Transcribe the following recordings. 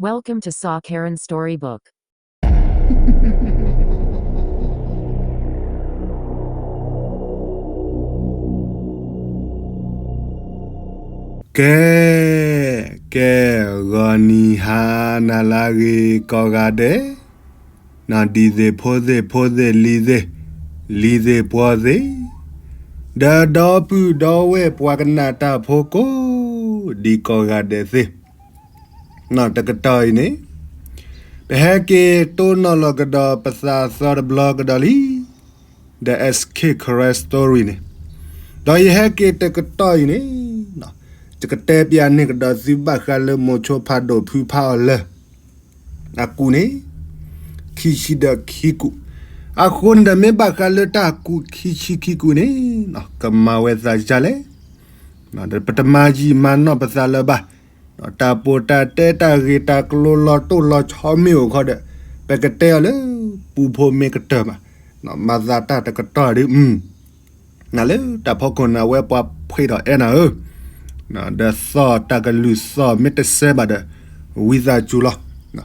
Welcome to Saw Karen Storybook. ကဲ, ကဲ, ဂီၤနံၤဟါနၤလၢအဂ့ၤကိးဂၤဒဲး, ဒ်သ့ၣ်ဖိသ့ၣ်ဖိသ့ၣ်လံၤသ့ၣ်, လံၤသ့ၣ်ပှီၤသ့ၣ်, ဒီးဒီပုၢ်ဒီဝဲၢ်ပှၤကနၣ်တၢ်ဖိကိးဒံးကိးဂၤဒဲးသ့ၣ် တကတီၢ်အံၤန့ၣ်, ပဟဲက့ၤတိၢ်နီၣ်လီၤကဒီးပသးသီတဘျီကဒီးလံ, The Escape Karen Story န့ၣ်, ဒီးယဟဲက့ၤတကတီၢ်အံၤန့ၣ်, ယကတဲပျးန့ၢ်ကဒီးသုဘၣ်ဃးလၢမိၤဆိဖးဒိၣ်ဖုဖးအီၤလၢာ် အကူၣ်န့ၣ် ခံဆံဒီးခံကူၣ်, အဃိန့ၣ်ဒီးမ့ၢ်ဘၣ်ဃးလၢတၢ်ကူၣ်ခံဆံခံကူၣ်န့ၣ်, ကမၤဝဲသးဒ်လဲၣ်, ပတမၤယံာ်မၤနီၢ်ပသးလၢၤဘၣ်, တၢ်ပိာ်တၢ်တဲတၢ်ဂ့ၢ်တၢ်ကျိၤလီၤတိၢ်လီၤဆီမ့ၢ်အိၣ်ခီဒီး, ပကတဲအီၤလၢပူဖိမ့ၢ်ကတၢၢ်ဘၣ်, မၤသးတၢ်တကတီၢ်ဒ် နလၢတၢ်ဖီခိၣ်နၤဝဲပှၤဖှ့ၣ်ထီၣ်အဲၣ်နၤဧၢ, ဒီးသီၣ်တၢ်ကလုၢ်သီၣ်မ့ၢ်တစဲဘၣ်ဒီး, ဝံသးစူၤလီၤ,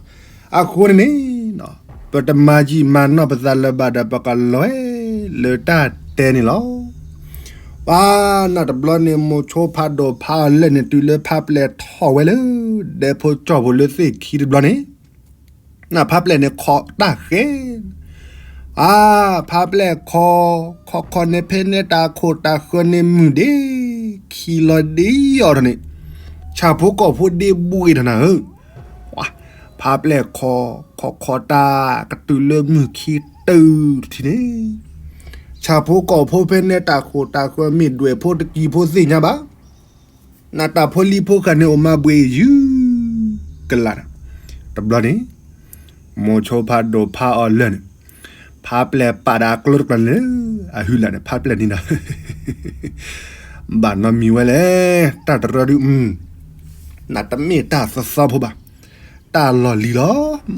အဃိန့ၣ်န့ၣ်, ပတမၤယံာ်မၤနီၢ်ပသးလၢၤဘၣ်ဒီးပကလဲၤလၢတၢ်တဲန့ၣ်လီၤ. ပှၤနၢ်တဘျီန့ၣ် မိၤဆိဖးဒိၣ်ဖးအီၤလၢာ်န့ၣ် တုၤလၢဖးပျဲၢ်ထီၣ်ဝဲလၢ ဒဲဖိကၠီၣ်ဖိလၢသ့ၣ်ခံတဘျီန့ၣ် နဖးပျဲၢ်န့ၣ်ခီတၢ်ဃဲ, အါ, ဖးပျဲၢ်ခီ, ခီခီန့ၣ်ဖဲန့ၣ်တၢ်ခိၣ်တၢ်ဃၢၤန့ၣ်မုာ်ဒ့, ခံလီၤဒ့အီၤထီၣ်န့ၣ်, ဆၣ်ဖိကီၢ်ဖိဒ့ဘှံးထီၣ်နၤဧၢ, ဖးပျဲၢ်ခီ, ခီခီတၢ်ကတုၤလၢမုၢ်ခံတုၤထီၣ်န့ၣ်, ဆၣ်ဖိကီၢ်ဖိဖဲန့ၣ်တၢ်ခိၣ်တၢ်ဃၢၤမ့ၢ်ဒွဲၣ်ဖိတကံၤဖိသ့ၣ်ညါဘၣ် နတၢ်ဖိလံၤဖိဃာ်န့ၣ်အိၣ်မၤဘှံးယုၢ်, ကလး, တဘျီန့ၣ်, မိၤဆိဖးဒိၣ်ဖးအီၤလၢာ်န့ၣ်, ဖးပျဲၢ်ပာ်ဒီးအကျိတကျီန့ၣ်, အဟုလၢာ်န့ၣ် ဖးပျဲၢ်န့ၣ်ဒီး, ဘၣ်နီတမံၤဝဲလဲၣ်, တၢ်တရၢဒုး, နတမ့ၢ်တၢ်သီသီဖိဘၣ်, တၢ်လီၢ်လံၤလီၤ,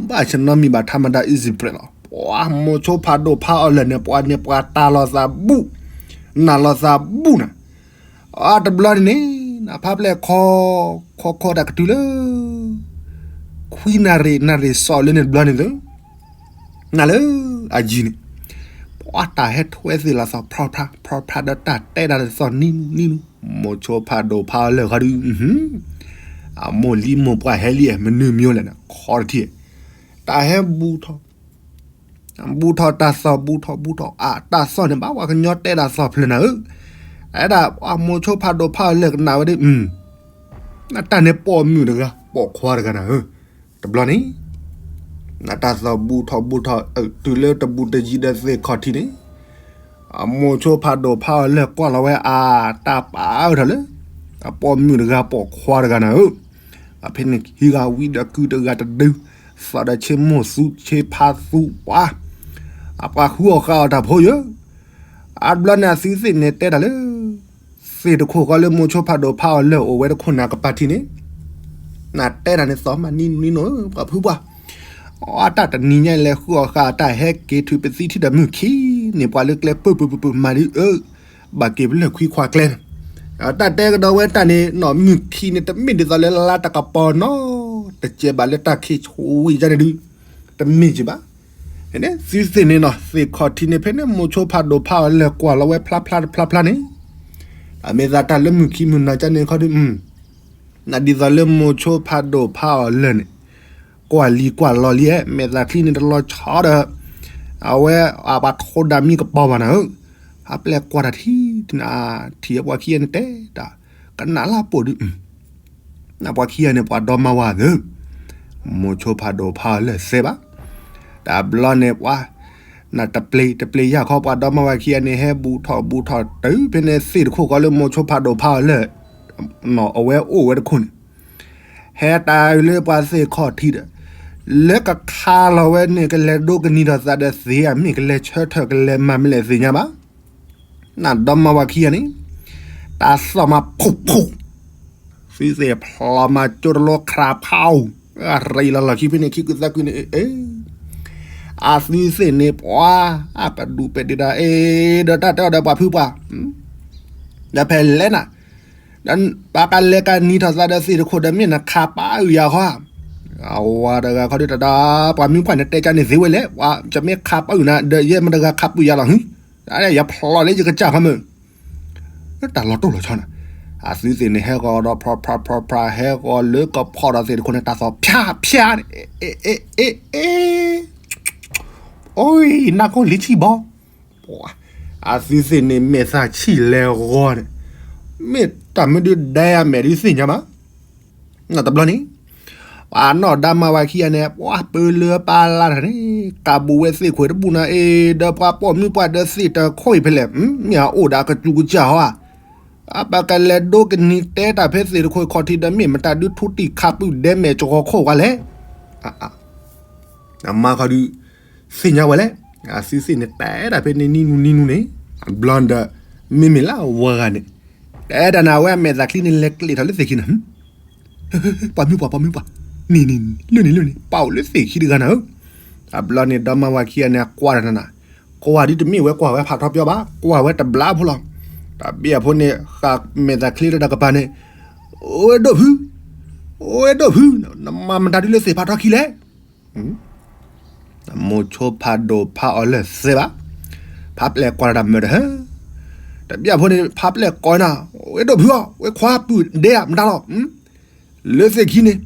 ဘၣ်ဆၢနီတမံၤဘၣ် ထါမဒါ easy bread လီၤ, ပှၤမိၤဆိဖးဒိၣ်ဖးအီၤလၢာ်န့ၣ် ပှၤန့ၣ်ပှၤတၢ်လီၤသးဘူၣ်, နၢ်လီၤသးဘူၣ်နၤ အတဘျီန့ၣ်န့ၣ်, နဖးပျဲၢ်ခီ, ခီခီတၢ်ကတုၤလၢ ခွံနၣ်ရံၣ် နၣ်ရံၣ်စီၤလၢန့ၣ်တဘျီန့ၣ်သၢ, နၤလၢအယံၤန့ၣ်, ပှၤတၢ်ဟဲထွဲသ့ၣ်လီၤသီၣ် ဖြီဖြါ ဖြီဖြါဒီးတၢ်တဲဒၣ်လၢသီၣ်နံၤနံၤနံၤ, မိၤဆိဖးဒိၣ်ဖးအီၤလၢာ်ခီဒုး, အမိၢ်လံမိၢ်ပှၢ်ဟဲလံ မနုၤမံၤလဲၣ်န့ၣ် ခီတထံၣ်, တၢ်ဟဲဘူၣ်ထီၣ် ဘူၣ်ထီၣ်တၢ်သီၣ် ဘူၣ်ထီၣ် ဘူၣ်ထီၣ် အတၢ်သီၣ်န့ၣ် ဘၣ်ပှၤကညီတဲဒၣ်သီၣ်ဖျၢၣ်နၤဧၢ, အဲဒၣ်ပှၤမိၤဆိဖးဒိၣ်ဖးအီၤလၢာ်ကနၣ်ဝဲဒၣ်, နတၢ်န့ၣ်ပိာ်မုၣ်တဂၤ ပိာ်ခွါတဂၤနၤဧၢ, တဘျီန့ၣ်, နတၢ်သီၣ်ဘူၣ်ထီၣ် ဘူၣ်ထီၣ် တုၤလၢတဘူးတယံၤဒီးသ့ၣ်ခီၣ်ထံးန့ၣ်, အမိၤဆိဖးဒိၣ်ဖးအီၤလၢာ်ကွၢ်လီၤဝဲအတၢ် ပာ်အၢထီၣ်လၢ အပိာ်မုၣ်တဂၤပိာ်ခွါတဂၤနၤဧၢ, အဖဲန့ၣ်ဟံးဂၤဝံဒီးကုတဂၤတဒု, သီၣ်ဒီးဆ့မိၢ်သူဆ့ဖါသူပှၤ, အပှၤဃုအီၣ်ဃာ်အီၣ်တၢ်ဖိယၢ, အဘျီန့ၣ်အသုသ့ၣ်န့ၣ်တဲတၢ်လၢ သ့ၣ်တခိၣ်ဃီလၢမိၤဆိဖးဒိၣ်ဖးအီၤလၢာ်အိၣ်ဝဲတခိၣ်နၤကပၤထံးန့ၣ်, နတဲတၢ်န့ၣ်သီၣ်မးနံၤနံၤနီၤ ပှၤဖုပှၢ်, အတၢ်တနံၤညါလဲၤဃုအီၣ်ဃာ်အတၢ်ဟဲက့ၤထုးပသံထံၣ်ဒီးမုၢ်ခံန့ၣ် ပှၤလၢကျဲပၢၢ်ပၢၢ်ပၢၢ်ပၢၢ်မၤဒ်အၢ, ဘၣ်က့ၤပလၢၢ်ခွံခွါကျဲန့ၣ်, တၢ်တဲကဒီးဝဲတၢ်န့ၣ်နီၤ မုၢ်ခံန့ၣ် တမ့ၢ်ဒ်သိးလၢလါတကပီၤနီၤ, တကဲဘၣ်လၢတၢ်ခံးဆူဝံၤယါန့ၣ်ဒုး, တမ့ၢ်က့ၤဘၣ် သုသ့ၣ်န့ၣ်နီၤ သ့ၣ်ခီၣ်ထံးန့ၣ် ဖဲန့ၣ်မိၤဆိဖးဒိၣ်ဖးအီၤလၢာ်ကွၢ်လီၤဝဲဖျါဖျါတဖျါဖျါန့ၣ်, အမ့ၢ်သးတၢ်လၢမုၢ်ခံမုၢ်နၤကန့ၣ်ခီဒုး, နဒ်သိးလၢမိၤဆိဖးဒိၣ်ဖးအီၤလၢာ်န့ၣ်, ကွၢ်လံကွၢ်လီၤလံ, မဲာ်သးချံန့ၣ်တလီၤဆီဒီး, အဝဲအပှၤထိးဒၣ်မံကပီၤဘၣ်နၤဧၢ, ဖးပျဲၢ်ကွၢ်တၢ်ထံၣ်, ထံၣ်ပှၤခံဂၤန့ၣ်တဲတၢ်, ကနၣ်လၢပိာ်ဒုး နပှၤခံဂၤန့ၣ် ပှၤဒီမါဝၤသၢ, မိၤဆိဖးဒိၣ်ဖးအီၤလၢာ်သဲဘၣ်, တဘျီန့ၣ်ပှၤ, နတပျ့ၤတပျ့ၤယၢ်ခီ ပှၤဒီမါဝၤခံဂၤန့ၣ် ဟဲဘူးထီၣ်ဘူးထီၣ်တုၤဖဲန့ၣ်သ့ၣ်တခိၣ်ဃီလၢမိၤဆိဖးဒိၣ်ဖးအီၤလၢာ်, အဝဲအိၣ်ဝဲတခိၣ်န့ၣ်, ဟဲတၢ်လၢပှၤသ့ၣ်ခီၣ်ထံးဒီး, လၢကခါလီၤဝဲန့ၣ် ကလဲၤဒိကနံၤထီၣ်သးဒီးသ့ဧါ မ့ၢ်ကလဲၤဆၢထၢၣ်ကလဲၤမၤမလဲၣ်သ့ၣ်ညါဘၣ် နဒီမါဝၤခံဂၤန့ၣ်, တၢ်သီၣ်မးဖှူၣ်ဖှူၣ်, သုသ့ၣ်ဖျီမၤကၠိတလိခရးဖး, ရံလီၤလီၤခံဖဲန့ၣ်ခံကုသၢကုန့ၣ်, အသုသ့ၣ်န့ၣ်ပှၤ, အပဒူၣ်ပဲာ်ဒံးဒၣ်အ့, ဒီးတၢ်တဲအီၤဒီးပှၤဖုပှၢ်, ဒီးဖဲလဲၣ်နၤ, ဒီးပှၤကလဲၤကနံၤထီၣ်သးဒီးသ့ၣ်တခိၣ်ဒီးမ့ၢ်နခးပာ်အုၣ်ယၤဃီဧါ အဝၤတဂၤခီဒုးတၢ်တၢ် ပှၤမုၢ်ပှၢ်န့ၣ်တဲကါန့ၣ်သ့ဝဲလဲၣ်, ပှၤယမ့ၢ်ခးပၢ်နၤ ဒီးယဲမတဂၤခးပၢ်ယၤလီၤ, ဟ, ယဖျိးလၢယကစၢ်ခီမုၢ်, တၢ်လီၤတိၢ်လီၤဆီန့ၣ်, အသုသ့ၣ်န့ၣ်ဟဲဃီၤဒီး ဖြၣ်ဖြၣ်ဖြၣ်ဖြၣ် ဟဲဃီၤလၢကဖီၣ်ထီၣ်သ့ၣ်တခိၣ်န့ၣ် တၢ်သီၣ်ဖၠါဖၠါန့ၣ်, အ့ အ့ အ့ အ့ အ့ နၢ်ကီၢ်လံဆံၣ်ဘီ, အသုသ့ၣ်န့ၣ် မဲာ်သၣ်ဆံၣ်လဲၤဂီၤန့ၣ်, မ့ၢ်တၢ်မ့ၢ်ဒုးဒဲအမဲာ်ဒုးသ့ၣ်ညါဘၣ်, တဘျီန့ၣ်, ပှၤနီၢ်ဒါမါဝၤခံဂၤန့ၣ် ပှၤပၢလၢပၢ်လၢ်တၢ်န့ၣ် ကးဘူးဝဲသ့ၣ်ခွဲးတဘူၣ်နၤအ့ၣ် ဒီးပှၤပိာ်မုၣ်ပှၤဒီးသ့ၣ်တခိၣ်အံၤဖဲလဲၣ်, မ့ၢ်အအိၣ်ဒီးအကစူးကစၢ်ဟီဧါ, အပကလဲၤဒိကနံၤတဲတၢ်ဖဲသ့ၣ်တခိၣ်ခီၣ်ထံးဒီး မ့ၢ်မတၤဒုးထူတံၢ်ခးပုၢ်ဒဲမဲာ်ကဂီၤခိၣ်ဝဲလဲၣ်, အမါခီဒုး သ့ၣ်ညါဝဲလဲၣ်, အသုသ့ၣ်န့ၣ် တဲဒၣ်ဖဲန့ၣ်နံၤနူနံၤနူန့ၣ်, ဘျီဒီး မ့မ့ၢ်လၢအဝၤဂၤန့ၣ်, တဲဒၣ်နၤဝဲအမဲာ်သၣ်ချံန့ၣ် လဲၤကျဲးထီၣ်လၢသ့ၣ်ခံနၤ, ပှၤမုၢ်ပှၢ် ပှၤမုၢ်ပှၢ်, န့ၣ်န့ၣ် လၢန့ၣ်လၢန့ၣ် ပာ်အိၣ်လၢသ့ၣ်ခံတဂၤနၤဧၢ, အဘျီန့ၣ် ဒီမါဝၤခံဂၤန့ၣ် အကွၢ်တၢ်နၤနၤ, ကွၢ်ဒ်တမ့ၢ်ဝဲကွၢ်ဝဲဖးထီပၠီဘၣ်, ကွၢ်ဝဲတဘျါဖိလီၤ, တၢ်ဘံၣ်အဖိန့ၣ် ဃးမဲာ်သၣ်ချံလၢတၢ်ကပၤန့ၣ်, အိၣ်ဝဲဒိၣ်ဖု, အိၣ်ဝဲဒိၣ်ဖု, နမၤမတၤဒုးလၢသ့ၣ်ဖးထီခံလဲၣ် မိၤဆိဖးဒိၣ်ဖးအီၤလၢသဲဘၣ်, ဖးပျဲၢ်ကွၢ်တၢ်မၢတဟၢ, တဘံၣ်အဖိန့ၣ် ဖးပျဲၢ်ကွၢ်နၤ, ဝဲဒိၣ်ဖုအီၤ ဝဲခွါပုၢ်ဒဲဧါ မတၤလီၤ, လၢသ့ၣ်ခံန့ၣ်,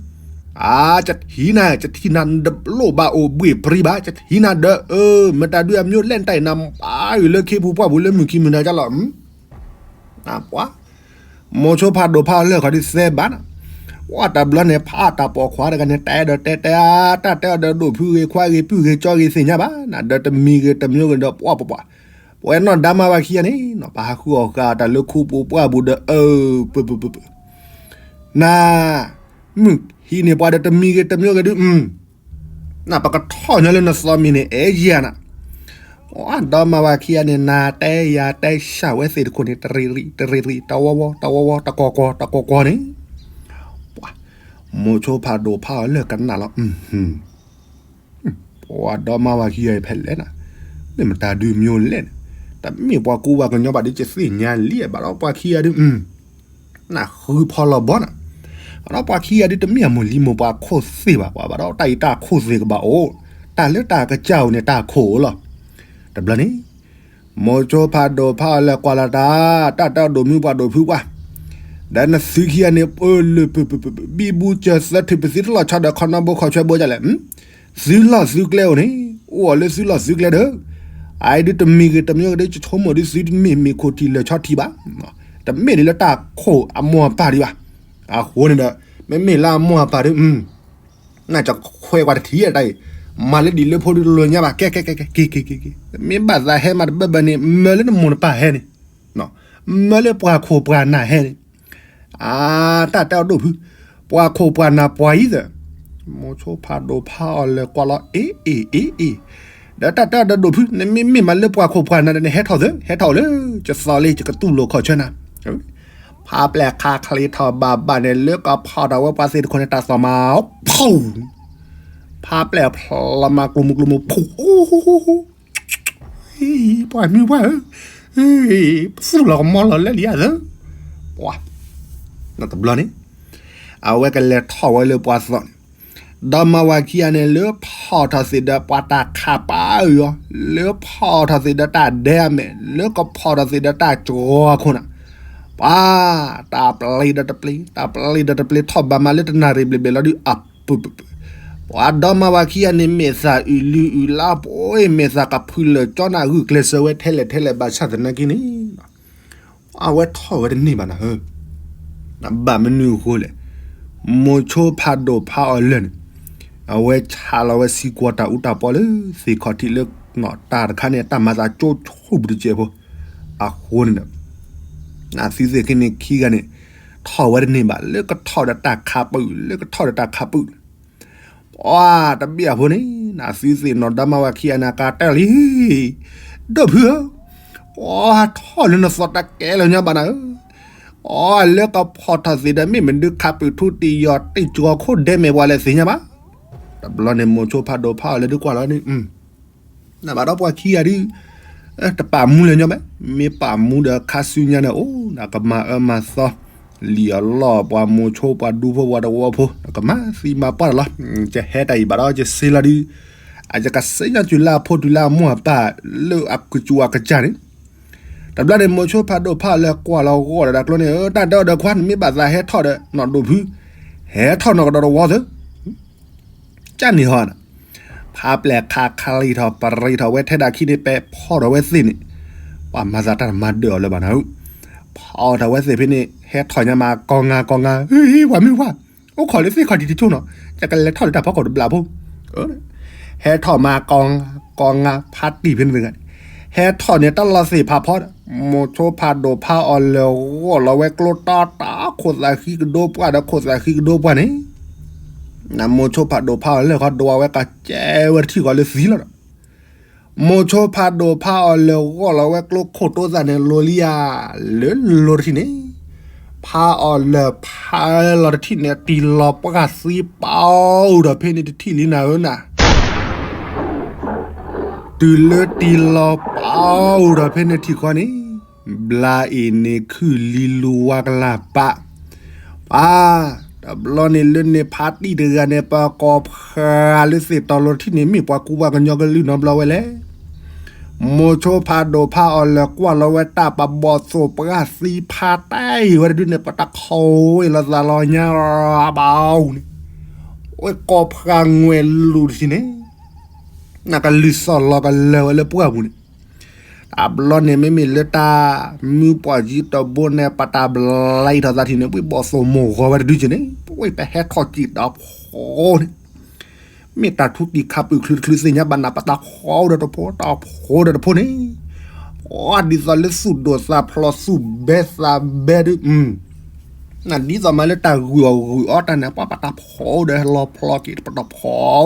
အါ ကထံၣ်နၤ ကထံၣ်နၤ နတလိၣ်ဘၣ်အိၣ်ဘှ့ၣ်ပြံဘၣ် ကထံၣ်နၤဒီး အၢ မတၤဒုးအမျိုးလဲၣ်နတၢ်အံၤ နဘၣ်ယိၣ်လၢခ့ပူၤပှၢ်ပူၤလၢမုၢ်ခံမုၢ်နၤကလီၤ ပှၤ မိၤဆိဖးဒိၣ်ဖးအီၤလၢခီဒုးသဲဘၣ်နၤ, ပှၤတဘျီန့ၣ် ဖးတၢ်ပိာ်ခွါတဂၤန့ၣ် တဲဒီးတဲတဲ တၢ်တဲအီၤဒီးဒိၣ်ဖုဂ့ၤခွါဂ့ၤပုၢ်ဂ့ၤကၠီဂ့ၤသ့ၣ်ညါဘၣ်နၤ ဒီးတမံၤဂ့ၤတမံၤဂ့ၤဒီးပှၤပှၤပှၤ, ပဝဲနီၢ်ဒါမါဝၤခံဂၤန့ၣ်နီၤ ပဟးဃုအီၣ်ဃာ်တၢ်လၢခူပူၤပှၢ်ပူၤဒီး အၢ ပၢ ပၢ ပၢ ပၢ နၤ မုၢ်ဟံးန့ၢ်ပှၤဒီးတမံၤဂ့ၤတမံၤဂ့ၤဒုး နပကထီၣ်ညီလၢနသီမံၤန့ၣ် အဲၣ်ယၤနၤ, ဒီးမါဝၤခံဂၤန့ၣ် နၤတဲယၤတဲဆှၢဝဲသ့ၣ်တခိၣ်န့ၣ် တရံးရံး တရံးရံး တဝီဝီ တဝီဝီ တကွီၢ်ကွီၢ် တကွီၢ်ကွီၢ်န့ၣ်, မိၤဆိဖးဒိၣ်ဖးအီၤလၢကနၣ်လီၤ ပှၤဒီမါဝၤခံဂၤအံၤဖဲလဲၣ်နၤ, မ့ၢ်မတၤဒုးမျိုးလဲၣ်န့ၣ်, တမ့ၢ်ပှၤကူပှၤကညီဘၣ်ဒုး ကသ့ၣ်ညါလံဘၣ်ဒီးပှၤခံဂၤဒုး နဃုဖီလီၤဘီနၤ, ဒီးပှၤခံဂၤဒုးတမ့ၢ်အမိၢ်လံမိၢ်ပှၢ်ခိၣ်သ့ၣ်ဘၣ် ပှၤဘၣ်ဒီးတၢ်အံၤတၢ်ခိၣ်သ့ၣ်ကဘၣ်အိၣ်, တၢ်လၢတၢ်ကစၢ်အိၣ်န့ၣ် တၢ်ခိၣ်အိၣ်လီၤ. တဘျီန့ၣ် မိၤဆိဖးဒိၣ်ဖးအီၤလၢကွၢ်လီၤတၢ်, တၢ်တဲအီၤဒိၣ်မုၢ်ပှၢ်ဒိၣ်ဖုပှၢ်, ဒီးနသုခံဂၤန့ၣ် ပလၢ ဘံဘူစၢၤသၢထုးပသံတလီၤဆီဒီးခီနီဘိခီၣ်ဆွဲဘိဒ်လဲၣ် သုလီၢ်သုကျဲအိၣ်န့ၣ်, အိၣ်အီၤလၢသုလီၢ်သုကျဲဒီး, အအံၤဒုးတမံၤဂ့ၤတမံၤဂ့ၤဒုး ယဆိကမိၣ်ဒုးသုတမ့ၢ်မ့ၢ်ခိၣ်ထံးလၢာ်ဆီထံးဘၣ်, တမ့ၢ်ဒ်လၢတၢ်ခိၣ်အမိၢ်အပၢ်ဒံးဘၣ်. အဃိန့ၣ်ဒီး မ့မ့ၢ်လၢအမိၢ်အပၢ်ဒုး နကခွဲးကွၢ်တထံၣ်တၢ်အံၤ, မၤလၢဒ်လၢဖိဒုးတလိၤညါဘၣ်, ကဲ ကဲ ကဲ က့ၤ က့ၤ က့ၤ က့ၤ, မ့ၢ်ဘၣ်သးဟဲမးတဘၢဘၢန့ၣ် မၢလၢနမိၢ်နပၢ်ဟဲန့ၣ်, မၢလၢပှၤခိၣ်ပှၤနၢ်ဟဲန့ၣ်, အါ တၢ်တဲအီၤဒိၣ်ဖု, ပှၤခိၣ်ပှၤနၢ်ပှၤအံၤသၢ, မိၤဆိဖးဒိၣ်ဖးအီၤလၢကွၢ်လီၤ အ့ အ့ အ့ အ့, ဒီးတၢ်တဲအီၤဒီးဒိၣ်ဖု နမ့မ့ၢ်မးလၢပှၤခိၣ်ပှၤနၢ်ဒီးနဟဲထီၣ်သၢ, ဟဲထီၣ်လၢ ကသီလံ ယကတူၢ်လိာ်ခီၣ်ဆၢနၤ ဖးပျဲၢ်ခးချ့ထီၣ်ဘၣ်ဘၣ်န့ၣ် လၢကဖီၣ်ထီၣ်ဝဲပှၤသ့ၣ်တခိၣ်န့ၣ် တၢ်သီၣ်မၤအီၤဖူ, ဖးပျဲၢ်ဖျီမၤကျိၤမုၢ်ကျိၤမုၢ်ဖူ, ပှၤမုၢ်ပှၢ်ဧၢ, ပသူၣ်လီၤကမီလီၤလၢလံဧါသၢ, ပှၤ, တဘျီန့ၣ်, အဝဲကလဲၤထီၣ်ဝဲလၢပှၤသီၣ်န့ၣ်, ဒီးမါဝၤခံဂၤန့ၣ် လၢဖီၣ်ထီၣ်သ့ၣ်ဒီးပှၤတၢ်ခးပာ်အုၣ်အီၤ, လၢဖီၣ်ထီၣ်သ့ၣ်ဒီးတၢ်ဒဲအမဲာ်, လၢကဖီၣ်ထီၣ်သ့ၣ်ဒီးတၢ်ကဝီၤအခိၣ်နၢ်, ပှၤ, တၢ်ပျံၤဒီးတပျံၤ, တၢ်ပျံၤဒီးတပျံၤ ထီၣ်ဘးမးလၢတနၣ်ရံၣ်ဘျ့ဘျ့လီၤဒုး အပူၤပူၤပူၤ, ပှၤဒီးမါဝၤခံဂၤန့ၣ် မဲာ်သၣ်အုၣ်လုၢ်အုၣ်လါပှဲၤ မဲာ်သၣ်ကဖုလၢာ်ကၠီနၢ်ဂုာ်ကျဲးစၢးဝဲထဲလဲၣ်ထဲလဲၣ်ဘၣ်ဆၣ်သနာ်က့န့ၣ် အဝဲထီၣ်ဝဲတန့ၢ်ဘၣ်နၤဧၢ, ဘၣ်မနုၤအဃိလဲၣ်, မိၤဆိဖးဒိၣ်ဖးအီၤလၢာ်န့ၣ်, အဝဲဆးလီၤဝဲဆံကွီၤတၢ်အူတၢ်ပီလၢသ့ၣ်ခီၣ်ထံးလၢ တၢ်တခါန့ၣ် တၢ်မၤသးကၠိဆိပူၤတစဲးဖိ, အဃိန့ၣ်ဒီး နသုသ့ၣ်က့န့ၣ်ခံဂၤန့ၣ်, ထီၣ်ဝဲတန့ၢ်ဘၣ် လၢကထီၣ်ဒီးတၢ်ခးပူၤ လၢကထီၣ်ဒီးတၢ်ခးပူၤန့ၣ်, ပှၤတဘ့ၣ်အဖိန့ၣ် နသုသ့ၣ်နီၣ်ဒီမါဝၤခံဂၤန့ၣ် အကါတဲလံ, ဒိၣ်ဖုဧၢ, ပှၤထီၣ်လၢနသီတၢ်ကဲလၢညါဘၣ်နၤဧၢ, အီၤလၢကဖီၣ်ထီၣ်သ့ၣ်ဒီး မ့ၢ်မနုၤခးပူၤထူတံၢ်ယီၤတံၢ်ကီၤခိၣ်ဒဲမဲာ်ပှၤလဲၣ်သ့ၣ်ညါဘၣ်, တဘျီန့ၣ် မိၤဆိဖးဒိၣ်ဖးအီၤလၢဒုးကွၢ်လီၤန့ၣ် နဘၣ်ဒီးပှၤခံဂၤဒုး, တပာ်မူလၢၤညီဘၣ်, မ့ၢ်ပာ်မူဒီးခါဆူညါန့ၣ် အိၣ်ဒီးကမၤအၢမၤသီ, လံၣ်အလီၢ်ပှၤမိၤဆိပှၤဒူဖိပှၤတဝီဖိ ကမၤသံမၤပှၢ်တၢ်လီၤ. ယဟဲတၢ်အံၤဘၣ်ဒီးယစ့လီၤဒုး အယကစ့ယီၤတုၤလၢအဖိတုၤလၢအမိၢ်အပၢ် လၢအကစူၤအကစၢ်န့ၣ် တဘျီန့ၣ် မိၤဆိဖးဒိၣ်ဖးအီၤလၢကွၢ်လီၤဂီၢ်ဒီးတၢ်ကျိန့ၣ် တၢ်ဒၢဒီးခွါ နမ့ၢ်ဘၣ်သးဟဲထီၣ်ဒီးနီၢ်ဒိၣ်ဖု ဟဲထီၣ်နီၢ်ကဒီးတဝီသၢ ကၢ်န့ၣ်ဟီ ဖးပျဲၢ်ခးခလံၤထီၣ်ပရံးထီၣ်ဝဲထဲဒၣ်ခံန့ၣ် ပဲာ်ဖီၣ်ထီၣ်ဝဲသ့ၣ်န့ၣ် ပှၤမၤသးတၢ်မၤဒၢးအီၤလၢၤဘၣ်နၤဧၢ. ဖီၣ်ထီၣ်ဝဲသ့ၣ်ဖဲန့ၣ် ဟဲထီၣ်ညါမးကီၢ်ငါကီၢ်ငါ ဟ့ၣ်ဝဲမ့ၢ်ဝဲ အိၣ်ခိးလၢသ့ၣ်ခီၣ်ထံးတဆိနီၤ ယကလဲၤထီၣ်လၢတၢ်ဖီခိၣ်တဘျီဖိ ဟဲထီၣ်မးကီၢ်ငါကီၢ်ငါ ဖါတံၢ်ဖဲန့ၣ်တဂၤန့ၣ် ဟဲထီၣ်န့ၣ်တၢ်လီၤသ့ၣ်ဖးဖီဒီး မိၤဆိဖးဒိၣ်ဖးအီၤလၢာ်ဂီၢ်လီၤဝဲကျိတီတီ ခိၣ်သးဃံကဒိပှၢ်ဒီးခိၣ်သးဃံကဒိပှၢ်န့ၣ် နမိၤဆိဖးဒိၣ်ဖးအီၤလၢာ်ခီဒိးဝဲကစဲဝဲတထံၣ်ဃီလၢသံလီၤဒီး မိၤဆိဖးဒိၣ်ဖးအီၤလၢာ်ဂီၢ်လီၤဝဲကျိခိၣ်တိသၣ်န့ၣ် လိၤလံဧါ လၢလိၤတထံၣ်န့ၣ် ဖးအီၤလၢာ်ဖးလီၤတထံၣ်န့ၣ် တံၢ်လီၤပှၢ်သံပီဒီးဖဲန့ၣ်တထံၣ်လံနၤဧၢနၤ တုၤလၢတံၢ်လီၤပီဒီးဖဲန့ၣ်ထံၣ်ဃီန့ၣ် ဘျါအ့ၣ်န့ၣ်ခုၣ်လံလူဝါကလၢ်ပာ် ပၢ် တဘျီန့ၣ်လၢန့ၣ်ဖါတံၢ်တဂၤန့ၣ် ပကိးဖှၤလၢသ့ၣ်တီၤလီၤတထံၣ်န့ၣ် မ့ၢ်ပှၤကူပှၤကညီကလုၢ်နီတဘျီဝဲလဲၣ်. မိၤဆိဖးဒိၣ်ဖးအီၤလၢာ်ကွၢ်လီၤဝဲတၢ် ပဘီၣ်သိၣ်ပှၢ်သံဖးတၢ်အံၤဝဲတဒုန့ၣ် ပတၢ်ခီဝဲလီၤသးလီၤညါဘၣ်အူန့ၣ် ဝဲကိးဖှၤငွဲၣ်လူၤတထံၣ်န့ၣ် နကလုၢ်သီၣ်လီၤကလၢာ်ဝဲလၢပှၢ်ပူၤန့ၣ် တဘျီန့ၣ်မ့မ့ၢ်လၢတၢ်မုၢ်ပှၢ်ယံၤတဘိန့ၣ် ပတၢ်ဘျါအံၤထီၣ်သးထံၣ်န့ၣ် ပှၤဘီၣ်သိၣ်မိၢ်ဂီၤဝဲတဒုက့ၤန့ၣ် ပဝဲပဟဲထီၣ်က့ၤတၢ်ဖီန့ၣ် မ့ၢ်တၢ်ထူတံၢ်ခါပုၢ်ချုးတချုးသ့ၣ်ညါဘၣ်နၤ ပတၢ်ဖီဒီးတဖိ တၢ်ဖီဒီးတဖိန့ၣ် ပှၤဒ်သိးလၢသူၣ်ဒိၣ်သးဖျိးသူၣ်ဘဲသးဘဲဒု နဒ်သိးမးလၢတၢ်ဂုာ်အီၣ်ဂုာ်အီတၢ်န့ၣ် ပှၤပတၢ်ဖီဒီးလီၤဖျီက့ၤ ပတၢ်ဖီဒီးလီၤဖျီက့ၤ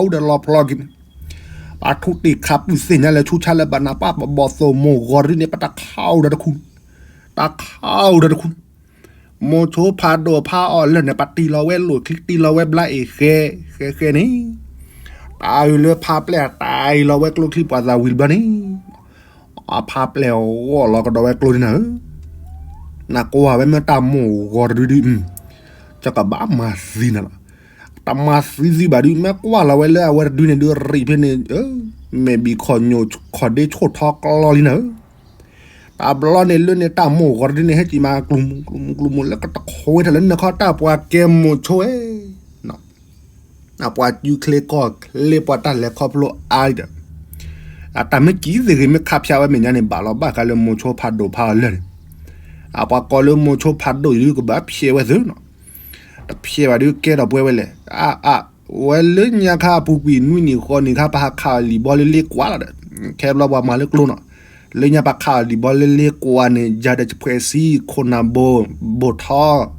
န့ၣ် ပှၤထူတံၢ်ခါပုၢ်သ့ၣ်ညါလၢဆူၣ်ဆါလၢဘၣ်နၤ ပှၤပဘီၣ်သိၣ်မိၢ်ဂီၤတဒုန့ၣ် ပတၢ်ခးအိၣ်ဒီးတခူ တၢ်ခးအိၣ်ဒီးတခူန့ၣ် မိၤဆိဖးဒိၣ်ဖးအီၤလၢာ်န့ၣ် ပတံၢ်လီၤဝဲလိၣ်ချံ တံၢ်လီၤဝဲဘျါအ့ၣ်ဃဲ ဃဲဃဲန့ၣ် တၢ်အုၣ်လၢဖးပျဲၢ်တၢ်အံၤလီၤဝဲကျိချံပှၤသးဝံၤတဘျီန့ၣ် အဖးပျဲၢ်ဂီၢ်လီၤကဒီးဝဲကျိန့ၣ်နၤဧၢ နကွၢ်ဝဲမ့ၢ်တၢ်မိၢ်ဂီၤတဒုဒု ကကဘၣ်မၤသံနၤလီၤ တမၤသံသံဘၣ်ဒု မ့ၢ်ကွၢ်လီၤဝဲလၢအဝဲတဒုန့ၣ်ဒု ရံၣ်ဖဲန့ၣ် မဲာ်ဘံၣ်ခီၣ်ညိၣ်ခီၣ်ဒ့ဆိၣ်ထီကျီလံနၤဧၢ တဘျီန့ၣ်လၢန့ၣ်တၢ်မိၢ်ဂီၤတဒုန့ၣ် ဟဲက့ၤမးကျူၤမူၤကျူၤမူၤကျူၤမူၤလၢကတခိးဝဲထီၣ်လၢနခီတၢ်ပှၤကဲမိၤဆိဝဲ အပှၤကူချ့ကီၢ်ချ့ပှၤတၢ်လဲၤခီဖျိအါဒီး အတၢ်မ့ၢ်ကံသ့ၣ်ဂ့ၤမ့ၢ်ခါဖျါဝဲမဲာ်ညါန့ၣ် ဘၣ်လီၤဘၣ်ဃးလၢမိၤဆိဖးဒိၣ်ဖးအီၤလၢာ်န့ၣ် အပှၤကိးလၢမိၤဆိဖးဒိၣ်အံၤဒုကဘၣ်ဖျဲးဝဲသ့နီၤ တဖျဲးဘၣ်ဒုကဲထီၣ်ပှဲၤဝဲလဲၣ် အါအါ ဝဲလၢညါခါအပူၤကွံာ်နွံနံၣ်ဃိးနံၣ်ခါ ပဟးခးအီၤလံာ်ဘီလၢလ့ကွၢ်လီၤဒီး ခဲဘျီပှၤမၤလၢကျိနီၤ လၢညါပှၤခးအီၤလံာ်ဘီလၢလ့ကွၢ်န့ၣ် ယၤဒီးဖှဲးဆံ ခိၣ်နၢ်ဘိ ဘိၣ်ထီ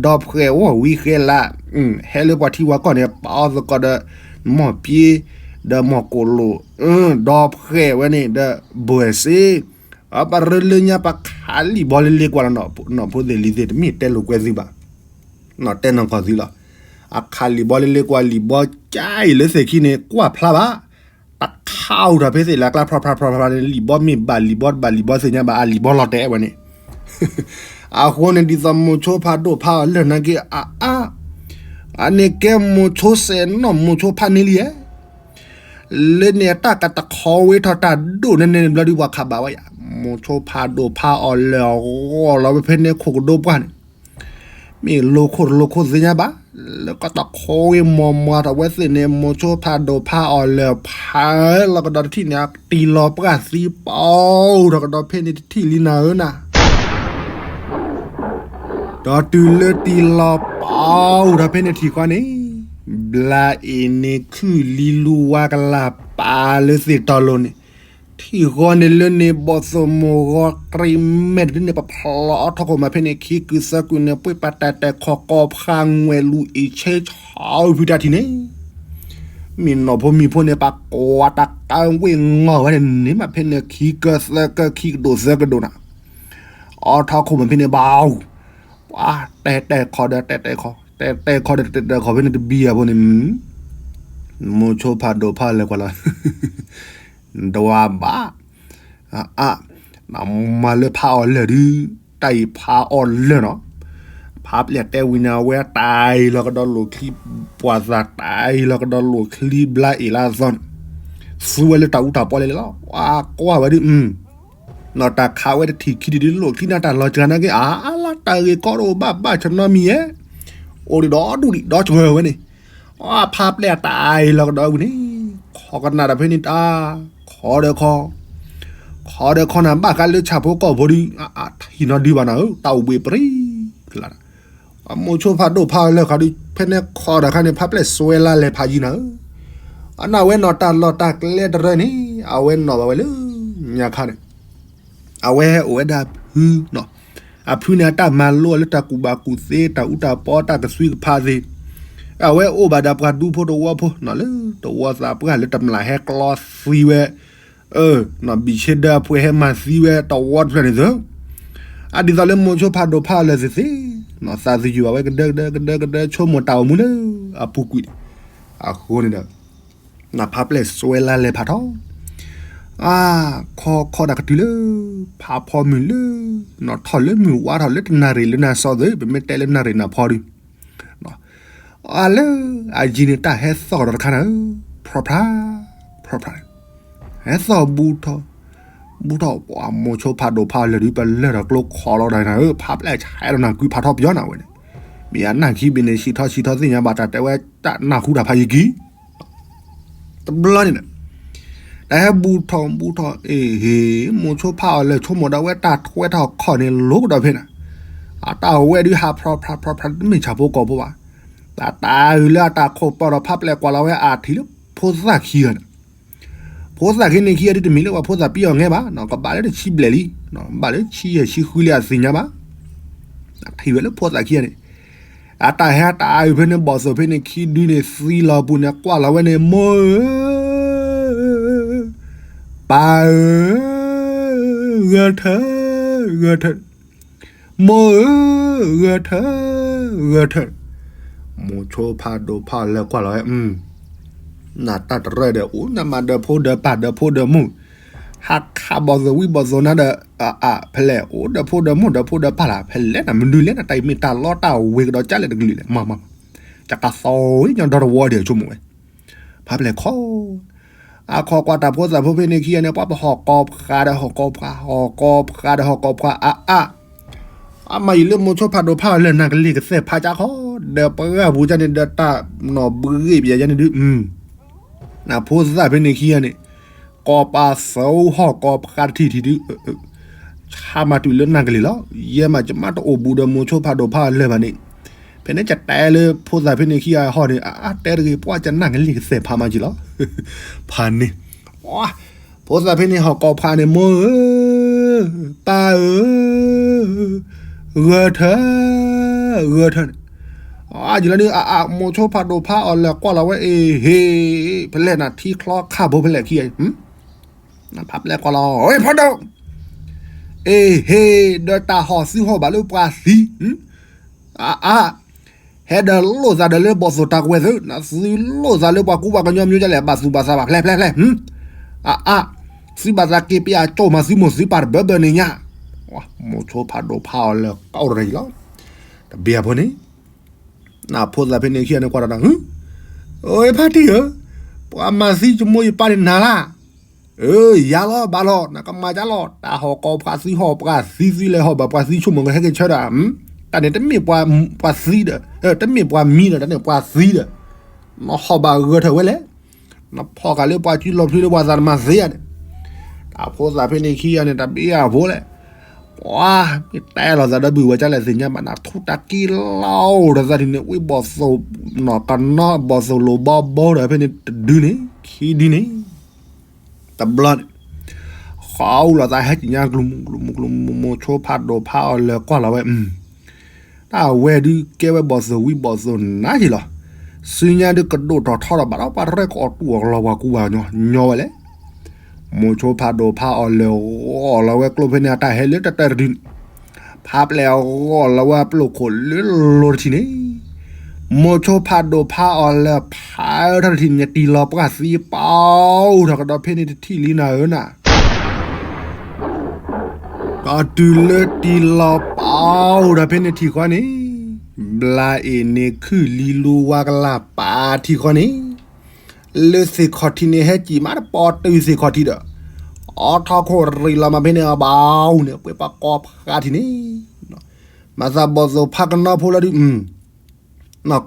ဒီဖှဲးဝီၢ်ဝံဃဲလး ဟဲလၢပှၤထံဝၤကီၢ်န့ၣ် ပာ်အီၤသကိးဒီး မီၢ်ပျ့ ဒီးမီၢ်ကိၣ်လိၣ် ဒီဖှဲးဝဲန့ၣ်ဒီး ဘိၣ်စ့ ပရၢလၢညါပှၤခးလံာ်ဘီလၢလ့ကွၢ်လီၤ နီၢ်ဖိသ့ၣ်လံၤသ့ၣ် တမ့ၢ်တဲလိာ်ကွဲသုဘၣ် နီၢ်တဲနီၢ်ကီၢ်သုလီၤ အခးလံာ်ဘီလၢလ့ကွၢ်လံာ်ဘီကါအံၤလၢသ့ၣ်ခံန့ၣ် ကွၢ်ဖျါဘၣ် တခးအိၣ်ထီၣ်ဖဲသ့ၣ်လၢအကျါ ဖြီဖြီဖြီဖြီန့ၣ် လံာ်ဘီမ့ၢ်ဘၣ်လံာ်ဘီတဘၣ်လံာ်ဘီသ့ၣ်ညါဘၣ် အလံာ်ဘီလီၤတဲာ်ဝဲန့ၣ် အဃိန့ၣ်ဒ်သိးမိၤဆိဖးဒိၣ်ဖးအီၤလၢာ်နာ်က့ အါအါ အန့ၣ်ကဲမိၤဆိစဲးနီၢ်မိၤဆိဖးန့ၢ်လံဧါ လၢန့ၣ်အတၢ်ကတခီဝဲထီၣ်တၢ်ဒိၣ်နဲၣ်နဲၣ်ဘျီဒုးပှၤခးဘၣ်ဝဲယါ မိၤဆိဖးဒိၣ်ဖးအီၤလၢာ်အဂီၢ်လီၤဝဲဖဲန့ၣ်ခိၣ်ကဒိပှၢ်န့ၣ် မ့ၢ်လိခိၣ်တလိခိၣ်သ့ၣ်ညါဘၣ် လၢကတခီဝဲမီၢ်မီၢ်ထီၣ်ဝဲသ့ၣ်န့ၣ် မိၤဆိဖးဒိၣ်ဖးအီၤလၢာ်ဖးလီၤကဒီးတထံၣ်န့ၣ် တံၢ်လီၤပှၢ်သံပီထီၣ်ကဒီးဖဲန့ၣ်တထံၣ်လံနၤဧၢနၤ ဒီးတုၤလၢတံၢ်လီၤပီထီၣ်ဖဲန့ၣ်ထံၣ်ဃီန့ၣ် ဘျါအ့ၣ်န့ၣ်ခုၣ်လံလူဝါကလၢ်ပာ်လၢသ့ၣ်တီလိၤန့ၣ် ထံၣ်ဃီန့ၣ်လၢန့ၣ်ဘီၣ်သိၣ်မိၢ်ဂီၤတြံၤမဲာ်တဒုန့ၣ် ပဖျီအီထီခိၣ်မးဖဲန့ၣ် ခံကုသၢကုန့ၣ် ပှ့ၤပာ်တၢ်တဲာ်ခီၣ်ကီၢ်ဖးငွဲၣ်လူၤအ့ၣ်ဆ့ဆီဖုတၢ်ထံၣ်န့ၣ် မ့ၢ်နီၢ်ဖိမံၤဖိန့ၣ် ပှၤကွၢ်တၢ်ကါဝ့ၢ်ငီၢ်ဝဲန့ၣ်န့ၣ်မးဖဲန့ၣ် ခံကၢသၢကၢခံကဒိၣ်သၢကဒိၣ်နၤ အီထီခိၣ်မးဖဲန့ၣ်ဘၣ်အူ ပှၤတဲတဲခီဒီးတဲတဲခီ တဲတဲခီဒီးတဲတဲခီဖဲန့ၣ်တဘံယၤဖိန့ၣ် မိၤဆိဖးဒိၣ်ဖးလဲၤကွၢ်လီၤ ဒွးဘၣ် အါ မၤလၢဖးအီၤလၢာ်ဒုး တၢ်အံၤဖးအီၤလၢာ်နီၤ ဖ ဖးပျဲၢ်တဲဝံၤန့ၣ် အဝဲတၢ်အံၤလီၤကဒီးလိာ်ချံ ပှၤသးတၢ်အံၤလီၤကဒီးလိာ်ချံဘျါအ့ၣ်လၢအသီန့ၣ် သူဝဲလၢတၢ်အူတၢ်ပီလဲၤလဲၤလီၤ. ကွၢ်ဝဲဒုး နီၢ်တၢ်ခးဝဲတထံၣ်ခံထံၣ်ဒုး လိာ်ချံန့ၣ်တၢ်လီၤစှၤနာ်က့ အါလၢတၢ်ဂ့ၢ်ကီတအိၣ်ဘၣ်ဘၣ်ဆၢနီတမံၤဧဲ အိၣ်ဒံးဒီဒူၣ်ဒံးဒီစှၤဝဲန့ၣ် ဖးပျဲၢ်တၢ်အံၤလီၤကဒီးဝံၤန့ၣ် ခီကနၣ်ဒီးဖဲန့ၣ်တၢ် ခီဒီးခီ ခီဒီးခီနၤ ဘၣ်ဃးလၢဆၣ်ဖိကီၢ်ဖိဒုး ထံၣ်နီၢ်ဒုးဘၣ်နၤဧၢ တၢ်အိၣ်ဘှံးပြံ ကလး အမိၤဆိဖးဒိၣ်ဖးအီၤလၢခီဒုး ဖဲန့ၣ်ခီဒီးခါန့ၣ် ဖးပျဲၢ်စွဲလါလဲၤဖးယံၤနၤဧၢ အန့ၣ်အဝဲနီၢ်တၢ်လီၢ်တၢ်ကျဲတရၢန့ၣ် အဝဲနီၢ်ဘၣ်ဝဲလၢ ညါခါန့ၣ် အဝဲအိၣ်ဝဲဒၣ်ဖု အဖုန့ၣ်အတၢ်မၤလိအီၤလၢတၢ်ကူၣ်ဘၣ်ကူၣ်သ့ တၢ်အူတၢ်ပီ တၢ်ကသွံကဖးသ့ၣ် အဝဲအိၣ်ဘၣ်ဒီးပှၤဒူဖိတဝီဖိနီၢ်လၢတဝီသးပှၢ်လၢတမျၢ်ဟဲကျီသံဝဲ ဘံၣ်ဆ့ဒၢအဖှဲဟဲမၤသံဝဲတဝီတဖျၢၣ်န့ၣ်သၢ အဒ်သိးလၢမိၤဆိဖးဒိၣ်ဖးအီၤလၢာ်သ့ၣ်သ့ၣ် သးသယုၢ်ဘၣ်ဝဲကဒၢကဒၢကဒၢကဒၢ ဆိကမိၣ်တၢ်အိၣ်မူလၢအပူၤကွံာ်န့ၣ် အဃိန့ၣ်ဒီး နဖးပျဲၢ်စွဲလါလဲၤဖးထီၣ် အါ ခီခီတၢ်ကတုၤလၢ ဖးဖီမုၢ်လၢ နီၢ်ထီၣ်လၢမုၢ်ဝါထီၣ်လၢတနၣ်ရံၣ်လၢနၤစီသ့ၣ် ပမ့ၢ်တဲလၢနၣ်ရံၣ်နၢ်ဖီဒုး အလၢ အယံၤန့ၣ်တၢ်ဟဲသီၣ်ကဒီးတခါနၤဧၢ ဖြီဖြါ ဖြီဖြါ ဟဲသီၣ်ဘူးထီၣ် ဘူးထီၣ် မိၤဆိဖးဒိၣ်ဖးအီၤလၢာ်ဒုး ပလၢၢ်ထီၣ်ကျိခီလီၤဒီးနၤဧၢ ဖးပျဲၢ်ဆဲးဒီးနၤကွံာ်ဖးထီၣ်ပယီၤနၤဝဲန့ၣ် မ့ၢ်အနၢ်ခံဘ့ၣ်န့ၣ် ဆံးထီၣ်ဆံးထီၣ်သ့ၣ်ညါဘၣ်တၢ်တဲဝဲတၢ်နၢ်ဟူတၢ်ဖးယံၤကံ တဘျီန့ၣ်ဒီး တၢ်ဟဲဘူးထီၣ်ဘူးထီၣ် အ့ၣ်ဟ့ၣ် မိၤဆိဖးအီၤလၢာ်ဆိကမိၣ်ဒီးဝဲတၢ်ထွဲထီၣ်ခီၣ်န့ၣ်လိၤကဒီးဖဲန့ၣ် အတၢ်ဝဲဒုးဟးဖြီဖြါဖြီဖြါတမ့ၢ်ဆၣ်ဖိကီၢ်ဖိဘၣ် တၢ်တၢ်အုၣ်လၢအတၢ်ခိၣ်ပာ်ဒီးဖးပျဲၢ်ကွၢ်လီၤဝဲအထံၣ်လၢဖိသၣ်ခံဂၤန့ၣ် ဖိသၣ်ခံန့ၣ်ခံဂၤဒုးတမ့ၢ်လၢပှၤဖိသၣ်ပံအီၤငဲဘၣ် ကဘၣ်လၢတဆံဘျဲၣ်လံ ဘၣ်လၢဆံယဲၢ်ဆံဃုလံအသ့ၣ်ညါဘၣ် ထံၣ်ဝဲလၢဖိသၣ်ခံဂၤန့ၣ် အတၢ်ဟဲတၢ်အုၣ်ဖဲန့ၣ် ဘီၣ်သိၣ်ဖဲန့ၣ်ခံဒုန့ၣ် သံလီၤပူၤန့ၣ် ကွၢ်လီၤဝဲန့ၣ် မိၢ်ဧၢ ပၢ်ဧၢ ဂဲၤထၢၣ် ဂဲၤထၢၣ် မိၢ်ဧၢ ဂဲၤထၢၣ် ဂဲၤထၢၣ် မိၤဆိဖးဒိၣ်ဖးအီၤလၢာ်ကွၢ်လီၤဝဲ နတၢ်တရၢၢ်ဒီး အိၣ်နမၤဒီးဖိဒီးပၢ်ဒီးဖိဒီးမိၢ် ဟးခးဘီၣ်သိၣ်ဝံဘီၣ်သိၣ်နၤဒီး အါအါ ဖဲလဲၣ် အိၣ်ဒီးဖိဒီးမိၢ်ဒီးဖိဒီးပၢ်လၢ် ဖဲလဲၣ်နၤ မနုၤလဲၣ်နၤ တၢ်အံၤမ့ၢ်တၢ်လီတၢ်ဝ့ၤကဒီးကၢ်လဲၣ်တကလုာ်လဲၣ် မၤမၤ တကသီဝဲညီဒီတဝီဒံးဆိကမိၣ်ဝဲ ဖးပျဲၢ်ခီ အခီကွၢ်တၢ်ဖိသၣ်ဖိဖဲန့ၣ်ခံဂၤန့ၣ် ပှၤပဟီၣ်ကီၢ်ဖးဒီးဟီၣ်ကီၢ်ဖး ဟီၣ်ကီၢ်ဖးဒီးဟီၣ်ကီၢ်ဖး အါအါ အမၤယံာ်လၢမိၤဆိဖးဒိၣ်ဖးအီၤလၢာ် နၢ်ကလ့ၢ်ကသဲၣ်ဖးကၠၢ်ခီ ဒီးပှၤဂၤပူၤကၢ်န့ၣ် ဒီးတၢ်နီၢ်ဘှံးဂ့ၢ်ပယၤယါန့ၣ်ဒုး နဖိသၣ်ဖဲန့ၣ်ခံဂၤန့ၣ် ကီၢ်ပၤသၢဟီၣ်ကီၢ်ဖးတထံၣ်ထံၣ်ဒုး ဆါမၤတုၤလၢနၢ်ကလ့ၢ်လီၤ. ယဲမးကမၣ်တအိၣ်ဘူးဒီးမိၤဆိဖးဒိၣ်ဖးအီၤလၢာ်ဘၣ်န့ၣ် ဖဲန့ၣ်ကတဲလၢဖိသၣ်ဖဲန့ၣ်ခံဂၤဟီၣ်န့ၣ် အါအါတဲတဂ့ၤ ပှၤကနၢ်ကလ့ၢ်ကသဲၣ်ဖးမၤကံလီၤ. ဖးန့ၣ် ဖိသၣ်ဖဲန့ၣ်ဟီၣ်ကီၢ်ဖးန့ၣ် မိၢ်ဧၢ ပၢ်ဧၢ ဂဲၤထၢၣ် ဂဲၤထၢၣ်န့ၣ် အါယံၤလီၤဒုး အါအါ မိၤဆိဖးဒိၣ်ဖးအီၤလၢာ်ကွၢ်လီၤဝဲ အ့ၣ်ဟ့ၣ် ဖဲလဲၣ်နၤ ထံချီခါဘိဖဲလဲၣ်ခံဂၤ ဖးပျဲၢ်ကွၢ်လီၤ အ့ၣ်ဖးဒိၣ် အ့ၣ်ဟ့ၣ် ဒီးတၢ်ဟီၣ်သုဟီၣ်ဘၣ်လၢပှၤသံ အါအါ ဟဲဒီးလိၣ်သးဒီးလၢဘီၣ်သိၣ်တၢ်ကဝဲၤသု နသုလိၣ်သးလၢပှၤကူပှၤကညီမံၤဒ်လဲၣ် ဘၣ်သူၣ်ဘၣ်သးဘၣ်ဖျဲးဖျဲးဖျဲး အါအါ သုဘၣ်သးက့ၤပယၣ်ကၠိၣ်မၤသုမိၢ်သုပၢ်တဘၢဘၢန့ၣ်ညါ မိၤဆိဖးဒိၣ်ဖးအီၤလၢာ်ကအိၣ်တရံးလီၤ. တဘ့ၣ်အဖိန့ၣ် နဖိသၣ်ဖဲန့ၣ်ခံဂၤန့ၣ်ကွၢ်ဒီးနၤ အိၣ်ဖါတံၢ်ဧၢ ပှၤမၤသံယမိၢ်ယပၢ်န့ၣ်နၤလၢ် အၢ ယၤလီၤဘၣ်လီၤ နကမၤကၢ်လီၤ တၢ်ဟီၣ်ကီၢ်ဖးသံဟီၣ်ပှၤသံသံလဲၤဟီၣ်ဘၣ်ပှၤသံဆိကမိၣ်ကဟဲက့ၤဆၢဒၣ် တၢ်န့ၣ်တမ့ၢ်ပှၤသံဒီး တမ့ၢ်ပှၤမံဒီး တၢ်န့ၣ်ပှၤသံဒီး နဟီၣ်ဘၣ်ဂဲၤထၢၣ်ဝဲလဲၣ် နဖီၣ်ဃာ်လၢပှၤစုလီၤဖျိလၢပှၤသးတမၤသ့ဧါန့ၣ် တၢ်ဖိသၣ်ဖဲန့ၣ်ခံဂၤန့ၣ် တဘ့ၣ်အဖိလဲၣ် ပှၤမ့ၢ်တဲလီၤသးဒီးဘုၣ်ဝဲကၢ်လဲၣ်သ့ၣ်ညါဘၣ်နၤ ထူတၢ်က့လီၤအိၣ်ဒီးသးဒ်န့ၣ် ဝံဘီၣ်သိၣ် နီၢ်ကနီဘီၣ်သိၣ်လိၤဘီဘီဒီး ဖဲန့ၣ်တဒုန့ၣ် ခံဒုန့ၣ် တဘျီန့ၣ် ဃီအူလီၤသးဟဲက့ၤညါကလုာ်မုၢ်ကလုာ်မုၢ်ကလုာ်မုၢ် မိၤဆိဖးဒိၣ်ဖးအီၤလၢာ်ကွၢ်လီၤဝဲ တၢ်ဝဲဒုးကဲဝဲဘီၣ်သိၣ်ဝံဘီၣ်သိၣ်နါယံၤလီၤ. စုညါဒုးကဒိၣ်ထီၣ်ထီထီၣ်ဘၣ်ဒီးပှၤရဲၣ်ကအီၣ်တူၢ်အီၣ်ကလီၤပှၤကူပှၤကညီညီဝဲလဲၣ်. မိၤဆိဖးဒိၣ်ဖးအီၤလၢာ်ဂီၢ်လီၤဝဲကျိဖဲန့ၣ် အတၢ်ဟဲလၢတတၢတဒုန့ၣ် ဖးပျဲၢ်အဂီၢ်လီၤဝဲအပျိၢ်ခိၣ်လၢလိၤတထံၣ်န့ၣ် မိၤဆိဖးဒိၣ်ဖးအီၤလၢာ်ဖးထီၣ်တထံၣ်န့ၣ် တံၢ်လီၤပှၢ်သံပီၣ်ထီၣ်ကဒီးဖဲန့ၣ်တထံၣ်လံနၤဧၢနၤ ကတုၤလၢတံၢ်လီၤပီၣ်ထီၣ်ဖဲန့ၣ်ထံၣ်ဃီန့ၣ် ဘျါအ့ၣ်န့ၣ်ခုၣ်လံလူဝါကလၢ်ပာ်ထံဃီန့ၣ်, လၢသ့ၣ်ခီၣ်ထံးန့ၣ်ဟဲစံၣ်မးတပီတုၤသ့ၣ်ခီၣ်ထံးဒီး, အိးထီၣ်ခိၣ်ရံၣ်လီၤမးဖဲန့ၣ်အဘၣ်န့ၣ် ပှဲၤပှၤကိးဖးထံးန့ၣ်, မၤသးဘီၣ်သိၣ်ဖးကနီဖိလၢဒုး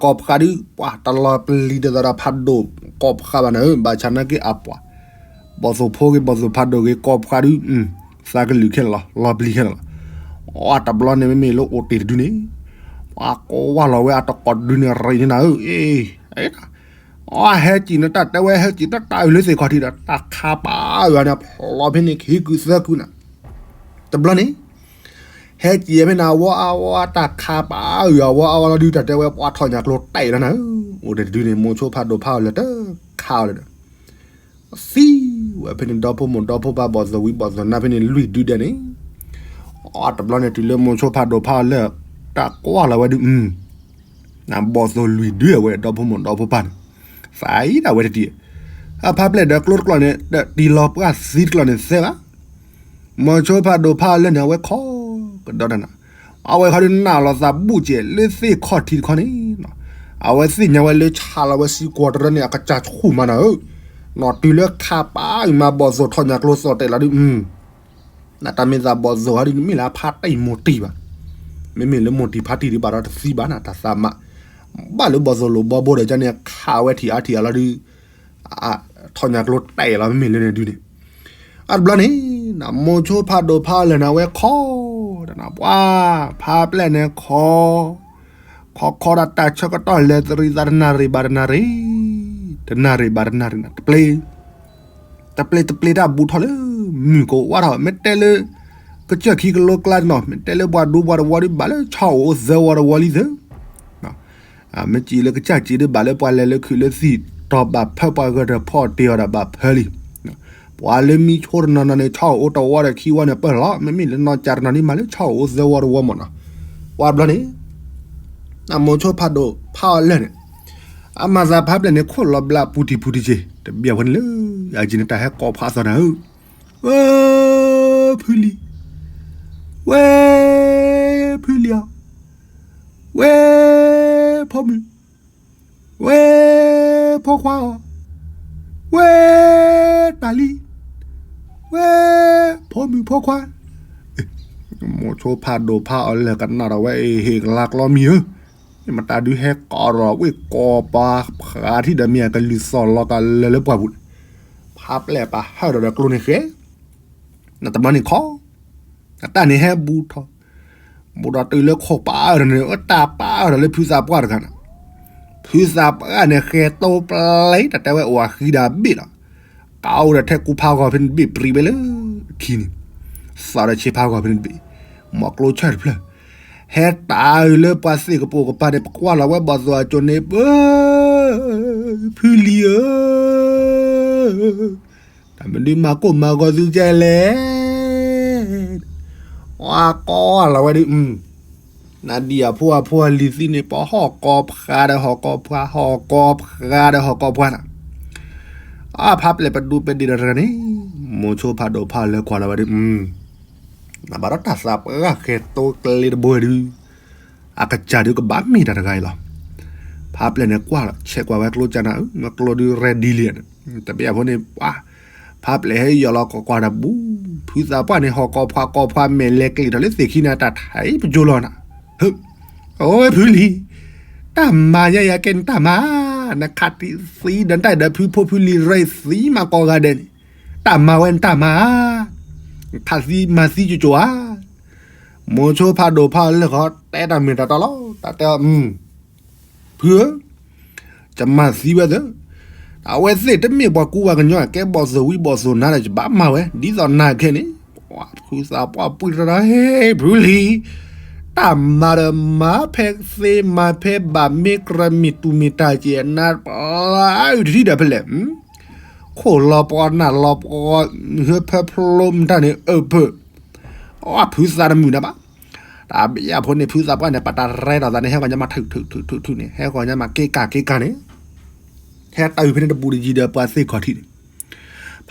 ကိးဖးဒုး ပှၤတလီၤပျံၤတသးဒီးဖးဒိၣ်ကိးဖးဘၣ်န့ၣ် ဘၣ်ဆၣ်နာ်က့အပှၤ, ဘီၣ်သိၣ်ဖိဂ့ၤ ဘီၣ်သိၣ်ဖးဒိၣ်ဂ့ၤ ကိးဖးဒုး သးကလုာ်ခဲလၢာ်လီၤ လီၤပျံၤခဲလၢာ်လီၤ. အတဘျီန့ၣ်မ့မ့ၢ်လၢအိၣ်တ့ၢ်တဒုန့ၣ်, ပှၤကိးဝါလီၤဝဲအတကိးတဒုန့ၣ် ရံၣ်န့ၢ်နၤဧၢ, အ့ အဟဲစံၣ်န့ၣ် တၢ်တဲဝဲဟဲစံၣ်တၢ်တၢ်အုးလၢသ့ၣ်ခီၣ်ထံးဒီး တၢ်ခးပာ်အုးအီၤန့ၣ် ဖျိးဖဲန့ၣ် ခံကုသၢကုနၤ, တဘျီန့ၣ် ဟဲစံၣ်ဖဲန့ၣ် အဝီအဝီတၢ်ခးပာ်အုးအဝီအဝီလီၤဒုး တၢ်တဲဝဲပှၤထီၣ်ညၣ်ကျိၤတဲာ်လီၤနၤဧၢ, အိၣ်တ့ၢ်တဒုန့ၣ် မိၤဆိဖးဒိၣ်ဖးအီၤလၢာ်တခါအီၤလၢာ်ဒီး သံဝဲဖဲန့ၣ် ဒီဖိမိၢ်ဒီဖိပၢ်ဘီၣ်သိၣ်ဝံဘီၣ်သိၣ်နါဖဲန့ၣ်လွံၢ်ဒုဒဲးန့ၣ်, အတဘျီန့ၣ်တုၤလၢမိၤဆိဖးဒိၣ်ဖးအီၤလၢာ် တၢ်ကွၢ်လီၤဝဲဒုး ဘီၣ်သိၣ်လွံၢ်ဒုအဝဲဒီဖိမိၢ်ဒီဖိပၢ်န့ၣ်, သးအံၤဒၣ်ဝဲတတံၢ်, အဖးဖျဲၣ်ဒီးကျိတကျီၢ်န့ၣ် တံၢ်လီၤပှၢ်သံတကျီၢ်န့ၣ်သ့ဘၣ်, မိၤဆိဖးဒိၣ်ဖးအီၤလၢာ်န့ၣ် အဝဲခီကဒီးတၢ်နၤ, အဝဲခီဒုးနၢ်လီၤသးဘူးကဲးလၢသ့ၣ်ခီၣ်ထံးတခီန့ၣ်, အဝဲသ့ၣ်ညါဝဲလၢဆးလီၤဝဲစံကွီၤတရၢန့ၣ် အကစၢ်ဆူၣ်မးနၤဧၢ, နီၢ်တုၤလၢခးပာ်အုးမးဘီၣ်သိၣ်ထီၣ်ညၣ်ကျိၤသိၣ်တဲာ်လီၤဒုး နတၢ်မ့ၢ်သးဘီၣ်သိၣ်ဟီဒုး နမ့ၢ်လၢအဖါတံၢ်မိၢ်တံၢ်ဘၣ်, မ့မ့ၢ်လၢမိၢ်တံၢ်ဖါတံၢ်ဒုးဘၣ်ဒီးတသံဘၣ်နၤ တၢ်သးမး, ဘၣ်လၢဘီၣ်သိၣ်လိာ်ဘီဘိဒီးကန့ၣ် ခးဝဲထံၣ်အါထံၣ်အါလီၤဒုး ထီၣ်ညၣ်ကျိၤတဲာ်လီၤ မ့မ့ၢ်လၢန့ၣ်ဒုးန့ၣ်, အတဘျီန့ၣ် မိၤဆိဖးဒိၣ်ဖးအီၤလၢာ်န့ၣ် အဝဲခီ, တနၤပှၤ, ဖးဖျဲၣ်န့ၣ်ခီ, ခီခီဒီးတၢ်ဆၢကတီၢ်လဲၤတရံးသးတနၣ်ရံၣ်ဘၣ်တနၣ်ရံၣ်, တနၣ်ရံၣ်ဘၣ်တနၣ်ရံၣ်န့ၣ် တပျ့ၤ တပျ့ၤတပျ့ၤတၢ်ဘူးထီၣ်လၢ မုၢ်ကဝါထီၣ် မ့ၢ်တဲလၢ ကစၢၢ်ခံကလိကျါနီၤ မ့ၢ်တဲလၢပှၤဒူပှၤတဝီဒုး ဘၣ်လၢဆီအိၣ်သၢဝီတဝီလံသၢ, မ့ၢ်စံးလၢကစၢ်စံးဒုး ဘၣ်လၢပှၤလဲၤလၢခုးလၢသံၣ် တီၢ်ဘၣ်ဖၢပှၤဂၢၢ်တဖီၣ်တ့ၢ်အီၤဒီးဘၣ်ဖၢလံ, ပှၤလၢမံဆိတနီၤနီၤန့ၣ် ဆီအိၣ်တဝီဒီးခံဝီန့ၣ်ပၢၢ်လီၤ မ့မ့ၢ်လၢနီၢ်ကၠးတနီၤန့ၣ် မၤလၢဆီအိၣ်သၢဝီတဝီမ့ၢ်နီၤ, ပှၤဘျီန့ၣ် မိၤဆိဖးဒိၣ်ဖးအီၤလၢာ်န့ၣ်, အမၤသးဖးဖျဲၣ်န့ၣ် ခိၣ်လီၤဘျးပူၤတံၢ်ပူၤတံၢ်စ့ၢ် တဘၣ်ဖဲန့ၣ်လၢ အက့န့ၣ်တၢ်ဟဲကိးဖးသီနၤဧၢ, ဝဲ ဖုလံၤ, ဝဲ ဖုလံၤဧၢ, ဝဲ ဖိမုၣ်, ဝဲ ဖိခွါဧၢ, ဝဲ တၢ်လံ, ဝဲ ဖိမုၣ်ဖိခွါ, မိၤဆိဖးဒိၣ်ဖးအီၤလၢာ်ကနၣ်ဒီးဝဲ ဟ့ၣ်ကလါကျီမံၤဧၢ, မ့ၢ်မတၤဒုးဟဲကိးဒီးဝ့ၢ်ကိးပၤဖးထံၣ်ဒီး မ့ၢ်အကလုၢ်သီၣ်လီၤကလၢာ်လၢပှၢ်ပူၤန့ၣ်, ဖးဖျဲၣ်ပာ်ဟၢၣ်ဒီးကျိန့ၣ်ဃဲ နတဘျီန့ၣ်ခီ, နတၢ်န့ၣ်ဟဲဘူးထီၣ်, ဘူးဒီးတုၤလၢခိၣ်ပာ်အၢၣ်ဒီးန့ၣ် အတၢ်ပာ်အၢၣ်ဒီးလၢဖုသးပှၢ်တဂၤန့ၣ်, ဖုသးပှၢ်န့ၣ်ဃဲၤတိပျဲ တၢ်တဲဝဲအိၣ်အဃံဒီးဘ့ၣ်လီၤ, ကအိၣ်ဒီးထဲကူဖးဂီၤဖဲန့ၣ်ဘ့ၣ်ပြံးဝဲလၢခံန့ၣ်, သီၣ်ဒီးဆ့ဖးဂီၤဖဲန့ၣ်တဘ့ၣ်, မီၤကျိဆၢၣ်တဖျၢၣ်, ဟဲတၢ်အုးလၢပှၤသ့ၣ်ကပိာ်ကပၤန့ၣ် ပကွၢ်လီၤဝဲဘီၣ်သိၣ်အစိၤန့ၣ် ပၢ ဖုလံၤဧၢ တၢ်မနုၤမၤကိၢ်မၤဂီၤသုကဲလဲၣ်, အကိးလီၤဝဲဒုး, နဒံၣ်အဖိအဖိအလံၤသံန့ၣ် ပဟီၣ်ကိးဖးဒီးဟီၣ်ကိးဖး ဟီၣ်ကိးဖးဒီးဟီၣ်ကိးဖးနၤ, အဖးပျဲၢ်ပဒူပဒ့ၣ်ဒီးတဂၤန့ၣ်, မိၤဆိဖးဒိၣ်ဖးလၢကွၢ်လီၤဝဲဒုး, နဘၣ်ဒီးတၢ်သးပှၢ်ဃဲၤတိကျဲတဘိဒုး အကစၢ်ဒုးကဘၣ်မ့ၢ်တၢ်တဂၤအံၤလီၤ. ဖးပျဲၢ်န့ၣ်ကွၢ်လီၤ ဆဲးကွၢ်ဝဲကျိကနၤဧၢ မ့ၢ်ကျိဒုး ready လံန့ၣ်, တဘျီဖိန့ၣ် ပှၤ ဖးပျဲၢ်ဟဲယီၤလီၤကွၢ်ကွၢ်တဘူး, ဖုသးပှၢ်န့ၣ် ဟီၣ်ကိးဖးကိးဖးမဲာ်လဲၤကျဲၤထီၣ်လၢသ့ၣ်ခံန့ၣ် တၢ်ထံၣ်ပယိၤလီၤနၤ, အိၣ်ဖုလံၤ, တၢ်မၤယဲယဲကဲန့ၣ်တၢ်မၤ, နခးတံၢ်သံဒီးတၢ်ဒီးဖုဖိဖုလံၤရၢၢ်သံမၤကိးဂၤဒဲးန့ၣ်, တၢ်မၤဝဲန့ၣ်တၢ်မၤ ခးသံမၤသံကၠိကၠိဧါ. မိၤဆိဖးဒိၣ်ဖးလၢာ်ဃီ တဲတၢ်မ့ၢ်တၢ်တီလီၤ. တၢ်တဲအီၤ, ဖုဧၢ, ကမၤသံဝဲသၢ, အဝဲသ့ၣ်တမ့ၢ်ပှၤကူပှၤကညီ ကဲဘီၣ်သိၣ်ဝံဘီၣ်သိၣ်နါဒီး ယဘၣ်မၤဝဲ ဒ်သိးနၤခဲန့ၣ်, ဖုသးပှၢ်ပှံၢ်တၢ်ဒီး ဟဲ ဖုလံၤ, တၢ်မၤဒီးမၤဖဲသ့မၤဖဲဘၣ် မ့ၢ်ကြၢးမ့ၢ်တူၢ်မ့ၢ်တၢ်ကဲနၤပျါအုးတထံၣ်ဒီးဖဲလဲၣ် ခိၣ်လီၤပှီၤနၢ်လီၤပှီၤ ဟၢဖၢဖျိမတၢ်န့ၣ်အၢၣ်ပၢၢ်, အဖုသးတမုာ်နၤဘၣ်. တၢ်ဘၣ်ယဲဖိန့ၣ် ဖုသးပှၢ်န့ၣ် ပတၢ်ရဲဒီးသးန့ၣ် ဟဲဂီၤညါမးထုးထုးထုးထုးန့ၣ် ဟဲဂီၤညါမးက့ၤကၢ်က့ၤကၢ်န့ၣ်, ဟဲတၢ်အုးဖဲန့ၣ်တဘူးတယံၤဒီးပှၤသ့ၣ်ခီၣ်ထံးန့ၣ်,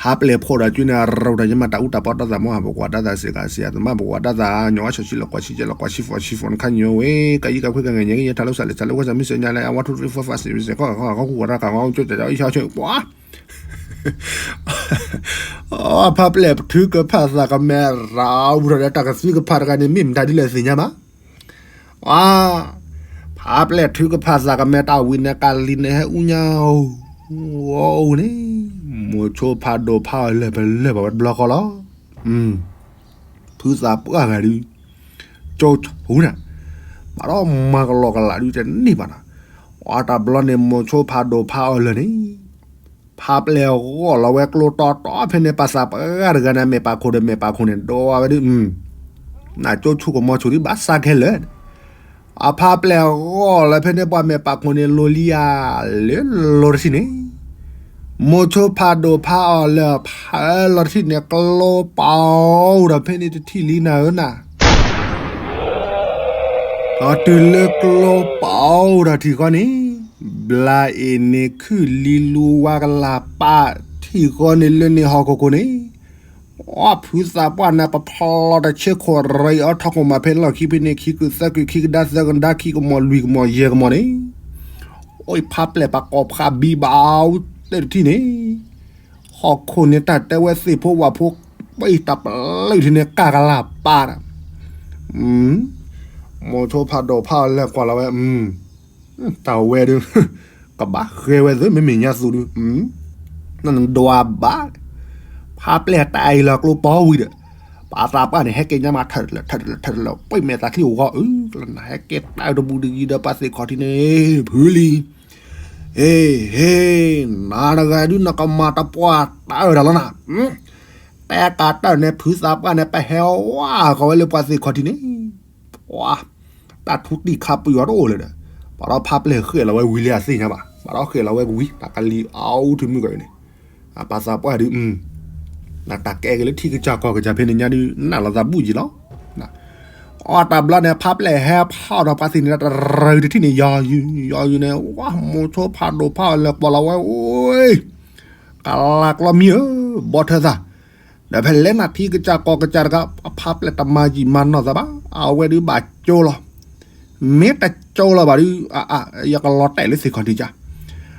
ဖးပျဲၢ်ဖိဒီးကၠူန့ၣ် အရူၢ်တၢ်ယမၤတၢ်အူတၢ်ပီတၢ်သးမီၢ်ဟး ပကွၢ်တၢ်သးစ့ၢ်ကီးစ့ၢ် အသမၢ်ပကွၢ်တၢ်သး ညီအဆီၣ်ဆံလီၤကွၢ်ဆံကဲလီၤကွၢ်ဆံဖီၣ်ဆံဖီၣ်နခါညိဝဲ ကယံကခွ့ကငဲၢ်ညဲကယဲထါလိာ်သးလဲၤသးလၢ ဝဲစၢ်မုၢ်စၢ်ညါလဲၣ် အဝါထူၣ်ရံၣ်ဖီဖးစံးစ့ၢ်ကီး ခီခီခူဝဲတၢ်ခါ ငီအူကၠိတၢ်အံၣ်ဆၣ်ဆၢပှၤ ဖးပျဲၢ်ထုကဖၣ်သးကမဲရၤ အူထီၣ်ဒီးတၢ်ကသုကဖၣ်တဂၤန့ၣ် မ့ၢ်မတၤဒ်လဲၣ်သ့ၣ်ညါဘၣ် အါ, ဖးပျဲၢ်ထုကဖၣ်သးကမဲတၢ်ဝံၤန့ၣ် ကလံၤန့ၣ်ဟဲအူညါအိၣ်န့ၣ်, မိၤဆိဖးဒိၣ်ဖးအီၤလၢာ်ပလၢာ်ဘၣ်ဝဲတဘျီဃီလီၤ. ဖုသးပှၢ်ဂၤဒုး, ကၠိဆူၣ်နၤ, ဘၣ်ဒီးမၤကလီကလးဒုးတန့ၢ်ဘၣ်နၤ, အတဘျီန့ၣ် မိၤဆိဖးဒိၣ်ဖးအီၤလၢာ်န့ၣ် ဖးပျဲၢ်ဂီၢ်လီၤဝဲကျိတီတီဖဲန့ၣ် ပှၤသးပှၢ်တဂၤန့ၣ် မဲာ်ပာ်ခိၣ်ဒီးမဲာ်ပာ်ခိၣ်န့ၣ် ဒိးဝဲဒုး, နကၠိဆူၣ်ကမီၤဆူၣ်ဒုးဘၣ်စးခဲလၢာ်, အဖးပျဲၢ်ဂီၢ်လီၤဖဲန့ၣ် ပှၤမဲာ်ပာ်ခိၣ်န့ၣ် လိၤလံဧါ, လၢလီၤတထံၣ်န့ၣ်, မိၤဆိဖးဒိၣ်ဖးအီၤလၢာ်ဖးလီၤတထံၣ်န့ၣ် ကျိပာ်အိၣ်ဒီးဖဲန့ၣ်တထံၣ်လံနၤဧၢနၤ ဒီးတုၤလၢကျိပာ်အိၣ်ဒီးထံၣ်ဃီန့ၣ်, ဘျါအ့ၣ်န့ၣ်ခုၣ်လံလူဝါကလၤပာ်ထံၣ်ဃီန့ၣ်လၢန့ၣ်ဟီၣ်ခိၣ်ခိၣ်န့ၣ်, အဖုသးပှၢ်နၤပဖျီတဆ့ခိၣ်ရံၣ်အီထီၣ်ခိၣ်မးဖဲလီၢ်ခံဖဲန့ၣ် ခံကုၢ်သၢကုၢ်ခံကဒါသၢကဒါခံကမီၤလွံၢ်ကမီၤယဲၢ်ကမီၤန့ၣ်, အိၣ်ဖးပျဲၢ်ပှၤကိးဖးဘံဘၣ်အူတထံၣ်န့ၣ် ဟီၣ်ခိၣ်န့ၣ်တၢ်တဲဝဲသ့ၣ်ဖိဝၣ်ဖိ, ပှၤအံၤတၢ်ပလၢၢ်ထံန့ၣ်ကၢ်ကလၤပာ်ဒီး, မိၤဆိဖးဒိၣ်ဖးအီၤလၢာ်ကွၢ်လီၤဝဲ, တၢ်ဝဲဒုး, ကဘၣ်ဃဲဝဲသ့ မ့မ့ၢ်ညါသူဒုး, နဒွးဘၣ်, ဖးပျဲၢ်တၢ်အံၤလီၤကျိပီဝံၤဒီး, ပှၤသးပှၢ်န့ၣ် ဟဲက့ၤညါမးထၢၣ်တလၢာ်ထၢၣ်တလၢာ်ထၢၣ်တလၢာ် ပှဲၤမဲာ်သးချံအိၣ်ဂီၢ်အုး, နဟဲက့ၤတၢ်တဘူးတယံၤဒီးပှၤသ့ၣ်ခီၣ်ထံးန့ၣ် ဖုလံ ဟ့ ဟ့ နၤတဂၤဒုး နကမၤတပှၢ်တၢ်အၢၣ်တၢ်လီၤနၤ, တဲကးတၢ်န့ၣ် ဖုသးပှၢ်န့ၣ် ပဟဲဝါဃီၤဝဲလၢပှၤသ့ၣ်ခီၣ်ထံးန့ၣ်, ပှၤ, တၢ်ထူတံၢ်ခါပယီၤတအိၣ်လၢၤဒီး, ဘၣ်ဒီးဖးပျဲၢ်ဃဲၣ်လီၤဝဲဝံၤလံအသ့ၣ်ညါဘၣ်, ဘၣ်ဒီးဃဲၣ်လီၤဝဲကဝံၤ တၢ်ကလံၤအူထုးမုၢ်ကီးအံၤန့ၣ်, ပှၤသးပှၢ်ဒုး, နတၢ်ကဲက့ၤလၢထံၣ်ကစၢ်ကီၢ်ကစၢ်ဖဲန့ၣ်ညါဒုး နၢ်လီၤသးဘူၣ်ယံၤလီၤ အတဘျီန့ၣ် ဖးပျဲၢ်ဟဲဖးအီၤဒီးပှၤသ့ၣ်န့ၣ် တရၢတထံၣ်န့ၣ် ယီၤယုၤ ယီၤယုၤန့ၣ် ဝါ မိၤဆိဖးဒိၣ်ဖးအီၤလၢာ်ကွၢ်လီၤဝဲ အိၣ် ကလးကျီမံဧၢ ဘီထၢသး, ဒီးဖဲလဲၣ်နၤထံၣ်ကစၢ်ကီၢ်ကစၢ်တခါ အဖးပျဲၢ်တမၤယံာ်မၤနီၢ်သးဘၣ် အဝဲဒုးဘၣ်ကၠိလီၤ, မ့ၢ်တကၠိလီၤဘၣ်ဒုး ယကလီၤတဲာ်လၢသ့ၣ်ခီၣ်ထံးကၢ်,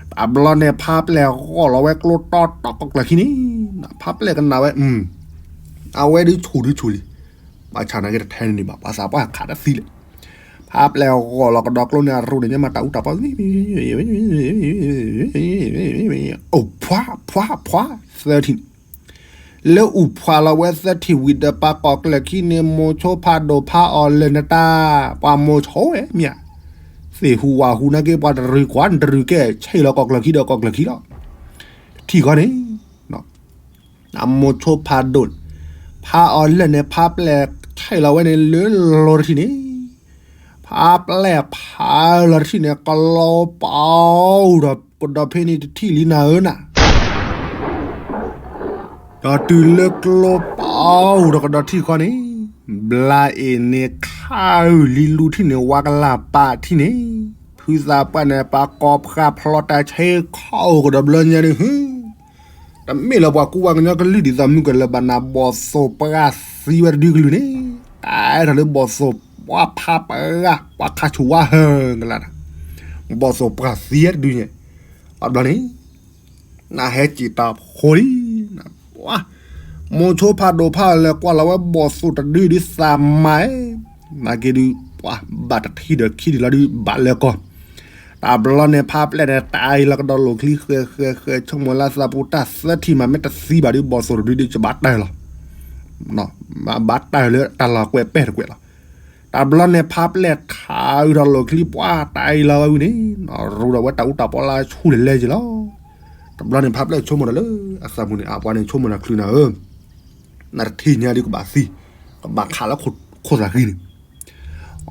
တဘျီန့ၣ် ဖးပျဲၢ်ဂီၢ်လီၤဝဲကျိတီတီကီၢ်ကျၢၢ်ခံန့ၣ်, ဖးပျဲၢ်ကနၣ်ဝဲ အဝဲဒုးဆူၣ်ဒုးဆူၣ်လံ, ဘၣ်ဆၣ်နာ်က့တထဲန့ၣ်န့ၣ်ဘၣ် ပှၤသးပှၢ်ခးတသံလၢၤ, ဖးပျဲၢ်ဂီၢ်လီၤကဒီးကျိန့ၣ် အရူၢ်န့ၣ်ညါမးတၢ်အူတၢ်ပီ အိၣ်ဖှါဖှါဖှါ သၢထံၣ် လၢအူၣ်ဖှါလီၤဝဲသၢထံၣ်ဝံၤဒီးပှၤကီၢ်ကျၢၢ်ခံန့ၣ် မိၤဆိဖးဒိၣ်ဖးအီၤလၢာ်နတၢ်, ပှၤမိၤဆိဝဲမ့ၢ်ဧါ, သ့ၣ်ဟူးဝၣ်ဟူးနာ်က့ ပှၤတရံးကွၢ်တရံးကဲ ဆဲးလီၤကီၢ်ကျၢၢ်ခံဒီးကီၢ်ကျၢၢ်ခံလီၤ, တထံၣ်ဃီန့ၣ် မိၤဆိဖးဒိၣ်, ဖးအီၤလၢာ်န့ၣ် ဖးပျဲၢ်ဆဲးလီၤဝဲန့ၣ်လၢလီၤတထံၣ်န့ၣ်, ဖးပျဲၢ်ဖးလီၤတထံၣ်န့ၣ် ကလီပာ်ဒီးကဒီးဖဲန့ၣ်တထံၣ်လံနၤဧၢနၤ ဒီးတုၤလၢကျိပာ်အိၣ်ဒီးကဒီးထံၣ်ဃီန့ၣ်, ဘျါအ့ၣ်န့ၣ်ခးအုၣ်လံလူထံၣ်န့ၣ် ဝါကလၤပာ်ထံၣ်န့ၣ်, ဖုသးပှၢ်န့ၣ် ပှၤကိးဖးဖျီတၢ်ဆဲးခီအိၣ်ကဒီးဘျီညါဒုး, တမ့ၢ်လၢပှၤကူဝါကညီကလုာ်ဒ်သိးမုၢ်ကလၢၤဘၣ်နၤ ဘီၣ်သိၣ်ပှၢ်သံဝဲတဒုကလုာ်န့ၣ်, တၢ်အဲၣ်ထီၣ်လၢဘီၣ်သိၣ်ပှၢ်ဖးပှၢ် ပှၤခးဆူၣ်ဝါဟၢကလါ, ဘီၣ်သိၣ်ပှၢ်သံဝဲတဒုန့ၣ်, အဘျီန့ၣ် နဟဲစံးတၢ်ဖိလံ, မိၤဆိဖးဒိၣ်ဖးအီၤလၢာ်ကွၢ်လီၤဝဲဘီၣ်သိၣ်တဒုဒုးသးမၤ, နာ်က့ဒုး, ဘၣ်တထံၣ်ဒီးခံဒုးလီၤဒုးဘၣ်လၢကီၢ်, တဘျီန့ၣ် ဖးပျဲၢ်န့ၣ် တၢ်အံၤလီၤကဒီးလိာ်ချံဃဲဃဲဃဲ ဆိကမိၣ်လၢသးပူၤတၢ်သၢထံၣ်မး မ့ၢ်တသံဘၣ်ဒုး ဘီၣ်သိၣ်တဒုဒုးကဘၣ်တၢၢ်လီၤ, ဘၣ်တၢၢ်လၢတၢ်လီၢ်ကွဲးပဲၢ်တကွဲးလီၤ. တဘျီန့ၣ် ဖးပျဲၢ်ထးအုးထီၣ်လိာ်ချံပှၤ တၢ်အံၤလီၤဝဲဝံၤန့ၣ်, ရူးဒီးဝဲတၢ်အူတၢ်ပီလၢဆူၣ်လဲၤလဲၤက့ၤလီၤ. တဘျီန့ၣ် ဖးပျဲၢ်ဆိကမိၣ်ဒီးလၢ အသးပူၤန့ၣ် အပှၤန့ၣ်ဆိကမိၣ်နၤချုးနၤဧၢ, နတထံၣ်ညါဒုးကဘၣ်သံ, ကဘၣ်ခးလၢခိၣ်သးဃံန့ၣ်,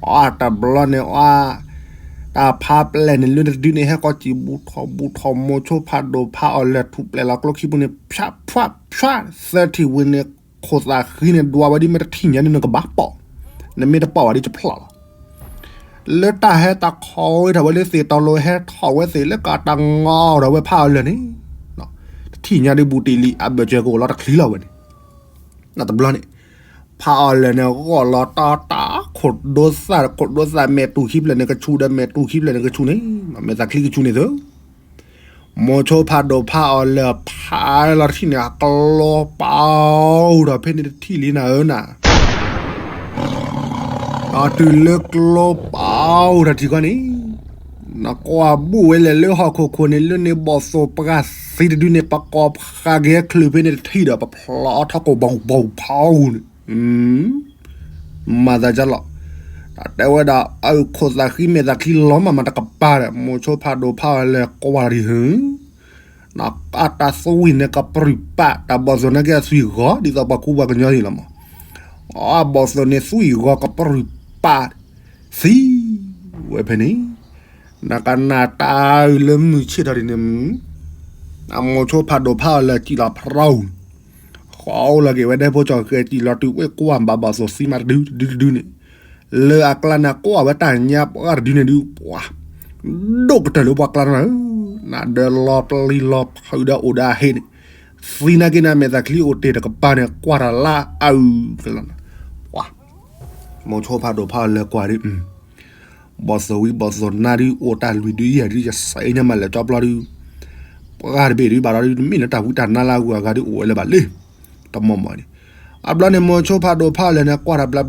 အတဘျီန့ၣ်အ တၢ်ဖးပျဲၢ်န့ၣ်လၢနတဒုန့ၣ် ဟဲကီၢ်စံၣ်ဘူးထီၣ်ဘူးထီၣ် မိၤဆိဖးဒိၣ်ဖးအီၤလၢာ်ထူၣ်ပျဲၢ်လီၤကျိခံပူၤန့ၣ် ဖၠးဖၠးဖၠး သၢထံၣ်ဝံၤန့ၣ် ခိၣ်သးဃံန့ၣ် ဒွးဝဲဒ်မ့ၢ်တထံၣ်ညါန့ၣ် နကဘၣ်ပိာ်, နမ့ၢ်တပိာ်ဘၣ်ဒ်ယဖျီၣ်လီၤ. လၢတၢ်ဟဲတၢ်ခီဝဲထီၣ်ဝဲလၢသ့ၣ်တီၤလိၤ ဟဲထီၣ်ဝဲသ့ၣ်လၢကးတၢ်ငီထီၣ်ဝဲဖးအီၤလၢာ်န့ၣ်, တ ထံၣ်ညါဒုးဘူးတ့ၢ်လံ အဘၢၣ်စၢၤကအိၣ်လီၤတချံလီၤဝဲန့ၣ်, တဘျီန့ၣ် ဖးအီၣ်လဲၣ်န့ၣ် ဂီၢ်လီၤတီတၢ်ခိၣ်ဒိသၣ် ခိၣ်ဒိသၣ်မဲာ်တူၢ်ခံဖျၢၣ်န့ၣ် ကဆူၣ်ဒီးမဲာ်တူၢ်ခံဖျၢၣ်န့ၣ် ကဆူၣ်န့ၣ် မဲာ်သးချံကဆူၣ်န့ၣ်သု မိၤဆိဖးဒိၣ်ဖးအီၣ်လဲၣ်ဖးလီၤတထံၣ်န့ၣ် အကလီၤပာ်အိၣ်ဒီးဖဲန့ၣ်တထံၣ်လံနၤဧၢနၤ, အတုၤလၢကျိပာ်အိၣ်ဒီးထံၣ်ခီန့ၣ်, နကွၢ်ဘူၣ်ဝဲလဲၣ်လၢဟီၣ်ခိၣ်ခိၣ်န့ၣ် လၢန့ၣ်ဘီၣ်သိၣ်ပှၢ်သံတဒုန့ၣ် ပကိးဖးက့ၤချုးဖဲန့ၣ်တထံၣ်ဒီး ပဖျီအီထီၣ်ကိၣ်ဘီပူၤဖးအူန့ၣ် မၤသးဒ်လီၤ, တၢ်တဲဝဲဒၣ် အခိၣ်သးဃံမဲာ်သးချံလီၤမးမးတကပၤဒီး မိၤဆိဖးဒိၣ်ဖးအီၣ်လဲၣ်ကွၢ်ဒံးဟၢ, နအတၢ်သွံၣ်န့ၣ်ကပြုၢ်ပာ် တၢ်ဘီၣ်သိၣ်နာ်က့အသွံၣ်ဂီၤ ဒ်သိးပှၤကူပှၤကညီအံၤလီၤမး, အဘီၣ်သိၣ်န့ၣ်သွံၣ်ဂီၤကပြုၢ်ပာ် သံဝဲဖဲန့ၣ်, နကနၣ်တၢ်အုၣ်လၢမုၢ်ဆ့ၣ်ထီၣ်ဒ်န့ၣ် အမိၤဆိဖးဒိၣ်ဖးအီၣ်လဲၣ်စံၣ်လီၤဖရီ ဃီအိၣ်လီၤက့ၤဝဲဒဲဖိကၠီၤဃဲစံၣ်လီၤတုၤဝဲကွၢ်ဘၣ်ဘီၣ်သိၣ်သံမးတဒုတဒုတဒုန့ၣ်, လၢအကျါန့ၣ်ကွၢ်ဝဲတၢ်ညါပှၢ်တဒုန့ၣ်ဒုး ပှၤ ဒိၣ်ကတၢၢ်လၢပှၤကျါန့ၣ်, နဒၢလီၤပျံၤလီၤဖုးဒီးအိၣ်ဒီးအဟ့ၣ်န့ၣ်, သံနာ်က့န့ၣ် မဲာ်သးချံအိၣ်တ့ၢ်တကပၤန့ၣ် ကွၢ်တၢ်လၢအအုၣ်ကလီၤ, ပှၤ မိၤဆိဖးဒိၣ်ဖးအီၣ်လဲၣ်ကွၢ်ဒ် ဘီၣ်သိၣ်ဝံၤဘီၣ်သိၣ်နါဒုး အိၣ်တၢ်လွံၢ်ဒုယဲၢ်ဒု ယစဲညါမးလဲၣ်ကၠီပျီဒုး, ပှၤတဘ့ၣ်ဒုးဘၣ်ဒီးဒုး တမ့ၢ်လၢတၢ်ဝံတၢ်နါလၢအဂုၤအဂၤဒုးအိၣ်ဝဲလၢၤဘၣ်လံ, တမီၢ်မီၢ်န့ၣ်, အဘျီန့ၣ် မိၤဆိဖးဒိၣ်ဖးအီၣ်လဲၣ်န့ၣ် ကွၢ်တၢ်ဘျါဘျါ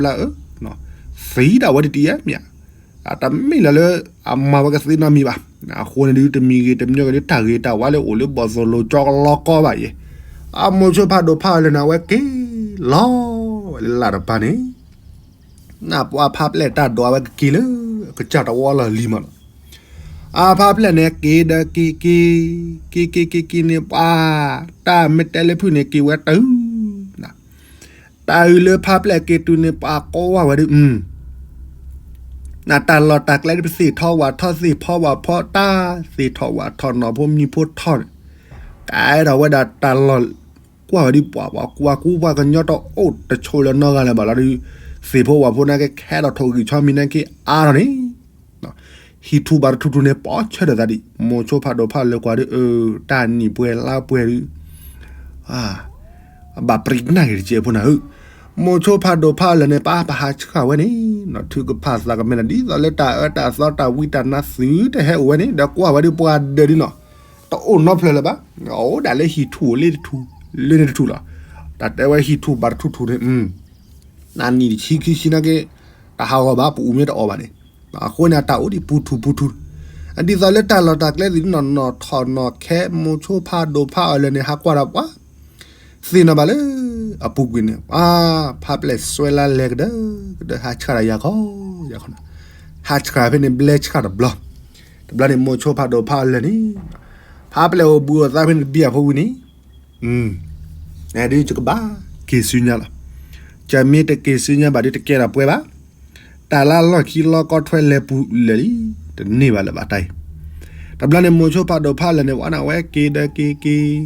အၢ, သံဒၣ်ဝဲတတံၤဧါမ့ၢ်ဧါ, တမ့ၢ်လၢၤလၢ အမၤဝဲကသ့နီတမံၤဘၣ်, အဃိန့ၣ်ဒုး တမံၤဂ့ၤတမံၤဂ့ၤဒုး တၢ်ဂ့ၤတၢ်ဝါလၢအိၣ်လၢဘီၣ်သိၣ်လိၤကၠီကလီကီဘၣ်ယဲၢ်, အမိၤဆိဖးဒိၣ်ဖးအီၣ်လဲၣ်န့ၣ် အဝဲက့ၤလီၤဝဲလၢလာ်တပၤန့ၣ် နပှၤဖးပျဲၢ်တၢ်ဒိးအဝဲကက့ၤလၢ ကစၢ်တဝီလီၢ်လံၤမးလီၤ, အဖးပျဲၢ်န့ၣ် က့ၤဒီးက့ၤက့ၤ, က့ၤက့ၤက့ၤက့ၤန့ၣ် ပှၤ တၢ်မ့ၢ်တဲလၢဖုၣ်န့ၣ် က့ၤဝဲတုၤ, တၢ်အုၣ်လၢဖးပျဲၢ်က့ၤတုၤန့ၣ် ပှၤကိးဝဲဒုး နတၢ်လီၢ်တၢ်ကျဲတသ့ၣ်ထီၣ်ဝၣ်ထီၣ်သ့ၣ်ဖီဝၣ်ဖီတၢ်သ့ၣ်ထီၣ်ဝၣ်ထီၣ်နီၢ်ဖိမံၤဖိထီၣ်န့ၣ်, ကအဲၣ်ဒိးဝဲဒၣ်တၢ်လီၢ်ကွၢ်ဝဲဒုး ပှၤပှၤကူပှၤကညီတအိၣ်တဆိးလၢၤနီတဂၤလၢၤဘၣ်လီၤဒုး, သ့ၣ်ဖိဝၣ်ဖိနာ်က့ခဲဒီးထိၣ်ဂံၢ်ဆီမံၤနာ်က့အါထီၣ်န့ၣ် ဟံၣ်ထူၣ်ဘၣ်တထူၣ်ထူၣ်န့ၣ် ပိာ်ဆၢထၢၣ်သးဒံး မိၤဆိဖးဒိၣ်ဖးလၢကွၢ်ဒုး အၢ တၢ်နံၣ်ပှဲၤလါပှဲၤဒုး အဘၣ်ပြံနၢ်ဂ့ၤတစဲးဖိနၤဧၢ, မိၤဆိဖးဒိၣ်ဖးလၢာ်န့ၣ် ပၢ်ပဟးဆှၣ်ဝဲန့ၣ် ထုကဖၣ်သးကမဲာ်ဒီးဒ်သိးလၢတၢ်အၢတၢ်သီတၢ်ဝံတၢ်နါသုတဟဲအိၣ်ဝဲန့ၣ် ဒီးကွၢ်ဝဲဒုးပှၤဒၢးဒုးနီၤ, တအိၣ်နီဖျၢၣ်လၢၤဘၣ်, အိၣ်ဒၣ်လၢဟံၣ်ထူၣ်အိၣ်လၢတထူၣ် လၢန့ၣ်တထူၣ်လီၤ, တၢ်တဲဝဲဟံၣ်ထူၣ်ဘၣ်တထူၣ်ထူၣ်န့ၣ် နနံၣ်တဆံခံဆံနာ်က့ တဟးဂီၤဘၣ် ပအူမ့ၢ်တအီၣ်ဘၣ်န့ၣ်, အဃိန့ၣ် အတၢ်အိၣ်ဒံးပူထူၣ်ပူထူၣ်, ဒ်သိးလၢတၢ်လီၢ်တၢ်ကျဲသ့ၣ်နီၢ်နီၢ်ထီၣ်နီၢ်ခဲ မိၤဆိဖးဒိၣ်ဖးအီၣ်လဲၣ်န့ၣ် ဟးကွၢ်ဒီးပှၤ သ့ၣ်နီၣ်ဘၣ်လၢ အပူၤကွံာ်န့ၣ် အါ ဖးပျဲၢ်စွဲလါလဲၤကဒၢကဒၢ ဟးဆှၣ်ဒီးယၤခီ ယၤခီ, ဟးဆှၣ်ဖဲန့ၣ် ဘျဲဆှၣ်တဘျီ, တဘျီန့ၣ် မိၤဆိဖးဒိၣ်ဖးအီၣ်လဲၣ်န့ၣ် ဖးပျဲၢ်အိၣ်ဘှံးအိၣ်သါဖဲန့ၣ်တဘံၣ်အဖိဝံၤန့ၣ် ဒုးယကဘၣ်က့ၤဆူညါလီၤ, ယမ့ၢ်တက့ၤဆူညါဘၣ်ဒုးတကဲထီၣ်ပှဲၤဘၣ်, တၢ်လၢလီၢ်ခံလီၢ်ကီထွဲလဲၤပူၤလဲၤလံ, တန့ၢ်ဘၣ်လၢၤဘၣ်တၢ်အံၤ, တဘျီန့ၣ် မိၤဆိဖးဒိၣ်ဖးအီၣ်လဲၣ်န့ၣ် ဝဲနဝဲက့ၤဒီးက့ၤက့ၤ, က့ၤက့ၤက့ၤ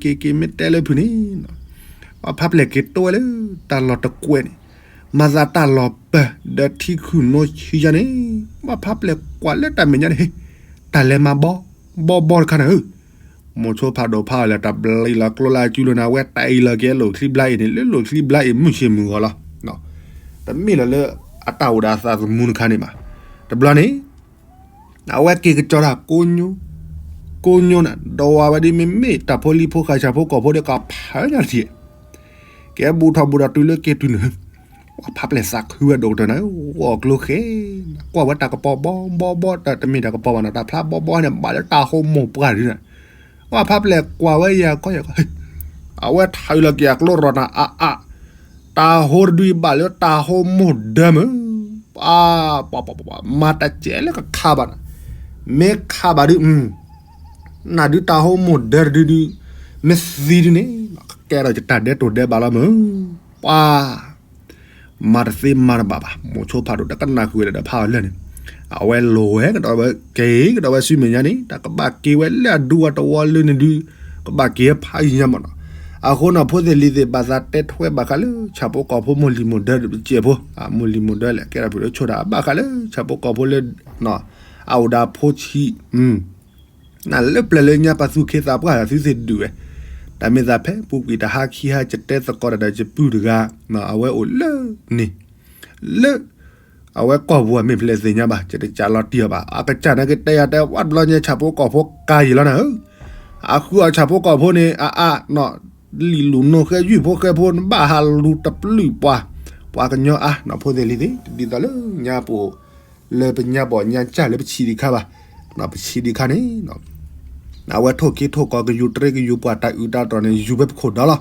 က့ၤ မ့ၢ်တဲလၢဖုၣ်န့ၣ် ပှၤဖးပျဲၢ်က့ၤတိဝဲလၢ တၢ်လီၢ်တကွဲးန့ၣ်, မၤသးတၢ်လီၢ်ပၢၢ်ဒီးထံခုၣ်နိဆံယါန့ၣ်, ပှၤဖးပျဲၢ်ကွၢ်လၢတၢ်မဲာ်ညါန့ၣ်, တၢ်လဲၤမၤဘီဘီဘီတခါန့ၣ်ဧၢ, မိၤဆိဖးဒိၣ်ဖးအီၣ်လဲၣ် တၢ်ဘျံးလီၤကျိလၢအစုလိၤန့ၣ် အဝဲတၢ်အံၤလီၤက့ၤလိၣ်ချံဘျါအံၤန့ၣ် လၢလိၣ်ချံဘျါအံၤမုၢ်ဆ့ၣ်မုၢ်ဂီၤလီၤ, တမ့ၢ်လၢၤလၢ အတၢ်အိၣ်ဒီးအသးသမူတခါန့ၣ်ဘၣ်, တဘျီန့ၣ် အဝဲက့ၤကစီၤတၢ်ကိညိ, ကိညိန့ၣ် ဒီးဝဲဒ်မ့မ့ၢ်တၢ်ဖိလံၤဖိဃာ်ဆၣ်ဖိကီၢ်ဖိဒီးကဖၢညါတထံၣ်, ကဲဘူးထီၣ်ဘူးဒီးတုၤလၢက့ၤတုၤန့ၣ်, ပှၤဖးပျဲၢ်သးခုဝဲဒိၣ်ကတၢၢ်န့ၣ် ဂီၢ်ကျိဃဲ, ကွၢ်ဝဲတၢ်ကပီၤဘီဘီဘီ တမ့ၢ်တၢ်ကပီၤဘၣ်န့ၣ် တၢ်ဖျါဘီဘီန့ၣ် ဘၣ်လၢတၢ်ဟိမိၢ်ပှၢ်တဒုန့ၣ်, ပှၤဖးပျဲၢ်ကွၢ်ဝဲယၤကီယၤကီ အဝဲထးအုးလီၤက့ၤအကျိရီၢ်နၤအါအါ, တၢ်ဟိတဒုအံၤဘၣ်လၢတၢ်ဟိမိၢ်ဒၢမုၢ်, ပှၤ ပှၤ ပှၤ ပှၤ မၤတစဲးလၢကခးဘၣ်န့ၣ်, မ့ၢ်ခးဘၣ်ဒုး နဒုးတၢ်ဟိမိၢ်ဒၢတဒုဒုး, မ့ၢ်သံဒုးန့ၣ် ကဲထီၣ်ယတၢ်ဒဲးတိၤဒဲးဘးလီၤမုၢ်, ပှၤ မၤတသ့မၤတဘၣ်ဘၣ် မိၤဆိဖးဒိၣ်တကနၣ်ဃုာ်ဝဲဒၣ်ဒီးဖးအီၣ်လဲၣ်န့ၣ်, အဝဲလိၣ်ဝဲကဒီးဝဲက့ၤကဒီးဝဲဆူမဲာ်ညါန့ၣ် တၢ်ကဘၣ်က့ၤဝဲလၢအဒူအတဝီလၢန့ၣ်ဒုး, ကဘၣ်က့ၤဖးယံၤညါမးနီၤ, အဃိန့ၣ် ဖိသ့ၣ်လံၤသ့ၣ်ဘၣ်သးတဲထွဲဘၣ်ဃးလၢ ဆၣ်ဖိကီၢ်ဖိမိၢ်လံၤမိၢ်ဒၢတစဲးဖိ, မိၢ်လံၤမိၢ်ဒၢလဲၣ် ကဲထီၣ်ဖုၣ်လၢဆိတၢ်ဘၣ်ဃးလၢ ဆၣ်ဖိကီၢ်ဖိလၢ အအိၣ်ဒီးဖိဆံး နလၢပျၢၤလၢညါပှၤသူၣ်က့သးပှၢ် သုသ့ၣ်ဒုးဝဲ, တၢ်မ့ၢ်သးဖဲပူၤကွံာ်တဟါခံဟါ ယတဲသကိးတၢ်ဒီးယပုၢ်တဂၤ, အဝဲအိၣ်လၢန့ၣ်, လၢ အဝဲကီၢ်ပူၤအမ့ၢ်ဖဲလဲၣ်သ့ၣ်ညါဘၣ်, ယတကးလီၤတံၢ်အီၤဘၣ်. အကစၢ်နာ်က့တဲယၤတဲ ဝဲတဘျီညါ ဆၣ်ဖိကီၢ်ဖိကါယံာ်လီၤနၤဧၢ, အဃုအီၤဆၣ်ဖိကီၢ်ဖိန့ၣ် အအါနီၤ, လံာ်လူၤနိၣ်ဃဲယုၢ်ဖိဃဲဖိ နဘၣ်ဟးလူၤတပျုာ်ပှၤ, ပှၤကညီအါနီၤ ဖိသ့ၣ်လံၤသ့ၣ်, ဒ်သိးလၢညါပအိၣ် လၢပညါဘီၣ်ညါကၢ်လၢပဆံးဒံးခါဘၣ်, ပဆံးဒံးခါန့ၣ် အဝဲထိၣ်က့ၤထိၣ်ကီၤကယူၤတြဲကယူၤပှၤတၢ်အုးတၢ်တီၢ်န့ၣ် ယူၤဖဲပခိၣ်ဒီလီၤ.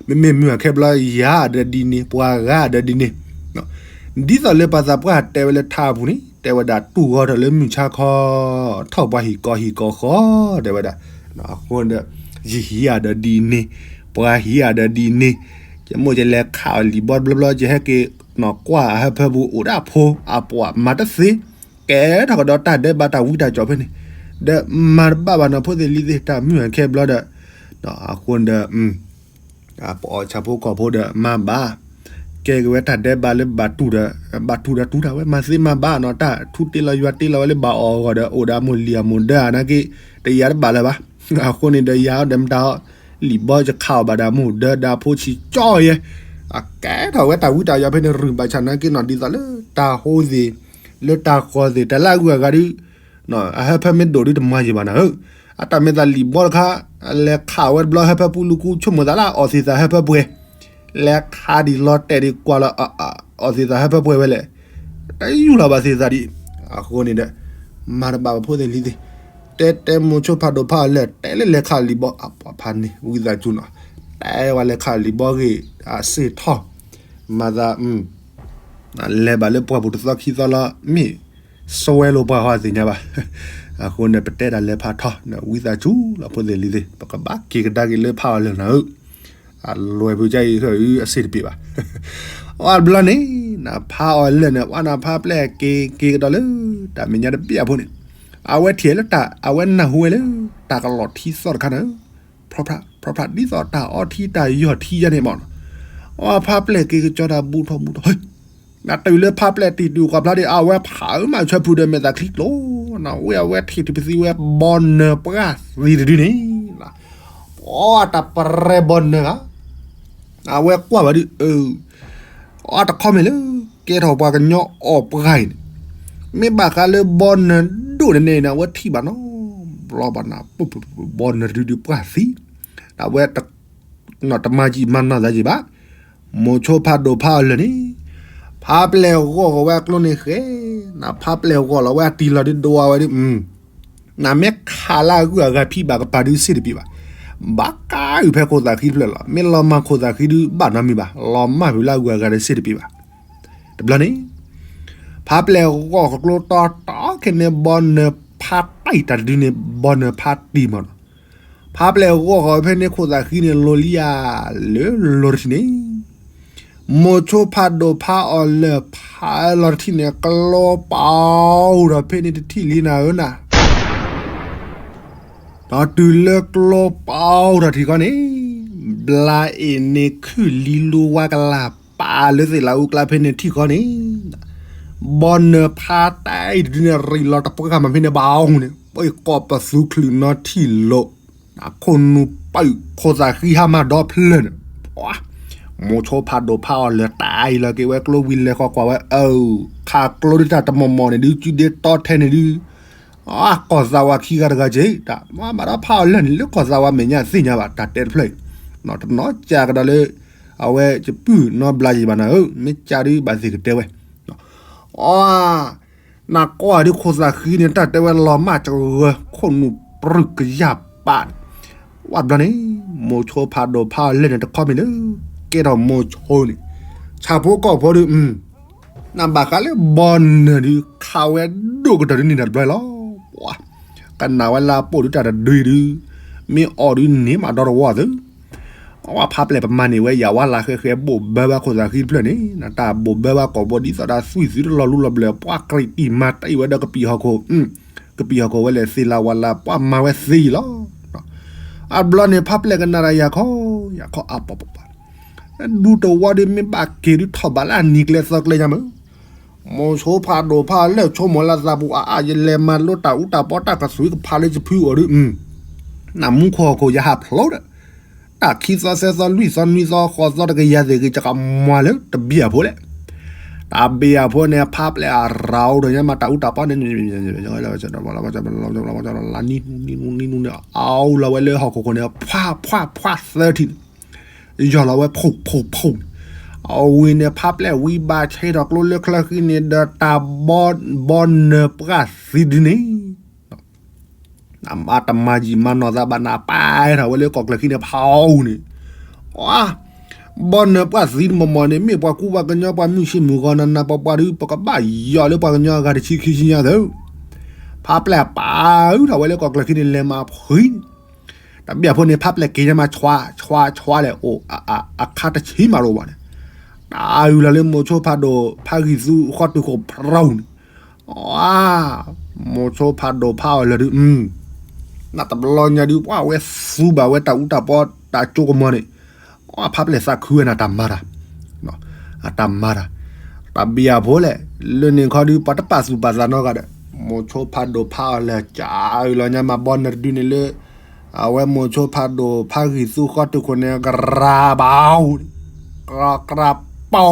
မ့မ့ၢ်မုၢ်အခါဘျီ ယၤဒီးဒ်န့ၣ် ပှၤဂၤဒီးဒ်န့ၣ်, ဒ်သိးလၢပှၤသးပှၢ်တဲဝဲလၢထါအပူၤန့ၣ် တဲဝဲဒၣ်တူၢ်ဂီၤထီၣ်လၢမုၢ်ဆါခီ, ထီၣ်ပှၤဟံၣ်ကီၤဟံၣ်ကီၤဃီ တဲဝဲဒၣ်, အဃိဒီး ယဟံးယၤဒီးဒ်န့ၣ်, ပှၤဟံးယၤဒီးဒ်န့ၣ်, ယမိၢ်ယလဲၤခးအီၤလံာ်ဘီတဘျီဘျီ ယဟဲက့ၤနီၢ်ကွၢ်အဟၢဖၢပူၤအိၣ်ဒၣ်ဖိအပှၤမၤတသ့, ကဲထီၣ်ကဒီးတၢ်ဒဲးဘးတၢ်ဝံတၢ်ကၠီၣ်ဖဲန့ၣ်, ဒီးမၤတဘၣ်ဘၣ်နီၤ ဖိသ့ၣ်လံၤသ့ၣ် တၢ်မုၢ်အခဲဘျီဒီး, အဃိဒီး ပအီၣ်ဆၣ်ဖိကီၢ်ဖိဒီးမၤဘၣ်, ကဲက့ၤဝဲတၢ်ဒဲးဘးလၢဘၣ်တူၢ်ဒီး, ဘၣ်တူၢ်ဒီးတူၢ်တၢ်ဝဲ မၤသ့မၤဘၣ်နီၤ တၢ်ထူတ့လီၤယွၤတ့လီၤဝဲလၢဘၣ်အီၣ်အဂီၢ်ဒီး အိၣ်ဒီးအမိၢ်လံၤအမိၢ်ဒၢအနာ်က့, တယၤတဘၣ်လၢၤဘၣ်. အဃိန့ၣ်ဒီးယၤဒီးမတၤအီၤ, လံာ်ဘီယခးအီၤဘၣ်ဒီးအမိၢ်ဒၢဒီးအဖိဆံးကၠီယဲ, အကဲထီၣ်ဝဲတၢ်ဝံတၢ်ယီၤဖဲန့ၣ် ရုၢ်ဘၣ်ဆၣ်နာ်က့နီၤ ဒ်သိးလၢတၢ်ဟိသ့ၣ်, လၢတၢ်ဃီၤသ့ၣ် တၢ်လၢအဂုၤအဂၤဒုး အဟၢဖၢမ့ၢ်ဒိၣ်ဒုးတမၤယံာ်ဘၣ်နၤဧၢ, အတၢ်မ့ၢ်သးလံာ်ဘီတခါ, လဲၤခးဝဲတဘျီဟၢဖၢပူၤလူၤကူဆိကမိၣ်သးလၢအအီၣ်သ့ၣ်သးဟၢဖၢပှဲၤ, လဲၤခးဒံးလီၤတဲာ်ဒံးကွၢ်လီၤ, အီၣ်သ့ၣ်သးဟၢဖၢပှဲၤဝဲလဲၣ်, တယူၢ်လီၤဘၣ်သ့ၣ်သးဒံး, အဃိန့ၣ်ဒီး, မၤတဘၣ်ပဖိသ့ၣ်လံၤသ့ၣ်, တဲတဲမိၤဆိဖးဒိၣ်ဖးအီၤလၢာ် တဲလၢလဲၤခးလံာ်ဘီ အပှၤဖးန့ၣ် ဝံသးစူၤနီၤ, တဲဝဲလဲၤခးလံာ်ဘီဂ့ၤ, အစ့ၣ်ထီၣ်, မၤသး လဲၤဘၣ်လၢပှၢ်ပူၤတသီခံသီလီၤ မ့ၢ်စဝဲလိာ်ပှၤဟီသ့ၣ်ညါဘၣ်. အဃိန့ၣ် ပတဲဒၣ်လဲၤဖးထီ ဝံသးစူၤလီၤ ဖိသ့ၣ်လံၤသ့ၣ် ပကဘၣ်က့ၤကဒါက့ၤလၢဖးအီၤလၢာ်နၤဧၢ, အလွဲၢ်ဖုကါအံၤအစ့ၣ်တပ့ၤဘၣ်. အီၤတဘျီန့ၣ် နဖးအီၤလၢာ်န့ၣ် ဝဲနဖးပျဲၢ်က့ၤက့ၤကဒီးလၢ တၢ်မဲာ်ညါတဘ့ၣ်အဖိန့ၣ်, အဝဲထံၣ်လၢတၢ် အဝဲနၢ်ဟူဝဲလၢ တၢ်ကလီၢ်ထံသီတခါန့ၣ် ဖြၣ်ဖြၣ်ဖြၣ်ဖြၣ် ဒ်သိးတၢ်အီထံတၢ်ယီၢ်ထံယါန့ၣ်မးနီၤ, အဝဲဖးပျဲၢ်က့ၤကကၠီတၢ်ဘူးထီၣ်ဘူးထီၣ်, နတုၤလၢဖးပျဲၢ်တံၢ်တုၤကွၢ်ဖျါဒီး အဝဲဖးမးဆၢဖုဒီးမဲာ်သးချံကျိနီၤ, ဝဲအဝဲထံၣ်တပသံဝဲ ဘီနၢၤပှၢ်သံတဒုန့ၣ်, ပှၤတၢ်ပရဲဘီနၢၤဂၤ အဝဲကွၢ်ဘၣ်ဒုး အတခီမ့ၢ်လၢ ကဲထီၣ်ပှၤကညီအီၣ်ပှၢ်အံၤန့ၣ်, မ့ၢ်ဘၣ်ဃးလၢဘီနၢၤဒိၣ်န့ၣ်န့ၣ် အဝဲထံၣ်ဘၣ်နီၤ, ဘျီဘၣ်နၤ ဘီနၢၤတဒုဒုးပှၢ်သံ, အဝဲ တမၤကံၣ်မၤနီၢ်သးက့ၤဘၣ်, မိၤဆိဖးဒိၣ်ဖးအီၤလၢာ်န့ၣ်, ဖးပျဲၢ်ဂီၢ်ဂီၢ်ဝဲအကျိန့ၣ်ဃဲ, နဖးပျဲၢ်ဂီၢ်လီၤဝဲအတံၢ်လီၤဒုးဒိးဝဲဒုး နမ့ၢ်ခးလၢအဂုၤအဂၤဖံးဘၣ်ကပၤဒုးစ့ၣ်တပ့ၤဘၣ်, ဘၣ်ကးအုၣ်ဖဲခိၣ်သးဃံတဖျၢၣ်လီၤ, မ့ၢ်လီၤမၢ်ခိၣ်သးဃံဒုးဘၣ်နီတမံၤဘၣ်, လီၤမၢ်ဖုးလၢအဂုၤအဂၤဒုးစ့ၣ်တပ့ၤဘၣ်. တဘျီန့ၣ် ဖးပျဲၢ်ဂီၢ်ကကျိတီတီခဲန့ၣ် ဘီနၢၤဖးတံၢ်တၢ်တဒုန့ၣ် ဘီနၢၤဖးတံၢ်မးနီၤ, ဖးပျဲၢ်ဂီၢ်ဂီၢ်ဖဲန့ၣ်ခိၣ်သးဃံန့ၣ် လီၤလံဧါ လၢလီၤတထံၣ်န့ၣ် မိၤဆိဖးဒိၣ်ဖးအီၤလၢာ်ဖးလီၤတထံၣ်န့ၣ် ကျိပာ်အိၣ်ဒီးဖဲန့ၣ်တထံၣ်လံနၤဧၢနၤ, ဒီးတုၤလၢကျိပာ်အိၣ်ဒီးထံၣ်ဃီန့ၣ် ဘျါအ့ၣ်န့ၣ်ခုၣ်လံလူဝါကလၢ်ပာ်လၢသ့ၣ်လၣ်အူကျါဖဲန့ၣ်ထံၣ်ဃီန့ၣ် ဘီနၢၤဖးတံၢ်တဒုန့ၣ် ရံးလီၤတပှၢ်မးဖဲန့ၣ်ဘၣ်အီၤန့ၣ် ပှၤကိးပသူချုးနီထံၣ်လိာ် ခိၣ်နူာ်ပာ်ခိၣ်သးဃံဟါမၢ်ဒီဖျၢၣ်န့ၣ် မိၤဆိဖးဒိၣ်ဖးအီၤလၢာ်တံၢ်လီၤက့ၤဝဲကျိဝံၤလဲၤဃီကွၢ်ဝဲအၢ ခးကျိဒုးတၢ်တမီၢ်မီၢ်န့ၣ်ဒုး စုဒ့တီထဲန့ၣ်ဒုး အကီၢ်သးဝးခံဂၤတဂၤက့ၤ တၢ်မၤဘၣ်ဒီးဖးအီၤလၢာ်န့ၣ် လၢကီၢ်သးဝးမဲာ်ညါသ့ၣ်ညါဘၣ် တၢ်တဲတဖျၢၣ်အံၤ တနီၤစၢ်ကဒီးလၢ အဝဲယပုၢ်နီဘျါယံၤဘၣ်နၤဧၢ မ့ၢ်စၢ်ဒုးဘၣ်သ့ၣ်ကတဲဝဲ အီ နကွၢ်ဒုးခိၣ်သးဃံန့ၣ် တၢ်တဲဝဲလီၤမၢ်ကရၢ ခိၣ်နူာ်ပြုၢ်ကယၢ်ပာ်န့ၣ် ဝဲဘျီန့ၣ် မိၤဆိဖးဒိၣ်ဖးအီၤလၢာ်န့ၣ်တခီမ့ၢ်လၢ ကဲထီၣ်မိၤဆိန့ၣ် ဆၣ်ဖိကီၢ်ဖိဒုး နဘၣ်ဃးလၢဘီနၢၤဒုး ခးဝဲဒိၣ်ကတၢၢ်ဒုးန့ၣ်တဘျီလီၤ ပှၤ ကနၣ်ဝဲလၢအပိာ်ဒုးတၢ်တဒုဒုး မ့ၢ်အီၣ်ဒုးန့ၢ်မးဒီတဝီသု အဝဲဖးပျဲၢ်ပမၤန့ၢ်ဝဲယၤဝဲလၢဃဲဃဲဘိၣ်ဘၢဘၣ်ခိၣ်သးဃံတဖျၢၣ်န့ၣ် တၢ်ဘိၣ်ဘၢဘၣ်ကိာ်ဘိဒ်သိးဒီးသွံၣ်သုတလီၤလူလီၤဘျၢၣ် ပှၤကြံးတံၢ်မၤတံၢ်ဝဲဒီးကပံာ်ဟီၣ်ခိၣ် ကပံာ်ဟီၣ်ခိၣ်ဝဲလဲၣ်သ့လၢဝဲလၢပှၤမၤဝဲသ့အံၤလီၤ အဘျီန့ၣ်ဖးပျဲၢ်ကနၣ်ဒီးယၤခီ ယၤခီအပီၢ်ပီၢ်ပီၢ် ဒူတဝီဒုးမ့ၢ်ဘၣ်က့ၤဒုးထီၣ်ဘးလၢအနံၤကျဲသီကျဲညါမး မိၤဆိဖးဒိၣ်ဖးလၢာ်ဆိကမိၣ်လၢသးပူၤအါအါ ယလဲၤမၤလိတၢ်အူတၢ်ပီတၢ်ကသွံကဖးလၢယဖုအီၤဒုး နမူခိၣ်ဟီၣ်ခိၣ်ယဟးဖျိးဒီး တၢ်ခံသီသၢသီလွံၢ်သီနွံသီဃိးသီတကယၤသ့ၣ်ဂ့ၤ ကကမၤလၢတဘ့ၣ်အဖိလဲၣ်. တၢ်ဘ့ၣ်အဖိန့ၣ် ဖးပျဲၢ်အရၤအိၣ်ဒီးညါမး တၢ်အူတၢ်ပီန့ၣ် နံၤနံၤနံၤနံၤန့ၣ် အအိၣ်လီၤဝဲလၢဟီၣ်ခိၣ်ခိၣ်န့ၣ် ဖှါဖှါဖှါသၢထံၣ်န့ၣ် ယီၢ်လီၤဝဲဖှိၣ်ဖှိၣ်ဖှိၣ်န့ၣ် အဝံၤန့ၣ် ဖးပျဲၢ်ဝံဘၣ်ဆဲးထီၣ်ကျိလၢချၢဃံန့ၣ်ဒီး တၢ်ဘီနၢၤပှၢ်သံဒုန့ၣ် အတမၤယံာ်မၤနီၢ်သးဘၣ်န့ၣ် ပာ်ထီၣ်ဝဲလၢကီၢ်ချၢဃံန့ၣ် ဖးအူန့ၣ် အ ဘီနၢၤပှၢ်သံတမီၤမီၤန့ၣ် မ့ၢ်ပှၤကူပှၤကညီပှၤမုၢ်ဆ့ၣ်မုၢ်ဂီၤနၤနၤပှၤပှၤဒီး ပကဘၣ်ယီၢ်လၢပှၤကညီအဂၤတဆံခံဆံညါသၢ ဖးပျဲၢ်ပာ်ထီၣ်ဝဲလၢကီၢ်ချၢဃံန့ၣ် လဲၤမၤဖှံန့ၣ် တၢ်ဘ့ၣ်အဖိန့ၣ် ဖးပျဲၢ်က့ၤညါမး ဆွါဆွါဆွါလဲၣ် အိၣ်အခါတဆံးမးတအိၣ်ဘၣ်န့ၣ် တၢ်အုၣ်လီၤလၢမိၤဆိဖးဒိၣ်ဖးဂံၢ်သူဃီတုၤခိၣ်ဖရီန့ၣ် အ မိၤဆိဖးဒိၣ်ဖးအီၤလၢာ်ဒုး နတဘျီညါဒုး ပှၤဝဲသူဘၣ်ဝဲတၢ်အူတၢ်ပီတၢ်ကၠိကမီၤန့ၣ် အဖးပျဲၢ်သးခုဝဲန့ၣ် တၢ်မၤတၢ် အတၢ်မၤတၢ် တၢ်ဘ့ၣ်အဖိလဲၣ် လၢန့ၣ်ခီဒုး ပှၤတပာ်သူၣ်ပာ်သးနီတဂၤဒီး မိၤဆိဖးဒိၣ်ဖးအီၤလၢာ် ကၢ်အုၣ်လီၤညါမး ဘီနၢၤတဒုန့ၣ်လၢ အဝဲမိၤဆိဖးဒိၣ်ဖးဂံၢ်သူဃီတုၤခိၣ်န့ၣ် ကရၤဘၣ် ကရၤပီ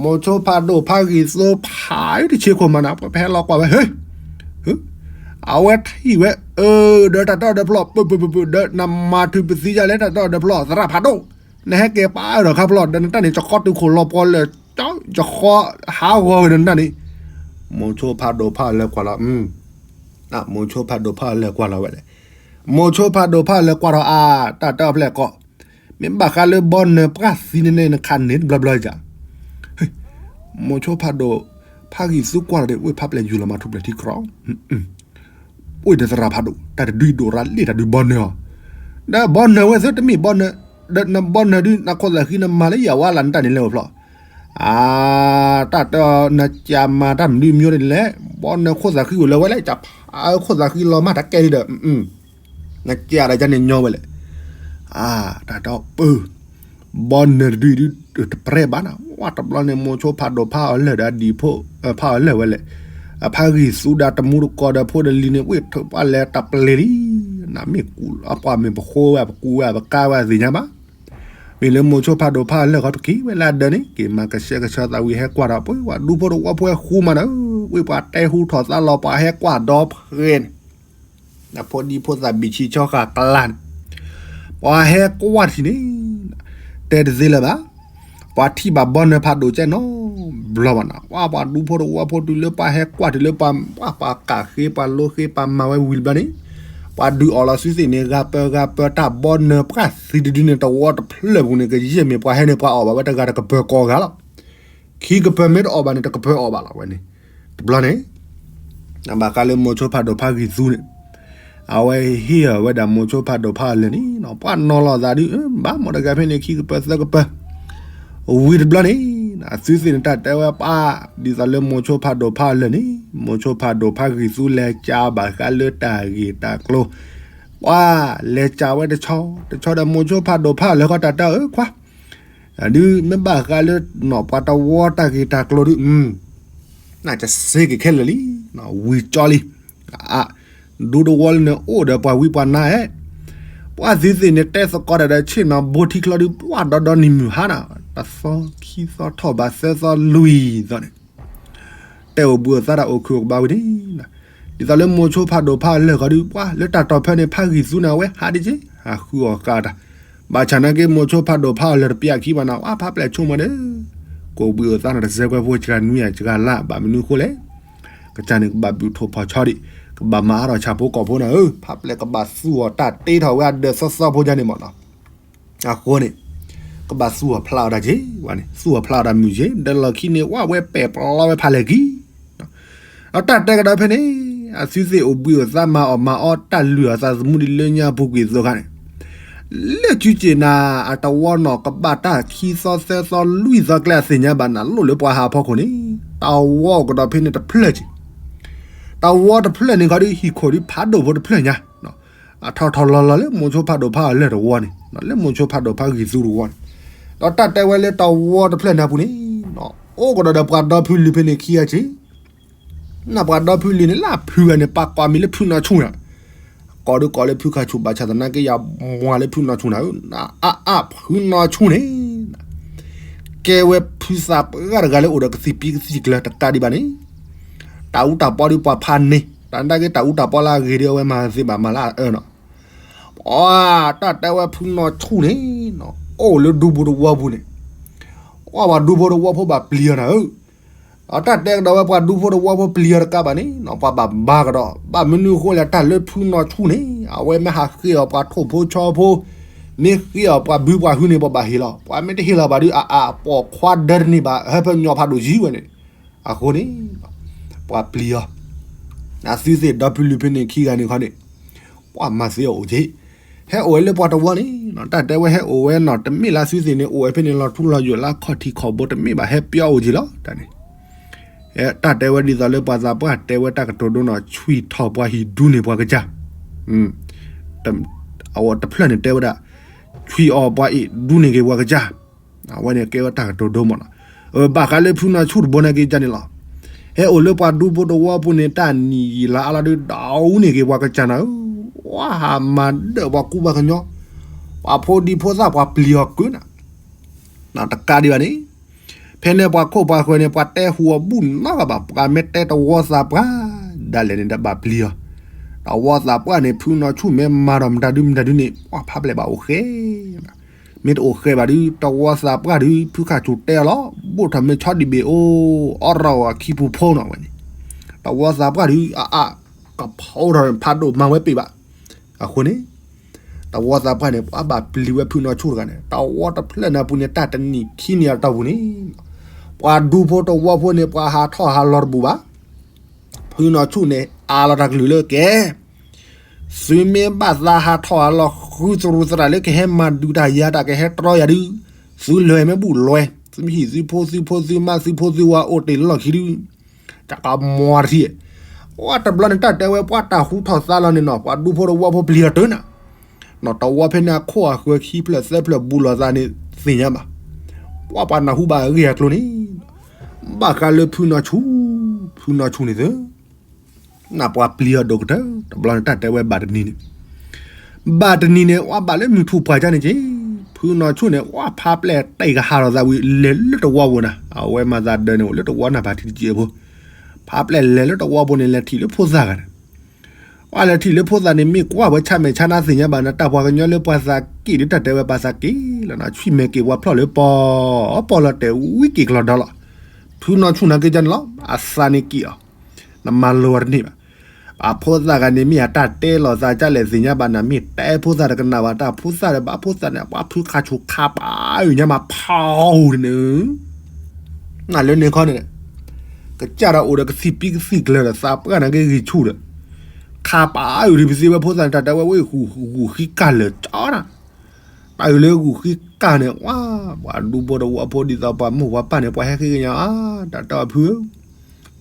မိၤဆိဖးဒိၣ်ဖးဂံၢ်သူဖးတဆ့ခိၣ်မးန့ၣ် ပဟဲလီၤကွၢ်ဝဲ ဟ့ အဝဲထံၣ်ဝဲ အၢ ဒီးတၢ်တၢၢ်ဒီးဖျီၣ် ပၢၢ်ပၢၢ်ပၢၢ်ပၢၢ် ဒီးနမၤထုးပသံယါလဲၣ် တၢ်တၢၢ်ဒီးဖျီၣ် သရၣ်ဖးဒိၣ် နဟဲက့ၤပာ်အၢဒီးခါဖျီၣ် ဒီးနတၢ်န့ၣ် ယဃီတုၤခိၣ်လီၤပှီၤလၢာ် ယဃီဟးဂီၤဝဲဒီးနတၢ်န့ၣ် မိၤဆိဖးဒိၣ်ဖးအီၤလၢာ်ကွၢ်လီၤ မိၤဆိဖးဒိၣ်ဖးအီၤလၢာ်ကွၢ်လီၤဝဲလဲၣ် မိၤဆိဖးဒိၣ်ဖးအီၤလၢာ်ကွၢ်ဒီးအါ တၢ်တၢၢ်ဖျဲၣ်ကိး မ့ၢ်ဘၣ်ဃးလၢဘီနၢၤပှၢ်သံန့ၣ်န့ၣ် နခးန့ၢ်တဘျီဘျီယၤ မိၤဆိဖးဒိၣ် ဖးဂံၢ်သူကွၢ်ဒီး ဝ့ၢ်ဖးပျဲၢ်ယူၢ်လီၤမၤထူၣ်ပျဲၢ်ထံကြီ အိၣ်ဒီးသရၣ်ဖးဒိၣ် တၢ်တဒုဒိၣ်ရၤလံၣ်တၢ်ဒုးဘီနၢၤအီၤ ဒီးဘီနၢၤဝဲသ့တမ့ၢ်ဘီနၢၤ ဒီးနဘီနၢၤဒုး နခိၣ်သးဃံနမၤလၢယၤဝါလၢနတၢ်န့ၣ်လဲၤအိၣ်ဖျီၣ် အါ တၢ်တၢၢ်နကမၤတၢ်မနုၤမံၤန့ၣ်လဲၣ် ဘီနၢၤခိၣ်သးဃံအိၣ်လၢဝဲလဲၣ် ကဖးခိၣ်သးဃံလီၤမးတၢ်ကဲဒ်ဒီး နကဲဒီးကန့ၣ်ညီဝဲလဲၣ် အါ တၢ်တၢ်ပၢ ဘီနၢၤတဒုဒုး တပြဲဘၣ်နၤ ဝဲတဘျီန့ၣ် မိၤဆိဖးဒိၣ်ဖးအီၤလၢာ်ဒီးအဒံးဖိ ဖးအီၤလၢာ်ဝဲလဲၣ် အဖးဂံၢ်သူဒီးတမူတကိးဒီးဖိဒီးလံၤန့ၣ် ဝ့ၢ်ထုးပှၢ်လဲၤတၢ်ပျ့ၤလံ နမ့ၢ်ကူးအပှၢ်မ့ၢ်ပဃိဝဲ ပကူဝဲ ပကါဝဲသ့ၣ်ညါဘၣ် မ့ၢ်လၢမိၤဆိဖးဒိၣ်ဖးအီၤလၢာ်ခီ ပက့ၤဝဲလၢအဒၢးန့ၣ် က့ၤမၤကဆှဲကဆှီသးဝံၤဟဲကွၢ်ဒီး ပှၤဒူဖိတဝီဖိဟဲဃူမးဒီး ဝ့ၢ်ပှၤတဲဟူထီၣ်သါလီၤ ပှၤဟဲကွၢ်ဒီဖှဲန့ၣ် အဖိဒံဖိသၣ်ဘံၣ်ဆံဆီဃာ်ကျါန့ၣ် ပှၤဟဲကွၢ်ထံၣ်န့ၣ် တဲတသ့လၢၤဘၣ် ပှၤထံၣ်ဘၣ်ဘီနၢၤဖးဒိၣ်ကဲနီတဘျီဘၣ်နၤ ပှၤပှၤဒူဖိတဝီဖိတုၤလၢပှၤဟဲကွၢ်တုၤလၢပှၤ ပှၤပှၤကၣ်ဃ့ပှၤလိဃ့ပှၤမၤဝဲဝံၤတဘျီန့ၣ် ပှၤဒုးအီၣ်လီၤသုသ့ၣ်န့ၣ် ဂၤပၢၤဂၤပၢၤ တၢ်ဘီနၢၤပှၢ်သံတဒုန့ၣ် တဝီတဖျၢၣ်ပူၤန့ၣ် ကယဲၢ်မ့ၢ်ပှၤဟဲန့ၣ် ပှၤအီၣ်ဘၣ်ဝဲတဂၤတကပၢၤကိးဂၤလီၤ ခံကပၢၤမ့ၢ်တအီၣ်ဘၣ်န့ၣ် တကပၢၤအီၣ်ဘၣ်လီၤဝဲန့ၣ် တဘျီန့ၣ် ဘၣ်ဃးလၢမိၤဆိဖးဒိၣ်ဖးဂံၢ်သူန့ၣ် အဝဲဟ့ၣ်အီၤဝဲဒၣ်မိၤဆိဖးဒိၣ်ဖးအီၤလၢာ်န့ၣ် ပှၤနီၤလီၤသးဒုး ဘၣ်မ့ၢ်တဂၤဖဲန့ၣ် ခံကပၢၤသၢကပၢၤ ဝံၤတဘျီန့ၣ် အသုသ့ၣ်န့ၣ်တၢ်တဲဝဲပှၤ ဒ်သိးလၢမိၤဆိဖးဒိၣ်ဖးအီၤလၢာ်န့ၣ် မိၤဆိဖးဒိၣ်ဖးဂံၢ်သူလဲၤကးဘၣ်ဃးလၢတၢ်ဂ့ၢ်တၢ်ကျိၤ ပှၤလဲၤကးဝဲတဆီ တဆီဒီးမိၤဆိဖးဒိၣ်ဖးအီၤလၢာ်ဃီ တၢ်တဲအၢခွါ ဒုးမ့ၢ်ဘၣ်ဃးလၢ ပှၤတဝီတၢ်ဂ့ၢ်တၢ်ကျိၤဒုး နကစ့က့ၤခဲလၢာ်လံ ဝံၤကၠီလံ ဒူတဝီလၢန့ၣ် အိၣ်ဒီးပှၤဝံပှၤနါဧၢ ပှၤသုသ့ၣ်န့ၣ် တဲသကိးတၢ်ဒီးဆ့ၣ်နီၤဘိထံချီဒုး ပှၤဒီဒီနံၤမုၢ်ဟါနၤ တသီခံသီထီၣ်ဘးသၢသီလွံၢ်သီန့ၣ် တဲအိၣ်ဘှံးအိၣ်သါတၢ်အိၣ်ခုၣ်အိၣ်ကဘါဝံၤန့ၣ် ဒ်သိးလၢမိၤဆိဖးဒိၣ်ဖးအီၤလၢာ်ဃီဒုး ပှၤလၢတၢ်တီၢ်ဖဲန့ၣ် ဖးဂံၢ်သူန့ၣ် အဝဲဟးဒ်က့ ဟးဃုအီၣ်ဃာ်တၢ် ဘၣ်ဆၣ်နာ်က့ မိၤဆိဖးဒိၣ်ဖးအီၤလၢာ်တပျၢ်ခံဘၣ်နၤ ပှၤဖးပျဲၢ်ဆိကမိၣ်ဒီး ကအိၣ်ဘှံးအိၣ်သါန့ၣ် တစဲးကွဲးဖိစှၤနွံယၤစှၤလါ ဘၣ်မနုၤအဃိလဲၣ် ကစၢ်န့ၣ် ကဘၣ်ဘုၣ်ထိၣ်ဖီၣ်ဆီဒံး ကဘၣ်မၤအါထီၣ်ဆၣ်ဖိကီၢ်ဖိန့ၣ်ဧၢ ဖးပျဲၢ်ကဘၣ်သူအီၤတၢ်တ့ထီၣ်ဝဲအဒၢးသီသီဖိယါန့ၣ်မ့ၢ်နီၤ အဃိန့ၣ် ကဘၣ်သူအီၤဖျါအီၤတၢ်က့ၤ ဝဲန့ၣ် သူအီၤဖျါအီၤတၢ်မုၢ်က့ၤ ဒီးလီၢ်ခံန့ၣ် ဝဲဝဲပဲာ်ပျီဝဲဖးလဲၢ်က့ၤ ဒီးတၢ်တဲကဒီးဖဲန့ၣ် အသုသ့ၣ်အိၣ်ဘှံးအိၣ်သါမၤအီၣ်မၤအီတၢ်လုၢ်အီၣ်သးသမူဒ်လၢညါအပူၤကွံာ်အသိး ခါန့ၣ် လၢစုစ့ၣ်နၤ အတဝီနီၢ်ကဘၣ်တၢ်ခံသီသၢသီလွံၢ်သီကျဲအသ့ၣ်ညါဘၣ်နၤလိၣ်လၢပှၤဟးဖီခိၣ်န့ၣ် တဝီအိၣ်ကဒီးဖဲန့ၣ်တဖျၢၣ်က့ၤ တဝီတဖျၢၣ်န့ၣ်ခီဒုးဟံၣ်ခိၣ်ဒုးဖးဒိၣ်ဖိတဖျၢၣ်ညါ အထီၣ်ထီၣ်လီၤလီၤလၢမိၤဆိဖးဒိၣ်ဖးအီၤလၢာ်တဝီန့ၣ် လၢမိၤဆိဖးဒိၣ်ဖးဂံၢ်သူတဝီန့ၣ် ဒီးတၢ်တဲဝဲလၢတဝီတဖျၢၣ်န့ၣ်အပူၤန့ၣ် အိၣ်ကဒီးဒီးပှၤဒီဖုလံၤဖဲန့ၣ်ခံဂၤက့ၤ နပှၤဒီဖုလံၤန့ၣ် လၢဖုဂၤန့ၣ် ပာ်ကွၢ်မံၤလၢဖုနီၢ်ဆူၣ်န့ၣ် ကိးဒုးကိးလၢဖုခးဆူၣ်ဘၣ်ဆၣ်သနာ်က့ ယမၤလၢဖုနီၢ်ဆူၣ်နၤဧၢ, အါအါ ဖုနီၢ်ဆူၣ်န့ၣ် ကဲဝဲဖုသးပှၢ်တဂၤလၢအိၣ်ဒီးကသံၣ်ပံကသံၣ်ကျၢၤတကးဒံးဘၣ်န့ၣ်, တၢ်အူတၢ်ပီဒုးပှၤဖးန့ၢ်, တၢ်နာ်က့တၢ်အူတၢ်ပီလၢအဂ့ၤဒ်အဝဲမၤသ့ဘၣ်မၤလၢအအၢနီၤ, ပှၤတၢ်တဲဝဲဖုနီၢ်ဆူၣ်န့ၣ် အိၣ်လၢဒူဖိတဝီပူၤန့ၣ်, ပှၤဒူဖိတဝီဖိဘၣ်ပျံၤအီၤနၤဧၢ, အတၢ်တဲကဒီးဝဲပှၤဒူဖိတဝီဖိပျံၤအီၤတကးဘၣ်န့ၣ် ပှၤဘၣ်ဘါကဒီး ဘၣ်မနုၤအဃိလဲၣ်တၢ်လၢဖုနီၢ်ဆူၣ်န့ၣ် အဝဲမ့ၢ်ဟးဃ့အီၤပှၤထိၣ်ဖိဆီဖိ, မ့ၢ်ဃ့အီၤပှၤဘုပှၤဟုန့ၣ် ပှၤဘၣ်ဟ့ၣ်လီၤ, ပှၤမ့ၢ်တဟ့ၣ်လီၤဘၣ်ဒုး အအါ ပိာ်ခွါဒၢတန့ၢ်ဘၣ် ဟဲဖဲညီဖးဒိၣ်ယံၤဝဲန့ၣ်, အဃိန့ၣ် ပှၤပျံၤအီၤ, အသုသ့ၣ်ဒီဖုလုၢ်ဖဲန့ၣ်ခံဂၤန့ၣ်ခီန့ၣ် ပှၤမၤသ့အီၤအိၣ်က့ၤ, ဟဲအိၣ်ဝဲလၢပှၤတဝီန့ၣ် တၢ်တဲဝဲဟဲအိၣ်ဝဲနီၤ တမ့ၢ်လၢသုသ့ၣ်န့ၣ် အိၣ်ဝဲဖဲန့ၣ်လီၤထူလီၤယိာ်လၢခီၣ်ထံးခီၣ်ဘိတမ့ၢ်ဘၣ် ဟဲပျီအိၣ်က့ၤလီၤ တၢ်န့ၣ်, တၢ်တဲဝဲဒ်သိးလၢပှၤသးပှၢ်တဲဝဲတၢ်ကတိၤဒိနီၤ ဆွံၣ်ထီၣ်ပှၤဟံၣ်ဒူန့ၢ်ပှၤကစၢ်, အဝဲတဖျၢၣ်န့ၣ်တဲဝဲဒၣ် ဆွံၣ်အီၣ်ပှၤအ့ၣ်ဒူန့ၢ်က့ၤပှၤကစၢ်, အဝဲန့ၣ်ကဲဝဲတၢ်ကတိၤဒိမးနီၤ, ဘၣ်ဃးလၢဖုနီၢ်ဆူၣ်တဘိန့ၣ်က့ၤကန့ၣ်လီၤ, ဟဲအိၣ်လၢပှၤဒူဖိတဝီပူၤန့ၣ် တၢ်နံၣ်ယံာ်လါအါလီၤဒုး ဒူန့ၢ်က့ၤပှၤကစၢ်နၤဧၢ, ပှၤဟးမၤဒၢၣ်ပှၤကူပှၤကညီ, ပှၤဖိဒံဖိသၣ်ပှၤပျံၤအီၤကုၢ်နၤ, တကးဒံးဘၣ်န့ၣ်, ဖဲန့ၣ်ပှၤခိၣ်ပှၤဃၢၤန့ၣ် ပှၤတဲဟူးအီၤဘူၣ်နီတဂၤဘၣ် ပှၤမ့ၢ်တဲတဝီသးပှၢ် ဒၣ်လဲာ်န့ၣ်ဒီးဘၣ်ပျံၤအီၤ, တဝီသးပှၢ်န့ၣ် ဖုနီၢ်ဆူၣ်မ့ၢ်မၤဒီးမတၤဒုမတၤဒုန့ၣ် ပှၤဖးပျဲၢ်ဘၣ်အိၣ်ဃဲ မ့ၢ်တအိၣ်ဃဲဘၣ်ဒုး တဝီသးပှၢ်ဒုး ဖုခးဆူၣ်တဲအီၤလီၤ, ဘိၣ်ထီၣ်မ့ၢ်ဆီဒံးဘ့ၣ်အိၣ် အီၣ်ရီၣ်ဝဲခံပူၤဖိနီၤဝဲန့ၣ်, တဝီသးပှၢ်ဒုး အအါ ကဖီထီၣ်ဖးဒိၣ်မၤဝဲပ့ၢ်ဘၣ်, အဃိန့ၣ် တဝီသးပှၢ်န့ၣ် ပှၤဘၣ်ပျံၤဝဲဖုနီၢ်ဆူၣ်တဂၤန့ၣ် တဝီတဖျၢၣ်န့ၣ်အပူၤန့ၣ် တၢ်တနံၣ်ခံနံၣ်အတီၢ်ပူၤန့ၣ် ပှၤဒူဖိတဝီဖိန့ၣ် ပှၤဟးထီၣ်ဟးလီၤတဘူၣ်ဘၣ်, ဖုနီၢ်ဆူၣ်န့ၣ် အးလီၤတၢ်ကလုၢ်လၢကဲ သုမ့ၢ်ဘၣ်သးဟးထီၣ်ဟးလီၤဃုသရူးသရၣ်လၢကဟဲမၤဒုးတၢ်ယၤတၢ်ကဟဲတြီယၤဒုး, သုလဲၤမ့ၢ်ဘူၣ်လွဲ, သုမ့ၢ်ဟံၣ်သုဖိသုဖိသုမါသုဖိသုဝၤအိၣ်တ့ၢ်လီၢ်ခံဒုး, တၢ်ကမွၤတထံၣ်, ပှၤတဘျီန့ၣ်တၢ်တဲဝဲပှၤတၢ်ဟူထီၣ်သါလီၤန့ၣ်နီၤ ပှၤဒူဖိတဝီဖိပျံၤအီၤတၢ်နၤ, နီၤတဝီဖဲန့ၣ်အခိၣ်အဃၢၤခံဖျၢၣ်သၢဖျၢၣ်ဘူးလိာ်သးန့ၣ် သ့ၣ်ညါဘၣ်, ပှၤပှၤနၢ်ဟူဘၣ်အဂ့ၢ်အကျိၤန့ၣ် ဘၣ်ဃးလၢဖုနီၢ်ဆူၣ်, ဖုနီၢ်ဆူၣ်န့ၣ်သၢ နပှၤပျံၤအီၤဒိၣ်ကတၢၢ် တဘျီန့ၣ်တၢ်တဲဝဲဘၣ်တနံၤန့ၣ်, ဘၣ်တနံၤန့ၣ် ပှၤဘၣ်လၢမုၢ်ထူၣ်ပှၢ်ကၢ်န့ၣ်က့ၤ, ဖုနီၢ်ဆူၣ်န့ၣ် ပှၤဖးပျဲၢ်တ့ၢ်ကဟးထီၣ်သးဝံၤ လဲၤလၢတဝီပူၤနၤ, အဝဲမၤသးဒၢန့ၣ်အိၣ်လၢတဝီနၢ်ဖးထံတက့ၢ်အဖိ, ဖးပျဲၢ်လဲၤလၢတဝီပူၤန့ၣ် လဲၤထံၣ်လၢဖိသၣ်ဂၤန့ၣ် ပှၤလဲၤထံၣ်လၢဖိသၣ်န့ၣ် မ့ၢ်ကွၢ်ဝဲဆၢမဲာ်ဆၢနါသ့ၣ်ညါဘၣ်နၤ တၢ်ပှၤကညီလၢပှၤသးက့ၣ်ဒုး တၢ်တဲဝဲပှၤသးက့ၣ်လီၤနၤ ဆွံၣ်မဲာ်က့ၤပှၤဖျီၣ်လၢပီၤ, ပီၤလီၤတဲာ်ဝံက့ၤကလီၤဒီလီၤ, ဖုနီၢ်ဆူၣ်နၤက့ၤကန့ၣ်လီၤ အသးန့ၣ်က့ၣ်အီၤ, နမၤလိအီၤတန့ၢ်ဘၣ်, အဖိသၣ်ဂၤန့ၣ် မ့ၢ်အတၢ်တဲလီၤသးကလဲၣ်သ့ၣ်ညါဘၣ်နၤ မ့ၢ်တဲဖိသၣ်တကနၣ်ဘၣ် တၢ်ဖိသၣ်ဒီးဘၣ်ဖိသၣ်န့ၣ် ပှၤဖုခါဆူၣ်ခါပာ်အုၣ်ညါမးဖးအုၣ်န့ၣ် နလၢန့ၣ်ခီန့ၣ် ကစၢ်ဒီးအိၣ်ဒီးကသံၣ်ပံကသံၣ်ကျၢၤဒီး သးပှၢ်နၤက့ၤဂံၢ်ဆူၣ်ဒီး ခါပာ်အုၣ်ဒံးပသ့ဝဲဖိသၣ်န့ၣ် တၢ်တဲဝဲဝဲဂူာ်ဃံကၢ်လၢာ်ကၠီနၤ, တၢ်အုၣ်လၢဂူာ်ဃံကၢ်န့ၣ် ပှၤဒူဖိတဝီဖိဒ်သိးပှၤမိၢ်ပှၤပၢ်န့ၣ် ပှၤဟဲဃ့ကညးအါ, တၢ်တဲအီၤဖုဧၢ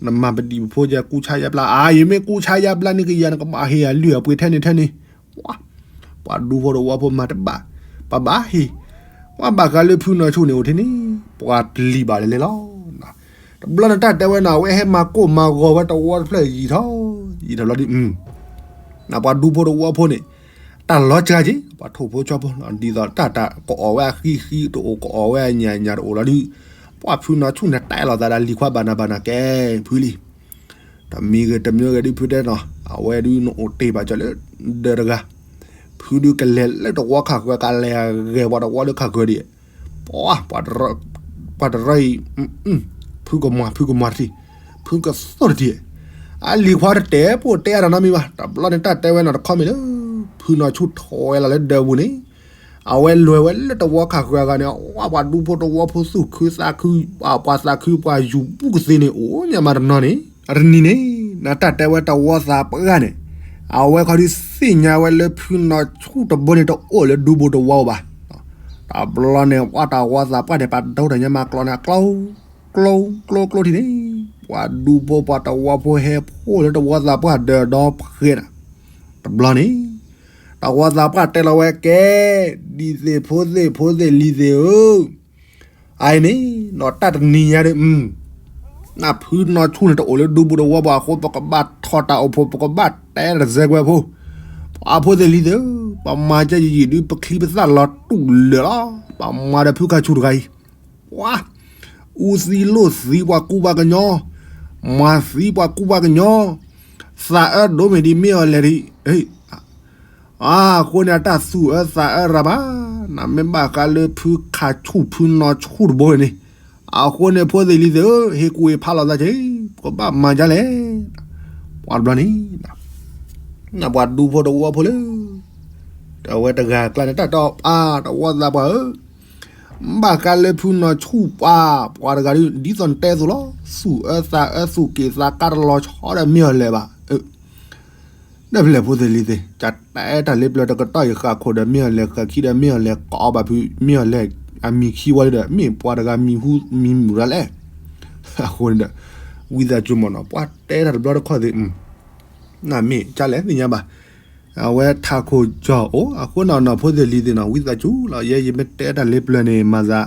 နမၤပဒံၣ်ပဖိယဲကူၢ်ဆါယဲပျၢ်, အါ ယမ့ၢ်ကူၢ်ဆါယဲပျၢ်န့ၣ်ကယၤ နကဘၣ်ဟ့ၣ်ယၤလုၢ်အပှ့ၤထဲန့ၣ်ထဲန့ၣ်, ပှၤဒူဖိတဝီဖိမၤတဘၣ်, ပဘၣ်ဟ့ၣ်, ပှၤဘၣ်ဃးလၢဖုနီၢ်ဆူၣ်န့ၣ်အိၣ်ထဲန့ၣ်, ပှၤပျံၤဘၣ်လဲၤလဲၤလီၤ. တဘျီန့ၣ်တၢ်တဲဝဲန့ၣ် အဝဲဟဲမၤကိၢ်မၤဂီၤဝဲတဝီတဖျၢၣ်ယံာ်ထီၣ်, ယံာ်ထီၣ်လီၤဒ်, နပှၤဒူဖိတဝီဖိန့ၣ် တၢ်လီၤစှၤက့ၤ ပှၤထိၣ်ဖိဆီဖိ ဒ်သိးတၢ်တၢ်ကအီၣ်ဝဲအဃံဃံ တအိၣ်ကအိၣ်ဝဲအညၣ်ညၣ်တအိၣ်လီၤဒုး, ပှၤဖုနီၢ်ဆူၣ်န့ၣ် တဲလီၤသးဒီးလံၤခွါဘၣ်နၤဘၣ်နၤကဲ, ဖုလံ, တမံၤဂ့ၤတမံၤဂ့ၤဒုးဖုတဲနီၤ, အဝဲဒုးနအိၣ်တ့ၢ်ဘၣ်ကၠီလၢ ဒၢးတဂၤ, ဖုဒုးကလဲၤလၢတဝီခၣ်ဃၢၤ ကလဲၤဂဲၤပှၤတဝီလၢခၣ်ဃၢၤဒံး, ပှၤ ပှၤတရၢအံၤ, ဖုကမွၤ ဖုကမွၤတထံၣ်, ဖုကသိၣ်တထံၣ်, အလံၤခွါတတဲပိၢ်တဲအါတၢ်နီတမံၤဘၣ်, တဘျီန့ၣ်တၢ်တဲဝဲနီၤတခီမ့ၢ်လၢ ဖုနီၢ်ဆူၣ်ထီၣ်ဝဲလီၤလၢဒၢးပူၤန့ၣ်, အဝဲလဲၤဝဲလၢတဝီခၣ်ဃၢၤအဂၤန့ၣ်, ပှၤဒူဖိတဝီဖိသူၣ်ခုသးခု, ပှၤသးခုပှၤယူၤဘူၣ်ကသ့န့ၣ် အိၣ်ညါမးတနီၤန့ၣ်, အတနံၤန့ၣ်, နတၢ်တဲဝဲတဝီသးပှၢ်န့ၣ်, အဝဲခီဒုးသ့ၣ်ညါဝဲလၢဖုနီၢ်ဆူၣ်တဘိန့ၣ်တအိၣ်လၢဒူဖိတဝီဘၣ်, တဘျီန့ၣ် ပှၤတဝီသးပှၢ်န့ၣ် ပာ်ဒိတၢ်ညါမးကျီန့ၣ် ကျီ ကျီ ကျီ ကျီထံၣ်န့ၣ်, ပှၤဒူဖိပှၤတဝီဖိဟဲဖှိၣ်လၢတဝီသးပှၢ်ဒၢးဒီဖှဲးနၤ, တဘျီန့ၣ်, တဝီသးပှၢ်တဲလီၤဝဲကဲ, ဒ်သ့ၣ်ဖိသ့ၣ်ဖိသ့ၣ်လံၤသ့ၣ်ဧၢ, အအံၤန့ၣ်, နီၢ်တၢ်တနံၤညါဒီး, နဖုနီၢ်ဆူၣ်န့ၣ်တအိၣ်လၢဒူဖိတဝီဘၣ်အဃိ ပကဘၣ်ထီၣ်တၢ်အိၣ်ဖှိၣ် ပကဘၣ်တဲတစဲးကွဲးဖိ, ပ အဖိသ့ၣ်လံၤသ့ၣ်ဧၢ, ပမၤကဲယံာ်ယံာ်ဒုး ပချံပသၣ်လီၤတူာ်လၢာ်လီၤ. ပမၤဒီးဖုခါဆူၣ်တဂၤအံၤ, ပှၤ အူသံလိၣ်သံပှၤကူပှၤကညီ, မၤသံပှၤကူပှၤကညီ, သးအၢဒိၣ်မ့ၢ်ဒ်မ့ၢ်အီၤလဲၣ်ဒ်, အဃိန့ၣ် အတၢ်သူၣ်အၢသးအၢရၤဘၣ်, နမ့ၢ်ဘၣ်ဃးလၢဖုခါဆူၣ်ဖုနီၢ်ဆူၣ်တဘိန့ၣ်, အဃိန့ၣ် ဖိသ့ၣ်လံၤသ့ၣ်ဧၢ, ဟ့ၣ်ကူၣ်ဟ့ၣ်ဖးလိာ်သးက့ၤ, ပကဘၣ်မၤဒ်လဲၣ်. ပှၤတဘျီန့ၣ် ပှၤဒူဖိတဝီဖိလၢ အဝဲတဂၤအကျါန့ၣ် တၢ်တီအါ တဝီသးပှၢ်ဧၢ, ဘၣ်ဃးလၢဖုနီၢ်ဆူၣ်ပှၤ ပှၤတဂၤဒ် ဒ်သိးနတဲအသိးလီၤ. သူၣ်အၢသးအၢ သူၣ်က့ၣ်သးကါတလီၤဆီဒီးမ့ၢ်အီၤလဲၣ်ဘၣ်. ဒီးဖဲလဲၣ်ဖိသ့ၣ်လံၤသ့ၣ်, ကတဲတၢ်လၢပျၢၤတကတီၢ်အံၤ ဃၣ်ခိၣ်ဒီးမ့ၢ်အီၤလဲၣ်, ဃၣ်ခံဒီးမ့ၢ်အီၤလဲၣ်, ကိးဘၣ်ဖုမ့ၢ်အီၤလဲၣ်, အမံၤခံဝီလံဒီး မ့ၢ်ပှၤတဂၤမံၤဟူမံၤမုာ်ဒၣ်လဲၣ်. အဃိန့ၣ်ဒီး ဝံသးစူၤမ့ၢ်နီၤ ပှၤတဲတၢ်တဘျီတခီၣ်သ့ၣ် နမ့ၢ်ကလဲၣ်သ့ၣ်ညါဘၣ်. အဝဲထးခိၣ်ကၠီၣ်အိၣ် အဃိနီၢ်နီၢ်ဖိသ့ၣ်လံၤသ့ၣ်နီၤ ဝံသးစူၤလီၤ. ယဲယမ့ၢ်တဲတၢ်လၢပျၢၤန့ၣ် မၤသး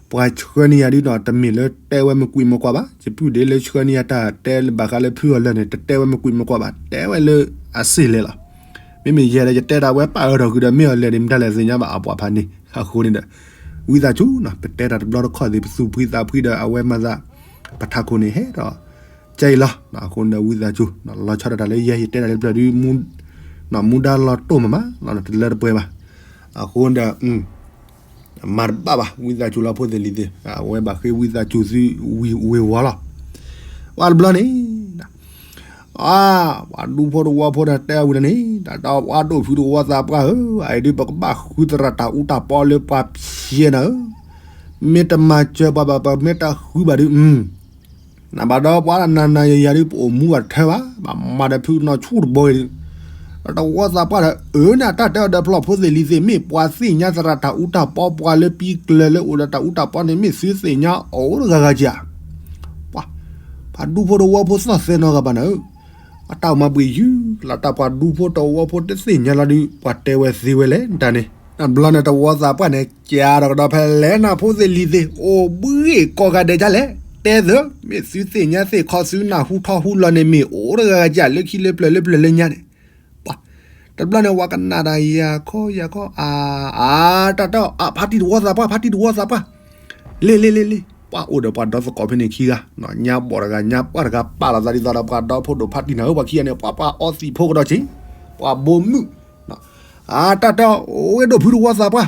ပှၤဆှၢန့ၢ်ယၤဒ်နီၤ တမ့ၢ်လၢတဲဝဲမ့ၢ်ကွံာ်မ့ၢ်ကွၢ်ဘၣ်. ယပုၢ်ဒ့လၢဆှၢန့ၢ်ယၤတၢ်တဲလၢဘၣ်ဃးလၢဖုအီၤလၢာ်န့ၣ် တတဲဝဲမ့ၢ်ကွံာ်မ့ၢ်ကွၢ်ဘၣ်, တဲဝဲလၢအစ့ၢ်လဲၣ်လီၤ. မ့မ့ၢ်ယဲဒီး ယတဲဒၣ်ဝဲပာ်အၢထီၣ်ဃုာ်ဒီးမ့ၢ်အီၤလဲၣ်န့ၣ် မတၤလဲၣ်သ့ၣ်ညါဘၣ်အပှၤဖးန့ၣ် အဃိန့ၣ်ဒီး ဝံသးစူၤနီၤ ပတဲတၢ်တဘျီတခီၣ်သ့ၣ် ပသူၣ်ဖှံသးဖှံဒီးအဝဲမၤသး ပထးခိၣ်န့ၣ်ဟဲဒီး ကဲအံၤလီၤ. အဃိန့ၣ်ဒီးဝံသးစူၤ လီၤဆီဒၣ်တၢ်လၢယဲ ယတဲတၢ်လၢပျၢၤဒုး မူဒါလီၤတိၢ်မးမး တလၢတပှဲၤဘၣ်. အဃိန့ၣ်ဒီး မၤတဘၣ်ဘၣ် ဝံသးစူၤလီၤဖိသ့ၣ်လံၤသ့ၣ် အဝဲဘၣ်ဃ့ဝံသးစူၤသုဝံၤဝီၤလီၤ. ပှၤတဘျီန့ၣ် အါ ပှၤဒူဖိတဝီဖိဒီးတဲအဝံၤန့ၣ် တၢ်ဒီးပှၤဒိၣ်ဖုတဝီသးပှၢ်ဧၢ, အအံၤဒုးပကဘၣ်ဃုသရၣ်တၢ်အူတၢ်ပီလၢပှၤဖျဲးနၤဧၢ, မ့ၢ်တမၤစၢၤပှၤဘၣ် ပမ့ၢ်တဃုဘၣ်ဒုး နဘၣ်ဒီးပှၤနၤနၤယၤယၤဒုး ပအိၣ်မူဘၣ်တထၢဘၣ်, ဘၣ်မၤဒီးဖုနီၢ်ဆူၣ်တဘိအံၤဒုး တဝီသးပှၢ်ဒီး အၢ နတၢ်တဲအီၤဒီးဖျီၣ်ဖိသ့ၣ်လံၤသ့ၣ် မ့ၢ်ပှၤသ့ၣ်ညါသရၣ်တၢ်အူတၢ်ပီ ပှၤလၢပံကျၢၤလၢအိၣ်ဒီးတၢ်အူတၢ်ပီန့ၣ် မ့ၢ်သုသ့ၣ်ညါအိၣ်တဂၤဂၤဧါ. ပှၤ ပှၤဒူဖိတဝီဖိသီၣ်သဲနီတဂၤဘၣ်နၤဧၢ, အတၢ်အိၣ်မၤဘှံးယုၢ်လီၤ တၢ်ပှၤဒူဖိတဝီဖိတသ့ၣ်ညါလီၤဒုး ပှၤတဲဝဲသ့ဝဲလဲၣ် တၢ်န့ၣ် တဘျီန့ၣ် တဝီသးပှၢ်န့ၣ် ကးထီၣ်ကဒီးဖဲလဲၣ်နၤဖိသ့ၣ်လံၤသ့ၣ် အိၣ်ဘှံးကိးဂၤဒဲးဒ်လဲၣ် တဲသၢ မ့ၢ်သုသ့ၣ်ညါသ့ၣ်ခီသုနၢ်ဟူထီၣ်ဟူလီၤန့ၣ် မ့ၢ်အိၣ်တဂၤဂၤဧါ လၢခံလၢပျၢၤလၢပျၢၤလၢညါန့ၣ် ပှၤ တဘျီန့ၣ် ဝၤကနၣ်တၢ်ယၤခီယၤခီ အါ အါ တၢ်တဲအီၤ အါ ဖါတံၢ်တဝီသးပှၢ် ဖါတံၢ်တဝီသးပှၢ် လ့လ့လ့လ့ ပှၤအိၣ်ဒီးပှၤဒီသကိးဖဲန့ၣ်ခံဂၤ ညါဘီၣ်တဂၤ ညါပှၢ်တဂၤ ပာ်လီၤသးဒ်သိးဒီးပှၤဒီဖိဒိၣ်ဖါတံၢ်နၤဧၢ ပှၤခံဂၤန့ၣ် ပှၤပှၤအီသံးဖိကဒီးက့ၤ ပှၤဘိမုၣ် အါ တၢ်တဲအီၤ ဝဲဒိၣ်ဖုတဝီသးပှၢ်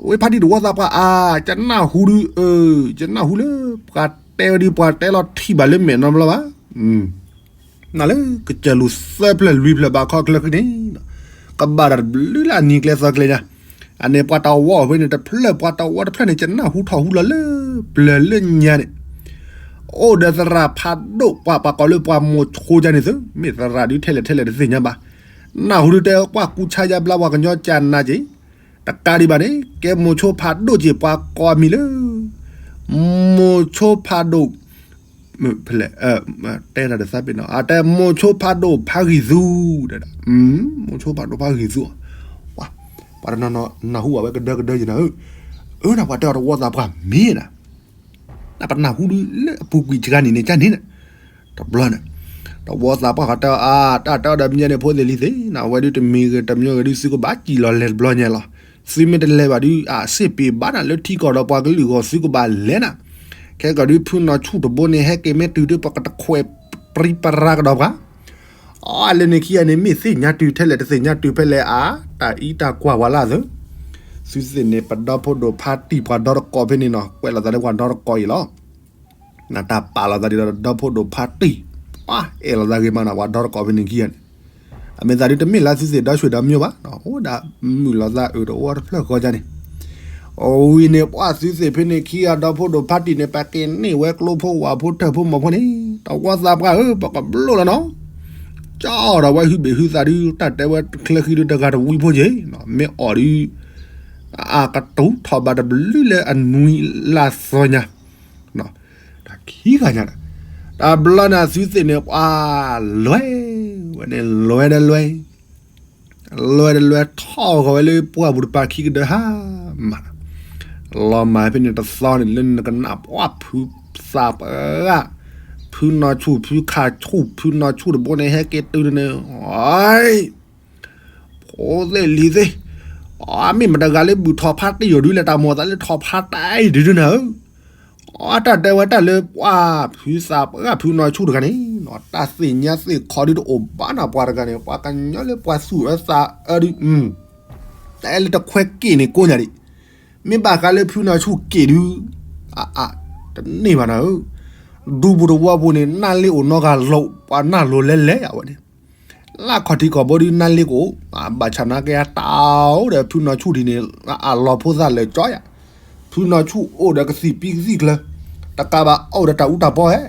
ဝဲဖါတံၢ်တဝီသးပှၢ် အါ ကနၢ်ဟူဒုး အၢ ကနၢ်ဟူလၢ ပှၤတဲဝဲဒုး ပှၤတဲလီၤထံၣ်ဘၣ်လၢမဲာ်နီတဘျီဘၣ် နလၢကစၢၢ်လူၤသၢဖျၢၣ်လွံၢ်ဖျၢၣ်ဘၣ်ခီချၢဃံန့ၣ် ကဘၣ်တၢ်တဘျုးလၢအနံၤကျဲသီကျဲညါ အန့ၣ်ပှၤတဝီဖဲန့ၣ်တဖျၢၣ် ပှၤတဝီတဖျၢၣ်န့ၣ် ကနၢ်ဟူထီၣ်ဟူလီၤလၢပျၢၤလၢညါန့ၣ် အိၣ်ဒီးသရၣ်ဖးဒိၣ် ပှၤပှၤကိးလၢပှၤမိၤဆိကါန့ၣ်သု မ့ၢ်သရၣ်ဒုးထဲလဲၣ်ထဲလဲၣ်တသ့ၣ်ညါဘၣ် နၢ်ဟူဒုးတဲပှၤကူဆါယါဘျါပှၤကညီကနၤက့ၤ တကးဒံးဘၣ်န့ၣ် ကဲမိၤဆိဖးဒိၣ်က့ၤပှၤကိးအမံၤလၢ မိၤဆိဖးဒိၣ် ဖဲလဲၣ် တဲတၢ်တသးပ့ၤနီၤ အတဲမိၤဆိဖးဒိၣ်ဖးဂံၢ်သူ တဲဒၣ် မိၤဆိဖးဒိၣ်ဖးဂံၢ်သူ ပှၤတနီၤနီၤနၢ်ဟူဘၣ်ဝဲကဒၢကဒၢယနၤဧၢ အၢ နပှၤတဲအီၤတဝီသးပှၢ်မ့ၢ်နၤ နပနၢ်ဟူဒုးလၢအပူၤကွံာ်စှၤနံၣ်န့ၣ် ကန့ၣ် တဘျီန့ၣ် တဝီသးပှၢ်ဃီတဲအီၤ အါ တၢ်တဲအီၤဒီးမ့ၢ်န့ၣ် ဖိသ့ၣ်လံၤသ့ၣ် နဝဲဒုးတမံၤဂ့ၤတမံၤဂ့ၤဒုး သုကဘၣ်စံၣ်လီၤလဲၤတဘျီညါလီၤ. သုမ့ၢ်တလဲၤဘၣ်ဒုး အစ့ၣ်ပ့ၤဘၣ်နၤလၢထံကီၢ်ဒီးပှၤကလုာ်ဂီၢ် သုကဘၣ်လဲၤနၤ ခဲကီၢ်ဒုး ဖုနီၢ်ဆူၣ်တဘိန့ၣ် ဟဲက့ၤမ့ၢ်တုၤဒုး ပကတခွဲးပြံပြရၤကဒီးပှၤ အီ လၢန့ၣ်ခံဂၤန့ၣ် မ့ၢ်သ့ၣ်ညါတုၤထဲလဲၣ်တသ့ၣ်ညါတုၤဖဲလဲၣ်အါ တၢ်အံးတၢ်ကွၢ်ဝဲလၢအသၢ သုသ့ၣ်န့ၣ် ပဒီဖိဒိၣ်ဖါတံၢ်ပှၤဒီတကိးဖဲန့ၣ်နီၤ ကွဲးလီၤသးလၢပှၤဒီတကိးအံၤလီၤ. နတၢ်ပာ်လီၤသးဒ်ဒီးဒီဖိဒိၣ်ဖါတံၢ် ပှၤအဲၣ်လီၤသးဂ့ၤမးနီၤ ပှၤဒီတကိးဖဲန့ၣ်ခံဂၤန့ၣ် အမ့ၢ်သးဒုးတမ့ၢ်လၢသုသ့ၣ်ဒီဆွေဒီမျိုးဘၣ် အိၣ်ဒၣ်မုာ်လီၤသးအုးတအိၣ်တဖျၢၣ်ဃီကန့ၣ် အဝံၤန့ၣ် ပှၤသုသ့ၣ်ဖဲန့ၣ်ခံဂၤဒီဖိဒိၣ်ဖါတံၢ်န့ၣ် ပက့ၤန့ၢ်ဝဲကျိဖိဝၣ်ဖိထၢၣ်ဖိမီၤဖိန့ၣ် တဝီသးပှၢ်ဧၢ ပကဘျိၣ်လီၤနီၤ ကၠီဒီးဝဲဟုဘ့ၣ်ဟုသးဒုး တၢ်တဲဝဲတချၢဃံဒုးတဂၤတဝံဖိက့ၤ မ့ၢ်အီၣ်ဒုး အကတူၢ်ထီၣ်ဘၣ်တဘျုးလၢအနွံလါသီညါ တၢ်ခံဂၤညါဒီး တဘျီန့ၣ်သုသ့ၣ်န့ၣ် ပှၤလွဲဝဲန့ၣ် လွဲဒီးလွဲ လွဲဒီးလွဲထီၣ်ဂီၤဝဲလၢပှၢ်ပူၤတပၤခံကဒၢဟါမး လီၤမၢ်ဖဲန့ၣ်တသီန့ၣ် လၢနကနၣ်ပှၢ်ဖုသးပှၢ် ဖုနီၢ်ဆူၣ် ဖုခါဆူၣ် ဖုနီၢ်ဆူၣ်တဘိန့ၣ် ဟဲက့ၤတုၤန့ၣ် အ အိၣ်သ့ၣ်လံၤသ့ၣ်, အမ့ၢ်မတၤတဂၤလၢဘုၣ်ထီၣ်ဖးတ့ၢ်ယိာ်ဒုးလဲၤတၢ်မိၢ်သးလၢထီၣ်ဖးတ့ၢ်အံၤဒုးဒုးနၤဧၢ, အတၢ်တဲဝဲတၢ်လၢပှၤဖုသးပှၢ်ဖုနီၢ်ဆူၣ်တဂၤန့ၣ်, တၢ်သ့ၣ်ညါသ့ၣ်ခီဒုးတအိၣ်ဘၣ်နၤပှၤတဂၤန့ၣ်, ပှၤကညီလၢပှၤသူၣ်အၢသးအၢဒုး, တၢ်အဲၣ်လၢတခွဲက့ၣ်န့ၣ်ကိးညါဒံး, မ့ၢ်ဘၣ်ဃးလၢဖုနီၢ်ဆူၣ်က့ၣ်ဒုး, အအ, တန့ၢ်ဘၣ်နၤဧၢ, ဒူပူၤတဝီပူၤန့ၣ် နၢ်လ့အိၣ်နီတဂၤလီၤ, ပှၤနၢ်လိၤလဲၤလဲၤအဝဲန့ၣ် လၢခီၣ်ထံးခီၣ်ဘိဒုးနၢ်လ့ကအိၣ်, ဘၣ်ဆၣ်နာ်က့အတၢ်အိၣ်ဒီးဖုနီၢ်ဆူၣ်ဒ်န့ၣ်, အလီၤဖိသၣ်လၢာ်ကၠီယၤ, ဖုနီၢ်ဆူၣ်အိၣ်ဒီးကသံၣ်ပံကသံၣ်ကျၢၤ, တကးဘၣ်အိၣ်ဒီးတၢ်အူတၢ်ပီဟဲ,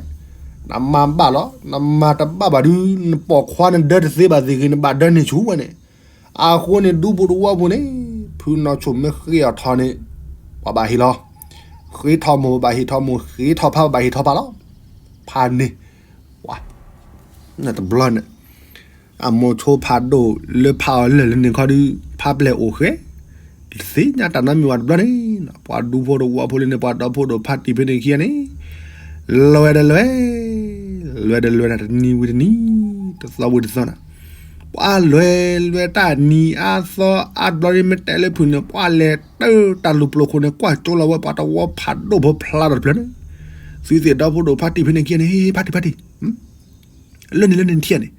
နမၤဘၣ်လီၤ, နမၤတဘၣ်ဘၣ်ဒုး နပိာ်ခွါနဒၢတသ့ဘၣ်သ့ၣ်ဂ့ၤ နဘၣ်ဒၢန့ၢ်ဆူၣ်ဝဲန့ၣ်, အဃိန့ၣ်ဒူပူၤတဝီပူၤန့ၣ်, ဖုနီၢ်ဆူၣ်မ့ၢ်ဃ့အီၤထီၣ်န့ၣ်, ပှၤဘၣ်ဟ့ၣ်လီၤ, ဃ့ထီၣ်မိၢ်ဘၣ်ဟ့ၣ်ထီၣ်မိၢ်, ဃ့ထီၣ်ဖးဘၣ်ဟ့ၣ်ထီၣ်ဖးလီၤ, ဖးန့ၢ်, ဝါ, တဘျီန့ၣ် အမိၤဆိဖးဒိၣ်လၢဖးအီၤလၢာ်လၢန့ၣ်ခီဒုး ဖးပျဲၢ်အိၣ်ဃဲ, တသ့ၣ်ညါတၢ်နီတမံၤဝဲတဘျီန့ၣ်, ပှၤဒူဖိတဝီဖိလၢန့ၣ် ပှၤဒီဖိဒိၣ်ဖးတံၢ်ဖဲန့ၣ်ခံဂၤန့ၣ်, လဲၤဒီးလဲၤ, လဲၤဒီးလဲၤနၤ တနံၤဝံၤတနံၤ, တသီဝံၤတသီနၤ, ပှၤလဲၤလဲၤတၢ်နံၤအါသီအါတဘျီန့ၣ် မ့ၢ်တဲလၢဖုၣ်န့ၣ် ပှၤလဲၤတၢ်တၢ်လူၤပျိာ်ခိၣ်န့ၣ် ကွၢ်ကၠိလီၤဝဲပှၤတဝီဖးဒိၣ်ဖိဖျါထီၣ်တဖျၢၣ်န့ၣ်, သုသ့ၣ်ဒီဖိဒိၣ်ဖးတံၢ်ဖဲန့ၣ်ခံဂၤန့ၣ် ဖးတံၢ်ဖးတံၢ် လၢန့ၣ်လၢန့ၣ်ထံၣ်န့ၣ်,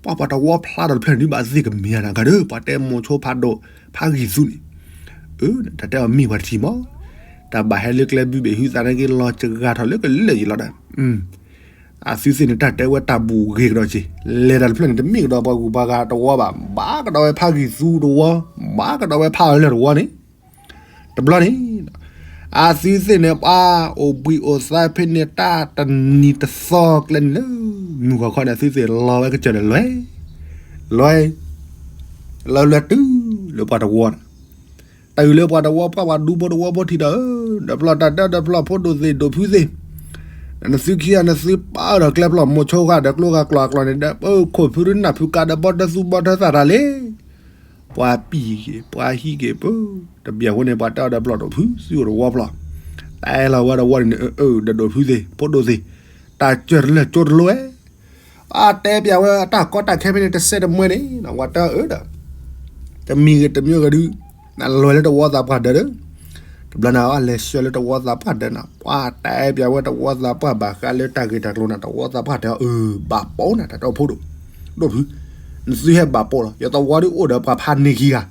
ပှၤပှၤတဝီဖျါထီၣ်တဖျၢၣ်န့ၣ် ဒုးဘၣ်သ့ၣ်ကမ့ၢ်နၤဂၤဒီး ပှၤတဲမိၤဆိဖးဒိၣ်ဖးဂံၢ်သူန့ၣ်, အၢ တၢ်တဲအီၤမ့ၢ်ပှၤတထံၣ်မး, တၢ်ဘၣ်ဟဲလၢကျဲဘုဘ့ၣ်ဟုသးန့ၣ်က့ၤလီၤစှၤထီၣ်လၢကလၢာ်ယံၤလီၤဒီး, အသုသ့ၣ်န့ၣ် တၢ်တဲဝဲတၢ်ဘူၣ်ဂ့ၤကဒီးက့ၤ, လဲၤတၢ်တဖျၢၣ်န့ၣ် တမ့ၢ်ကဒီးပှၤဂုၤပှၤဂၤတဝီဘၣ်, ဘၣ်ကဒီးဝဲဖးဂံၢ်သူတဝီ, ဘၣ်ကဒီးဝဲဖးအီၤလၢာ်တဝီန့ၣ် တဘျီန့ၣ်, အသုသ့ၣ်န့ၣ် ပှၤအိၣ်ဘှံးအိၣ်သါဖဲန့ၣ် တၢ်တနံၤတသီကျဲန့ၣ်လၢ မုၢ်ဂီၤခီန့ၣ် အသုသ့ၣ်လီၤဝဲကစၢၢ်ဒီးလွဲ, လွဲ, လီၤလွဲတုၤလၢပှၤတဝီန့ၣ်, တုၤလၢပှၤတဝီ ပှၤပှၤဒူဖိတဝီဖိထံၣ်ဒီး, ဒီးဖျီၣ်တၢ်ဒၢဒီးဖျီၣ်ဖိဒိၣ်သ့ၣ်ဒိၣ်ဖုသ့ၣ်, နသုခံဂၤ နသုပာ်အၢၣ်ဒီးကျဲဖျီၣ်မိၤဆိဂၤဒီးကျိဂၤကျီၢ်အကျီၢ်န့ၣ်ဒီး ပခိၣ်ဖုဒုးနၢ်ဖုကါဒီးဘီတၢ်သူဘီတၢ်သၣ်တၢ်လံ ပှၤပံၢ်က့ၤ ပှၤဟံးက့ၤပၢ, တဘျီအဃိန့ၣ် ပှၤတဲအီၤဒီးဖျီၣ်ဒိၣ်ဖု သုအိၣ်တဝီဖျီၣ်, တၢ်အဲၣ်လီၤဝဲတဝီန့ၣ် အၢ ဒီးဒိၣ်ဖုသ့ၣ် ဖိဒိၣ်သ့ၣ်, တၢ်စၢၢ်တလၢာ်ကၠိတလိဝဲ, အတဲပျးဝဲတၢ်ကီတၢ်ခဲဖဲန့ၣ် တစဲးတမှဲန့ၣ် ပှၤတဲအၢဒီး, တမံၤဂ့ၤတမံၤဂ့ၤဒုး, နလဲၤလၢတဝီသးပှၢ်ဒၢးဒီး, တဘျီန့ၣ် အလဲၤဆှၢလၢတဝီသးပှၢ်ဒၢးန့ၣ် ပှၤတဲပျးဝဲတဝီသးပှၢ်ဘၣ်ဃးလၢတၢ်ဂ့ၢ်တၢ်ကျိၤန့ၣ် တဝီသးပှၢ်တဲအီၤ အၢ ဘၣ်ပိာ်နၤ တၢ်တဲဖိဒိၣ်, ဒိၣ်ဖု, နသုဟဲဘၣ်ပိာ်လီၤ ယတဝီဒုးအိၣ်ဒီးပှၤဖးန့ၢ်ခံဂၤ,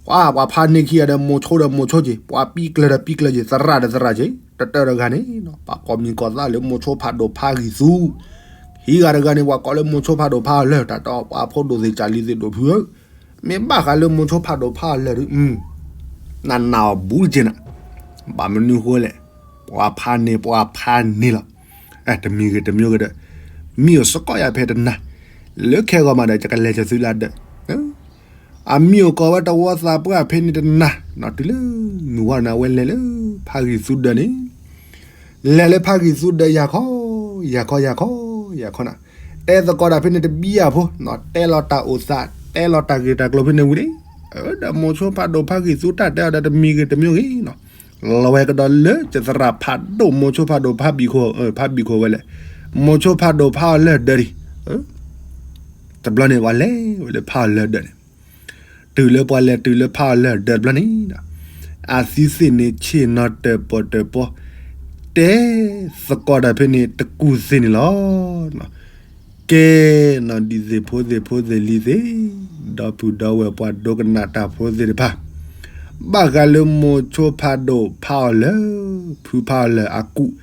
ပှၤ ပှၤဖးန့ၢ်ခံဂၤဒီးမိၤဆိဒီးမိၤဆိက့ၤ ပှၤပံၢ်ကျၢၤဒီးပံၢ်ကျၢၤက့ၤ သရၣ်ဒီးသရၣ်က့ၤ တတၢၢ်တဂၤန့ၣ် ပှၤကိးမံၤကိးသၣ်လၢမိၤဆိဖးဒိၣ်ဖးဂံၢ်သူ, ခံဂၤတဂၤန့ၣ် ပှၤကိးလၢမိၤဆိဖးဒိၣ်ဖးအီၤလၢာ် တၢ်တဲအီၤ ပှၤဖိဒိၣ်သ့ၣ်ကၢ်လံၤသ့ၣ်ဒိၣ်ဖုဧၢ, မ့ၢ်ဘၣ်ဃးလၢမိၤဆိဖးဒိၣ်ဖးအီၤလၢာ်ဒုး, နနာ်အီၤဘူးတက့ၢ်နၤ, ဘၣ်မနုၤဃိလဲၣ်, ပှၤဖးန့ၢ် ပှၤဖးန့ၢ်လီၤ, တမံၤဂ့ၤတမံၤဂ့ၤဒီး, မံအိၣ်စကီးယၤဖဲတနၤ, လၢခဲဂီၤမးဒီး ယကလဲၤကသုလၢဒၢး အမံအိၣ်ကိးဝဲတဝီသးပှၢ်ဖဲန့ၣ်တနၤ, တုၤလၢမုၢ်ဝါန့ၣ် အဝဲလဲၤလၢဖးဂံၢ်သူဒၢးန့ၣ်, လဲၤလၢဖးဂံၢ်သူဒၢး ယၤခီ, ယၤခီ ယၤခီ ယၤခီနၤ, တဲသကိးတၢ်ဖဲန့ၣ်တဘံယၤဖိ, တဲလီၤတၢ်အိၣ်သး တဲလီၤတၢ်ဂ့ၢ်တၢ်ကျိၤဖဲန့ၣ်ဝံၤလံ, ဒီးမိၤဆိဖးဒိၣ်ဖးဂံၢ်သူတၢ်တဲအီၤဒီးတမံၤဂ့ၤတမံၤဂ့ၤနီၤ, လီၤဝဲကဒီးလၢကသရၣ်ဖးဒိၣ်မိၤဆိဖးဒိၣ်ဖးဘံၣ်ခိၣ်, ဖးဘံၣ်ခိၣ်ဝဲလဲၣ်, မိၤဆိဖးဒိၣ်ဖးအီၤလၢာ်ဒၢးဒံး, တဘျီန့ၣ် ပှၤလဲၤဝဲလၢဖးအီၤလၢာ်ဒၢးန့ၣ်, တုၤလၢပှၤလဲၤတုၤလၢဖးအီၤလၢာ်ဒၢးတဘျီန့ၣ်, အသုသ့ၣ်န့ၣ် ဆ့ၣ်နီၤတၢၣ်ပီၣ်တၢၣ်ပီ, တဲသကိးတၢ်ဖဲန့ၣ်တကူၢ်သ့ၣ်န့ၣ်လီၤ. ကဲနီၤ ဒ်သ့ၣ်ဖိသ့ၣ်ဖိသ့ၣ်လံၤသ့ၣ်, ဒီပုၢ်ဒီဝဲၢ်ပှၤဒိကနၣ်တၢ်ဖိသ့ၣ်တဖၣ်, ဘၣ်ဃးလၢမိၤဆိဖးဒိၣ်ဖးအီၤလၢာ်, ဖုဖးအီၤလၢာ်အကူၣ်,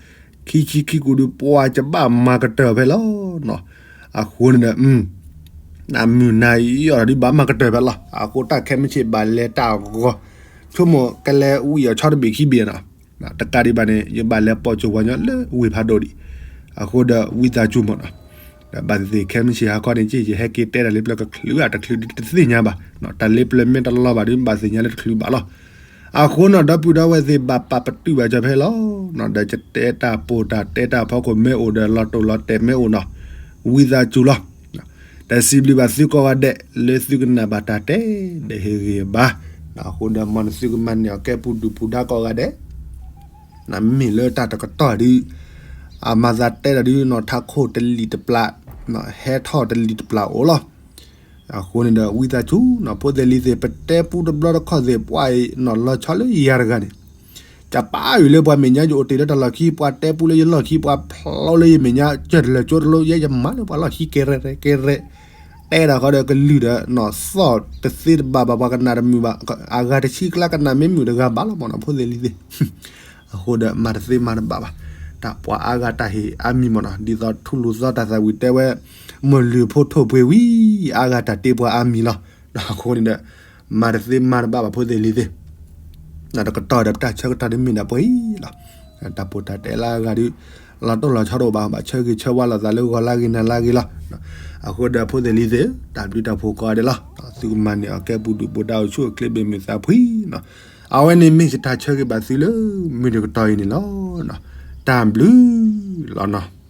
ခံဆံခံကူၣ်ဒုး ပှၤကဘၣ်မၤကတၢၢ်ဖဲလီၤ. အဃိန့ၣ်ဒီး နမုၢ်နၤအံၤအီၤဒုးဘၣ်မၤကတၢၢ်ဖဲလီၤ. အဃိတၢ်ခဲမုၢ်ဆ့ၣ်ဘၣ်လဲၤတၢ်ဂီၤ, ဆိကမိၣ်ကလဲၤဝံၤအီၤဆီတဘ့ၣ်ခံဘ့ၣ်နီၤ, တကးဒံးဘၣ်န့ၣ် ယဘၣ်လဲၤပိာ်ကၠိပှၤကညီလၢဝ့ၢ်ဖးဒိၣ်ဒံး, အဃိဒီးဝံသးစူၤမးနီၤ, ဒီးဘၣ်သ့ၣ်သ့ၣ်ခဲမုၢ်ဆ့ၣ်ဟါခီန့ၣ် က့ယဟဲက့ၤတဲတၢ်လၢပျၢၤကချုးဧါတချုးဒုးတသ့ၣ်ညါဘၣ်, တၢ်လၢပျၢၤမ့ၢ်တလီၤဘၣ်ဒုး ဘၣ်သ့ၣ်ညါလၢတချုးဘၣ်လီၤ. အဃိနီၤ ဒီပုၢ်ဒီဝဲၢ်သ့ၣ်ဘၣ်ပာ်ပတုာ်ဘၣ်ကၠီဖဲလီၤ, ဒီးယတဲတၢ်ပိာ်တၢ်တဲတၢ်ဖီခိၣ်မ့ၢ်အိၣ်ဒီးလီၤတိၢ်လီၤတဲာ်မ့ၢ်အိၣ်နီၤ, ဝံသးစူၤလီၤ. တၢ်စံးဘျုးဘၣ်သုကိးဂၤဒဲး လၢသုကနၣ်ဘၣ်တၢ်တဲ, ဒီးဟ့ၣ်ဂံၢ်ဘါ, အဃိဒီးမ်နသုကမၤန့ၢ်အီၤကဲပူၤဒုၣ်ပူၤဒါကိးဂၤဒဲး, မ့ၢ်လၢတၢ်တကတီၢ်ဒုး, အမၤသးတဲတၢ်ဒုးနီၤ ထးခိၣ်တလံာ်တပျၢ်, ဟဲထီၣ်တလံာ်တပျၢ်အိၣ်လီၤ. အဃိန့ၣ်ဒီး ဝံသးစူၤနီၤ ဖိသ့ၣ်လံၤသ့ၣ် ပတဲပူတဘျီတခီၣ်သ့ၣ် ပှၤအံၤနီၤ လီၤဆီလၢယၤတဂၤန့ၣ် ကပာ်ယိၤလၢပှၤမဲာ်ညါ ယအိၣ်တ့ၢ်လၢတၢ်လီၢ်ခံ ပှၤတဲပူလၢယလီၢ်ခံ ပှၤဖျိလၢယမဲာ်ညါ ကၢၢ်တလၢာ်ကၠိတလိ ယဲယမၤလၢပှၤလီၢ်ခံ ကဲရဲၣ်ရဲၣ် ကဲရဲၣ် တဲဒၣ်ဃီဒီးကလုၢ်ဒီးနီၤ သီၣ်တသ့တဘၣ်ဘၣ် ပှၤကနၣ်တမုာ်ဘၣ် အဂၤတဆံကျါကနၣ်မ့ၢ်မုာ်တဂၤဘၣ်လီၤမ့ၢ်နီၤ ဖိသ့ၣ်လံၤသ့ၣ် အဃိဒီးမၤတသ့မၤတဘၣ်ဘၣ် တၢ်ပှၤအါဂၤတၢ်ဟ့ၣ်အါမံၤမ့ၢ်နီၤ ဒ်သိးထူလူၤသီတၢ်သးဝံၤတဲဝဲ မုၢ်လုၢ်ဖိထိၣ်ပှ့ၤဝံၤ အါဂၤတၢ်တ့ပှၤအါမံၤလီၤ. အဃိန့ၣ်ဒီး မၤတသ့မၤတဘၣ်ဘၣ် ဖိသ့ၣ်လံၤသ့ၣ် တကတီၢ်ဒီးပတၢ်ဆၢကတီၢ်ဒ်မ့ၢ်ဒၣ်ပှဲၤအံၤလီၤ. တၢ်ပိာ်တၢ်တဲလၢအဂၤဒုး လီၤတိၢ်လီၤဆီတအိၣ်ဘၣ် ဘၣ်ဆၢဂ့ၤဆၢဝါလိာ်သးလၢဂီၤလၢဂ့ၤနၤလၢဂ့ၤလီၤ. အဃိဒီးဖိသ့ၣ်လံၤသ့ၣ် တၢ်ဘျုးတၢ်ဖှိၣ်ကိးဂၤဒဲးလီၤ. သုကမၤန့ၢ်အီၤကဲပူၤဒုၣ်ပူၤဒါအိၣ်ဆူၣ်အိၣ်ချ့ဘၣ်မုာ်သးဖှံနီၤ. အဝဲန့ၣ်မ့ၢ်ယတၢ်ဆၢဂ့ၤဘၣ်သုလၢမုၢ်တကတီၢ်အံၤန့ၣ်လီၤ. တၢ်ဘျုးလီၤနီၤ.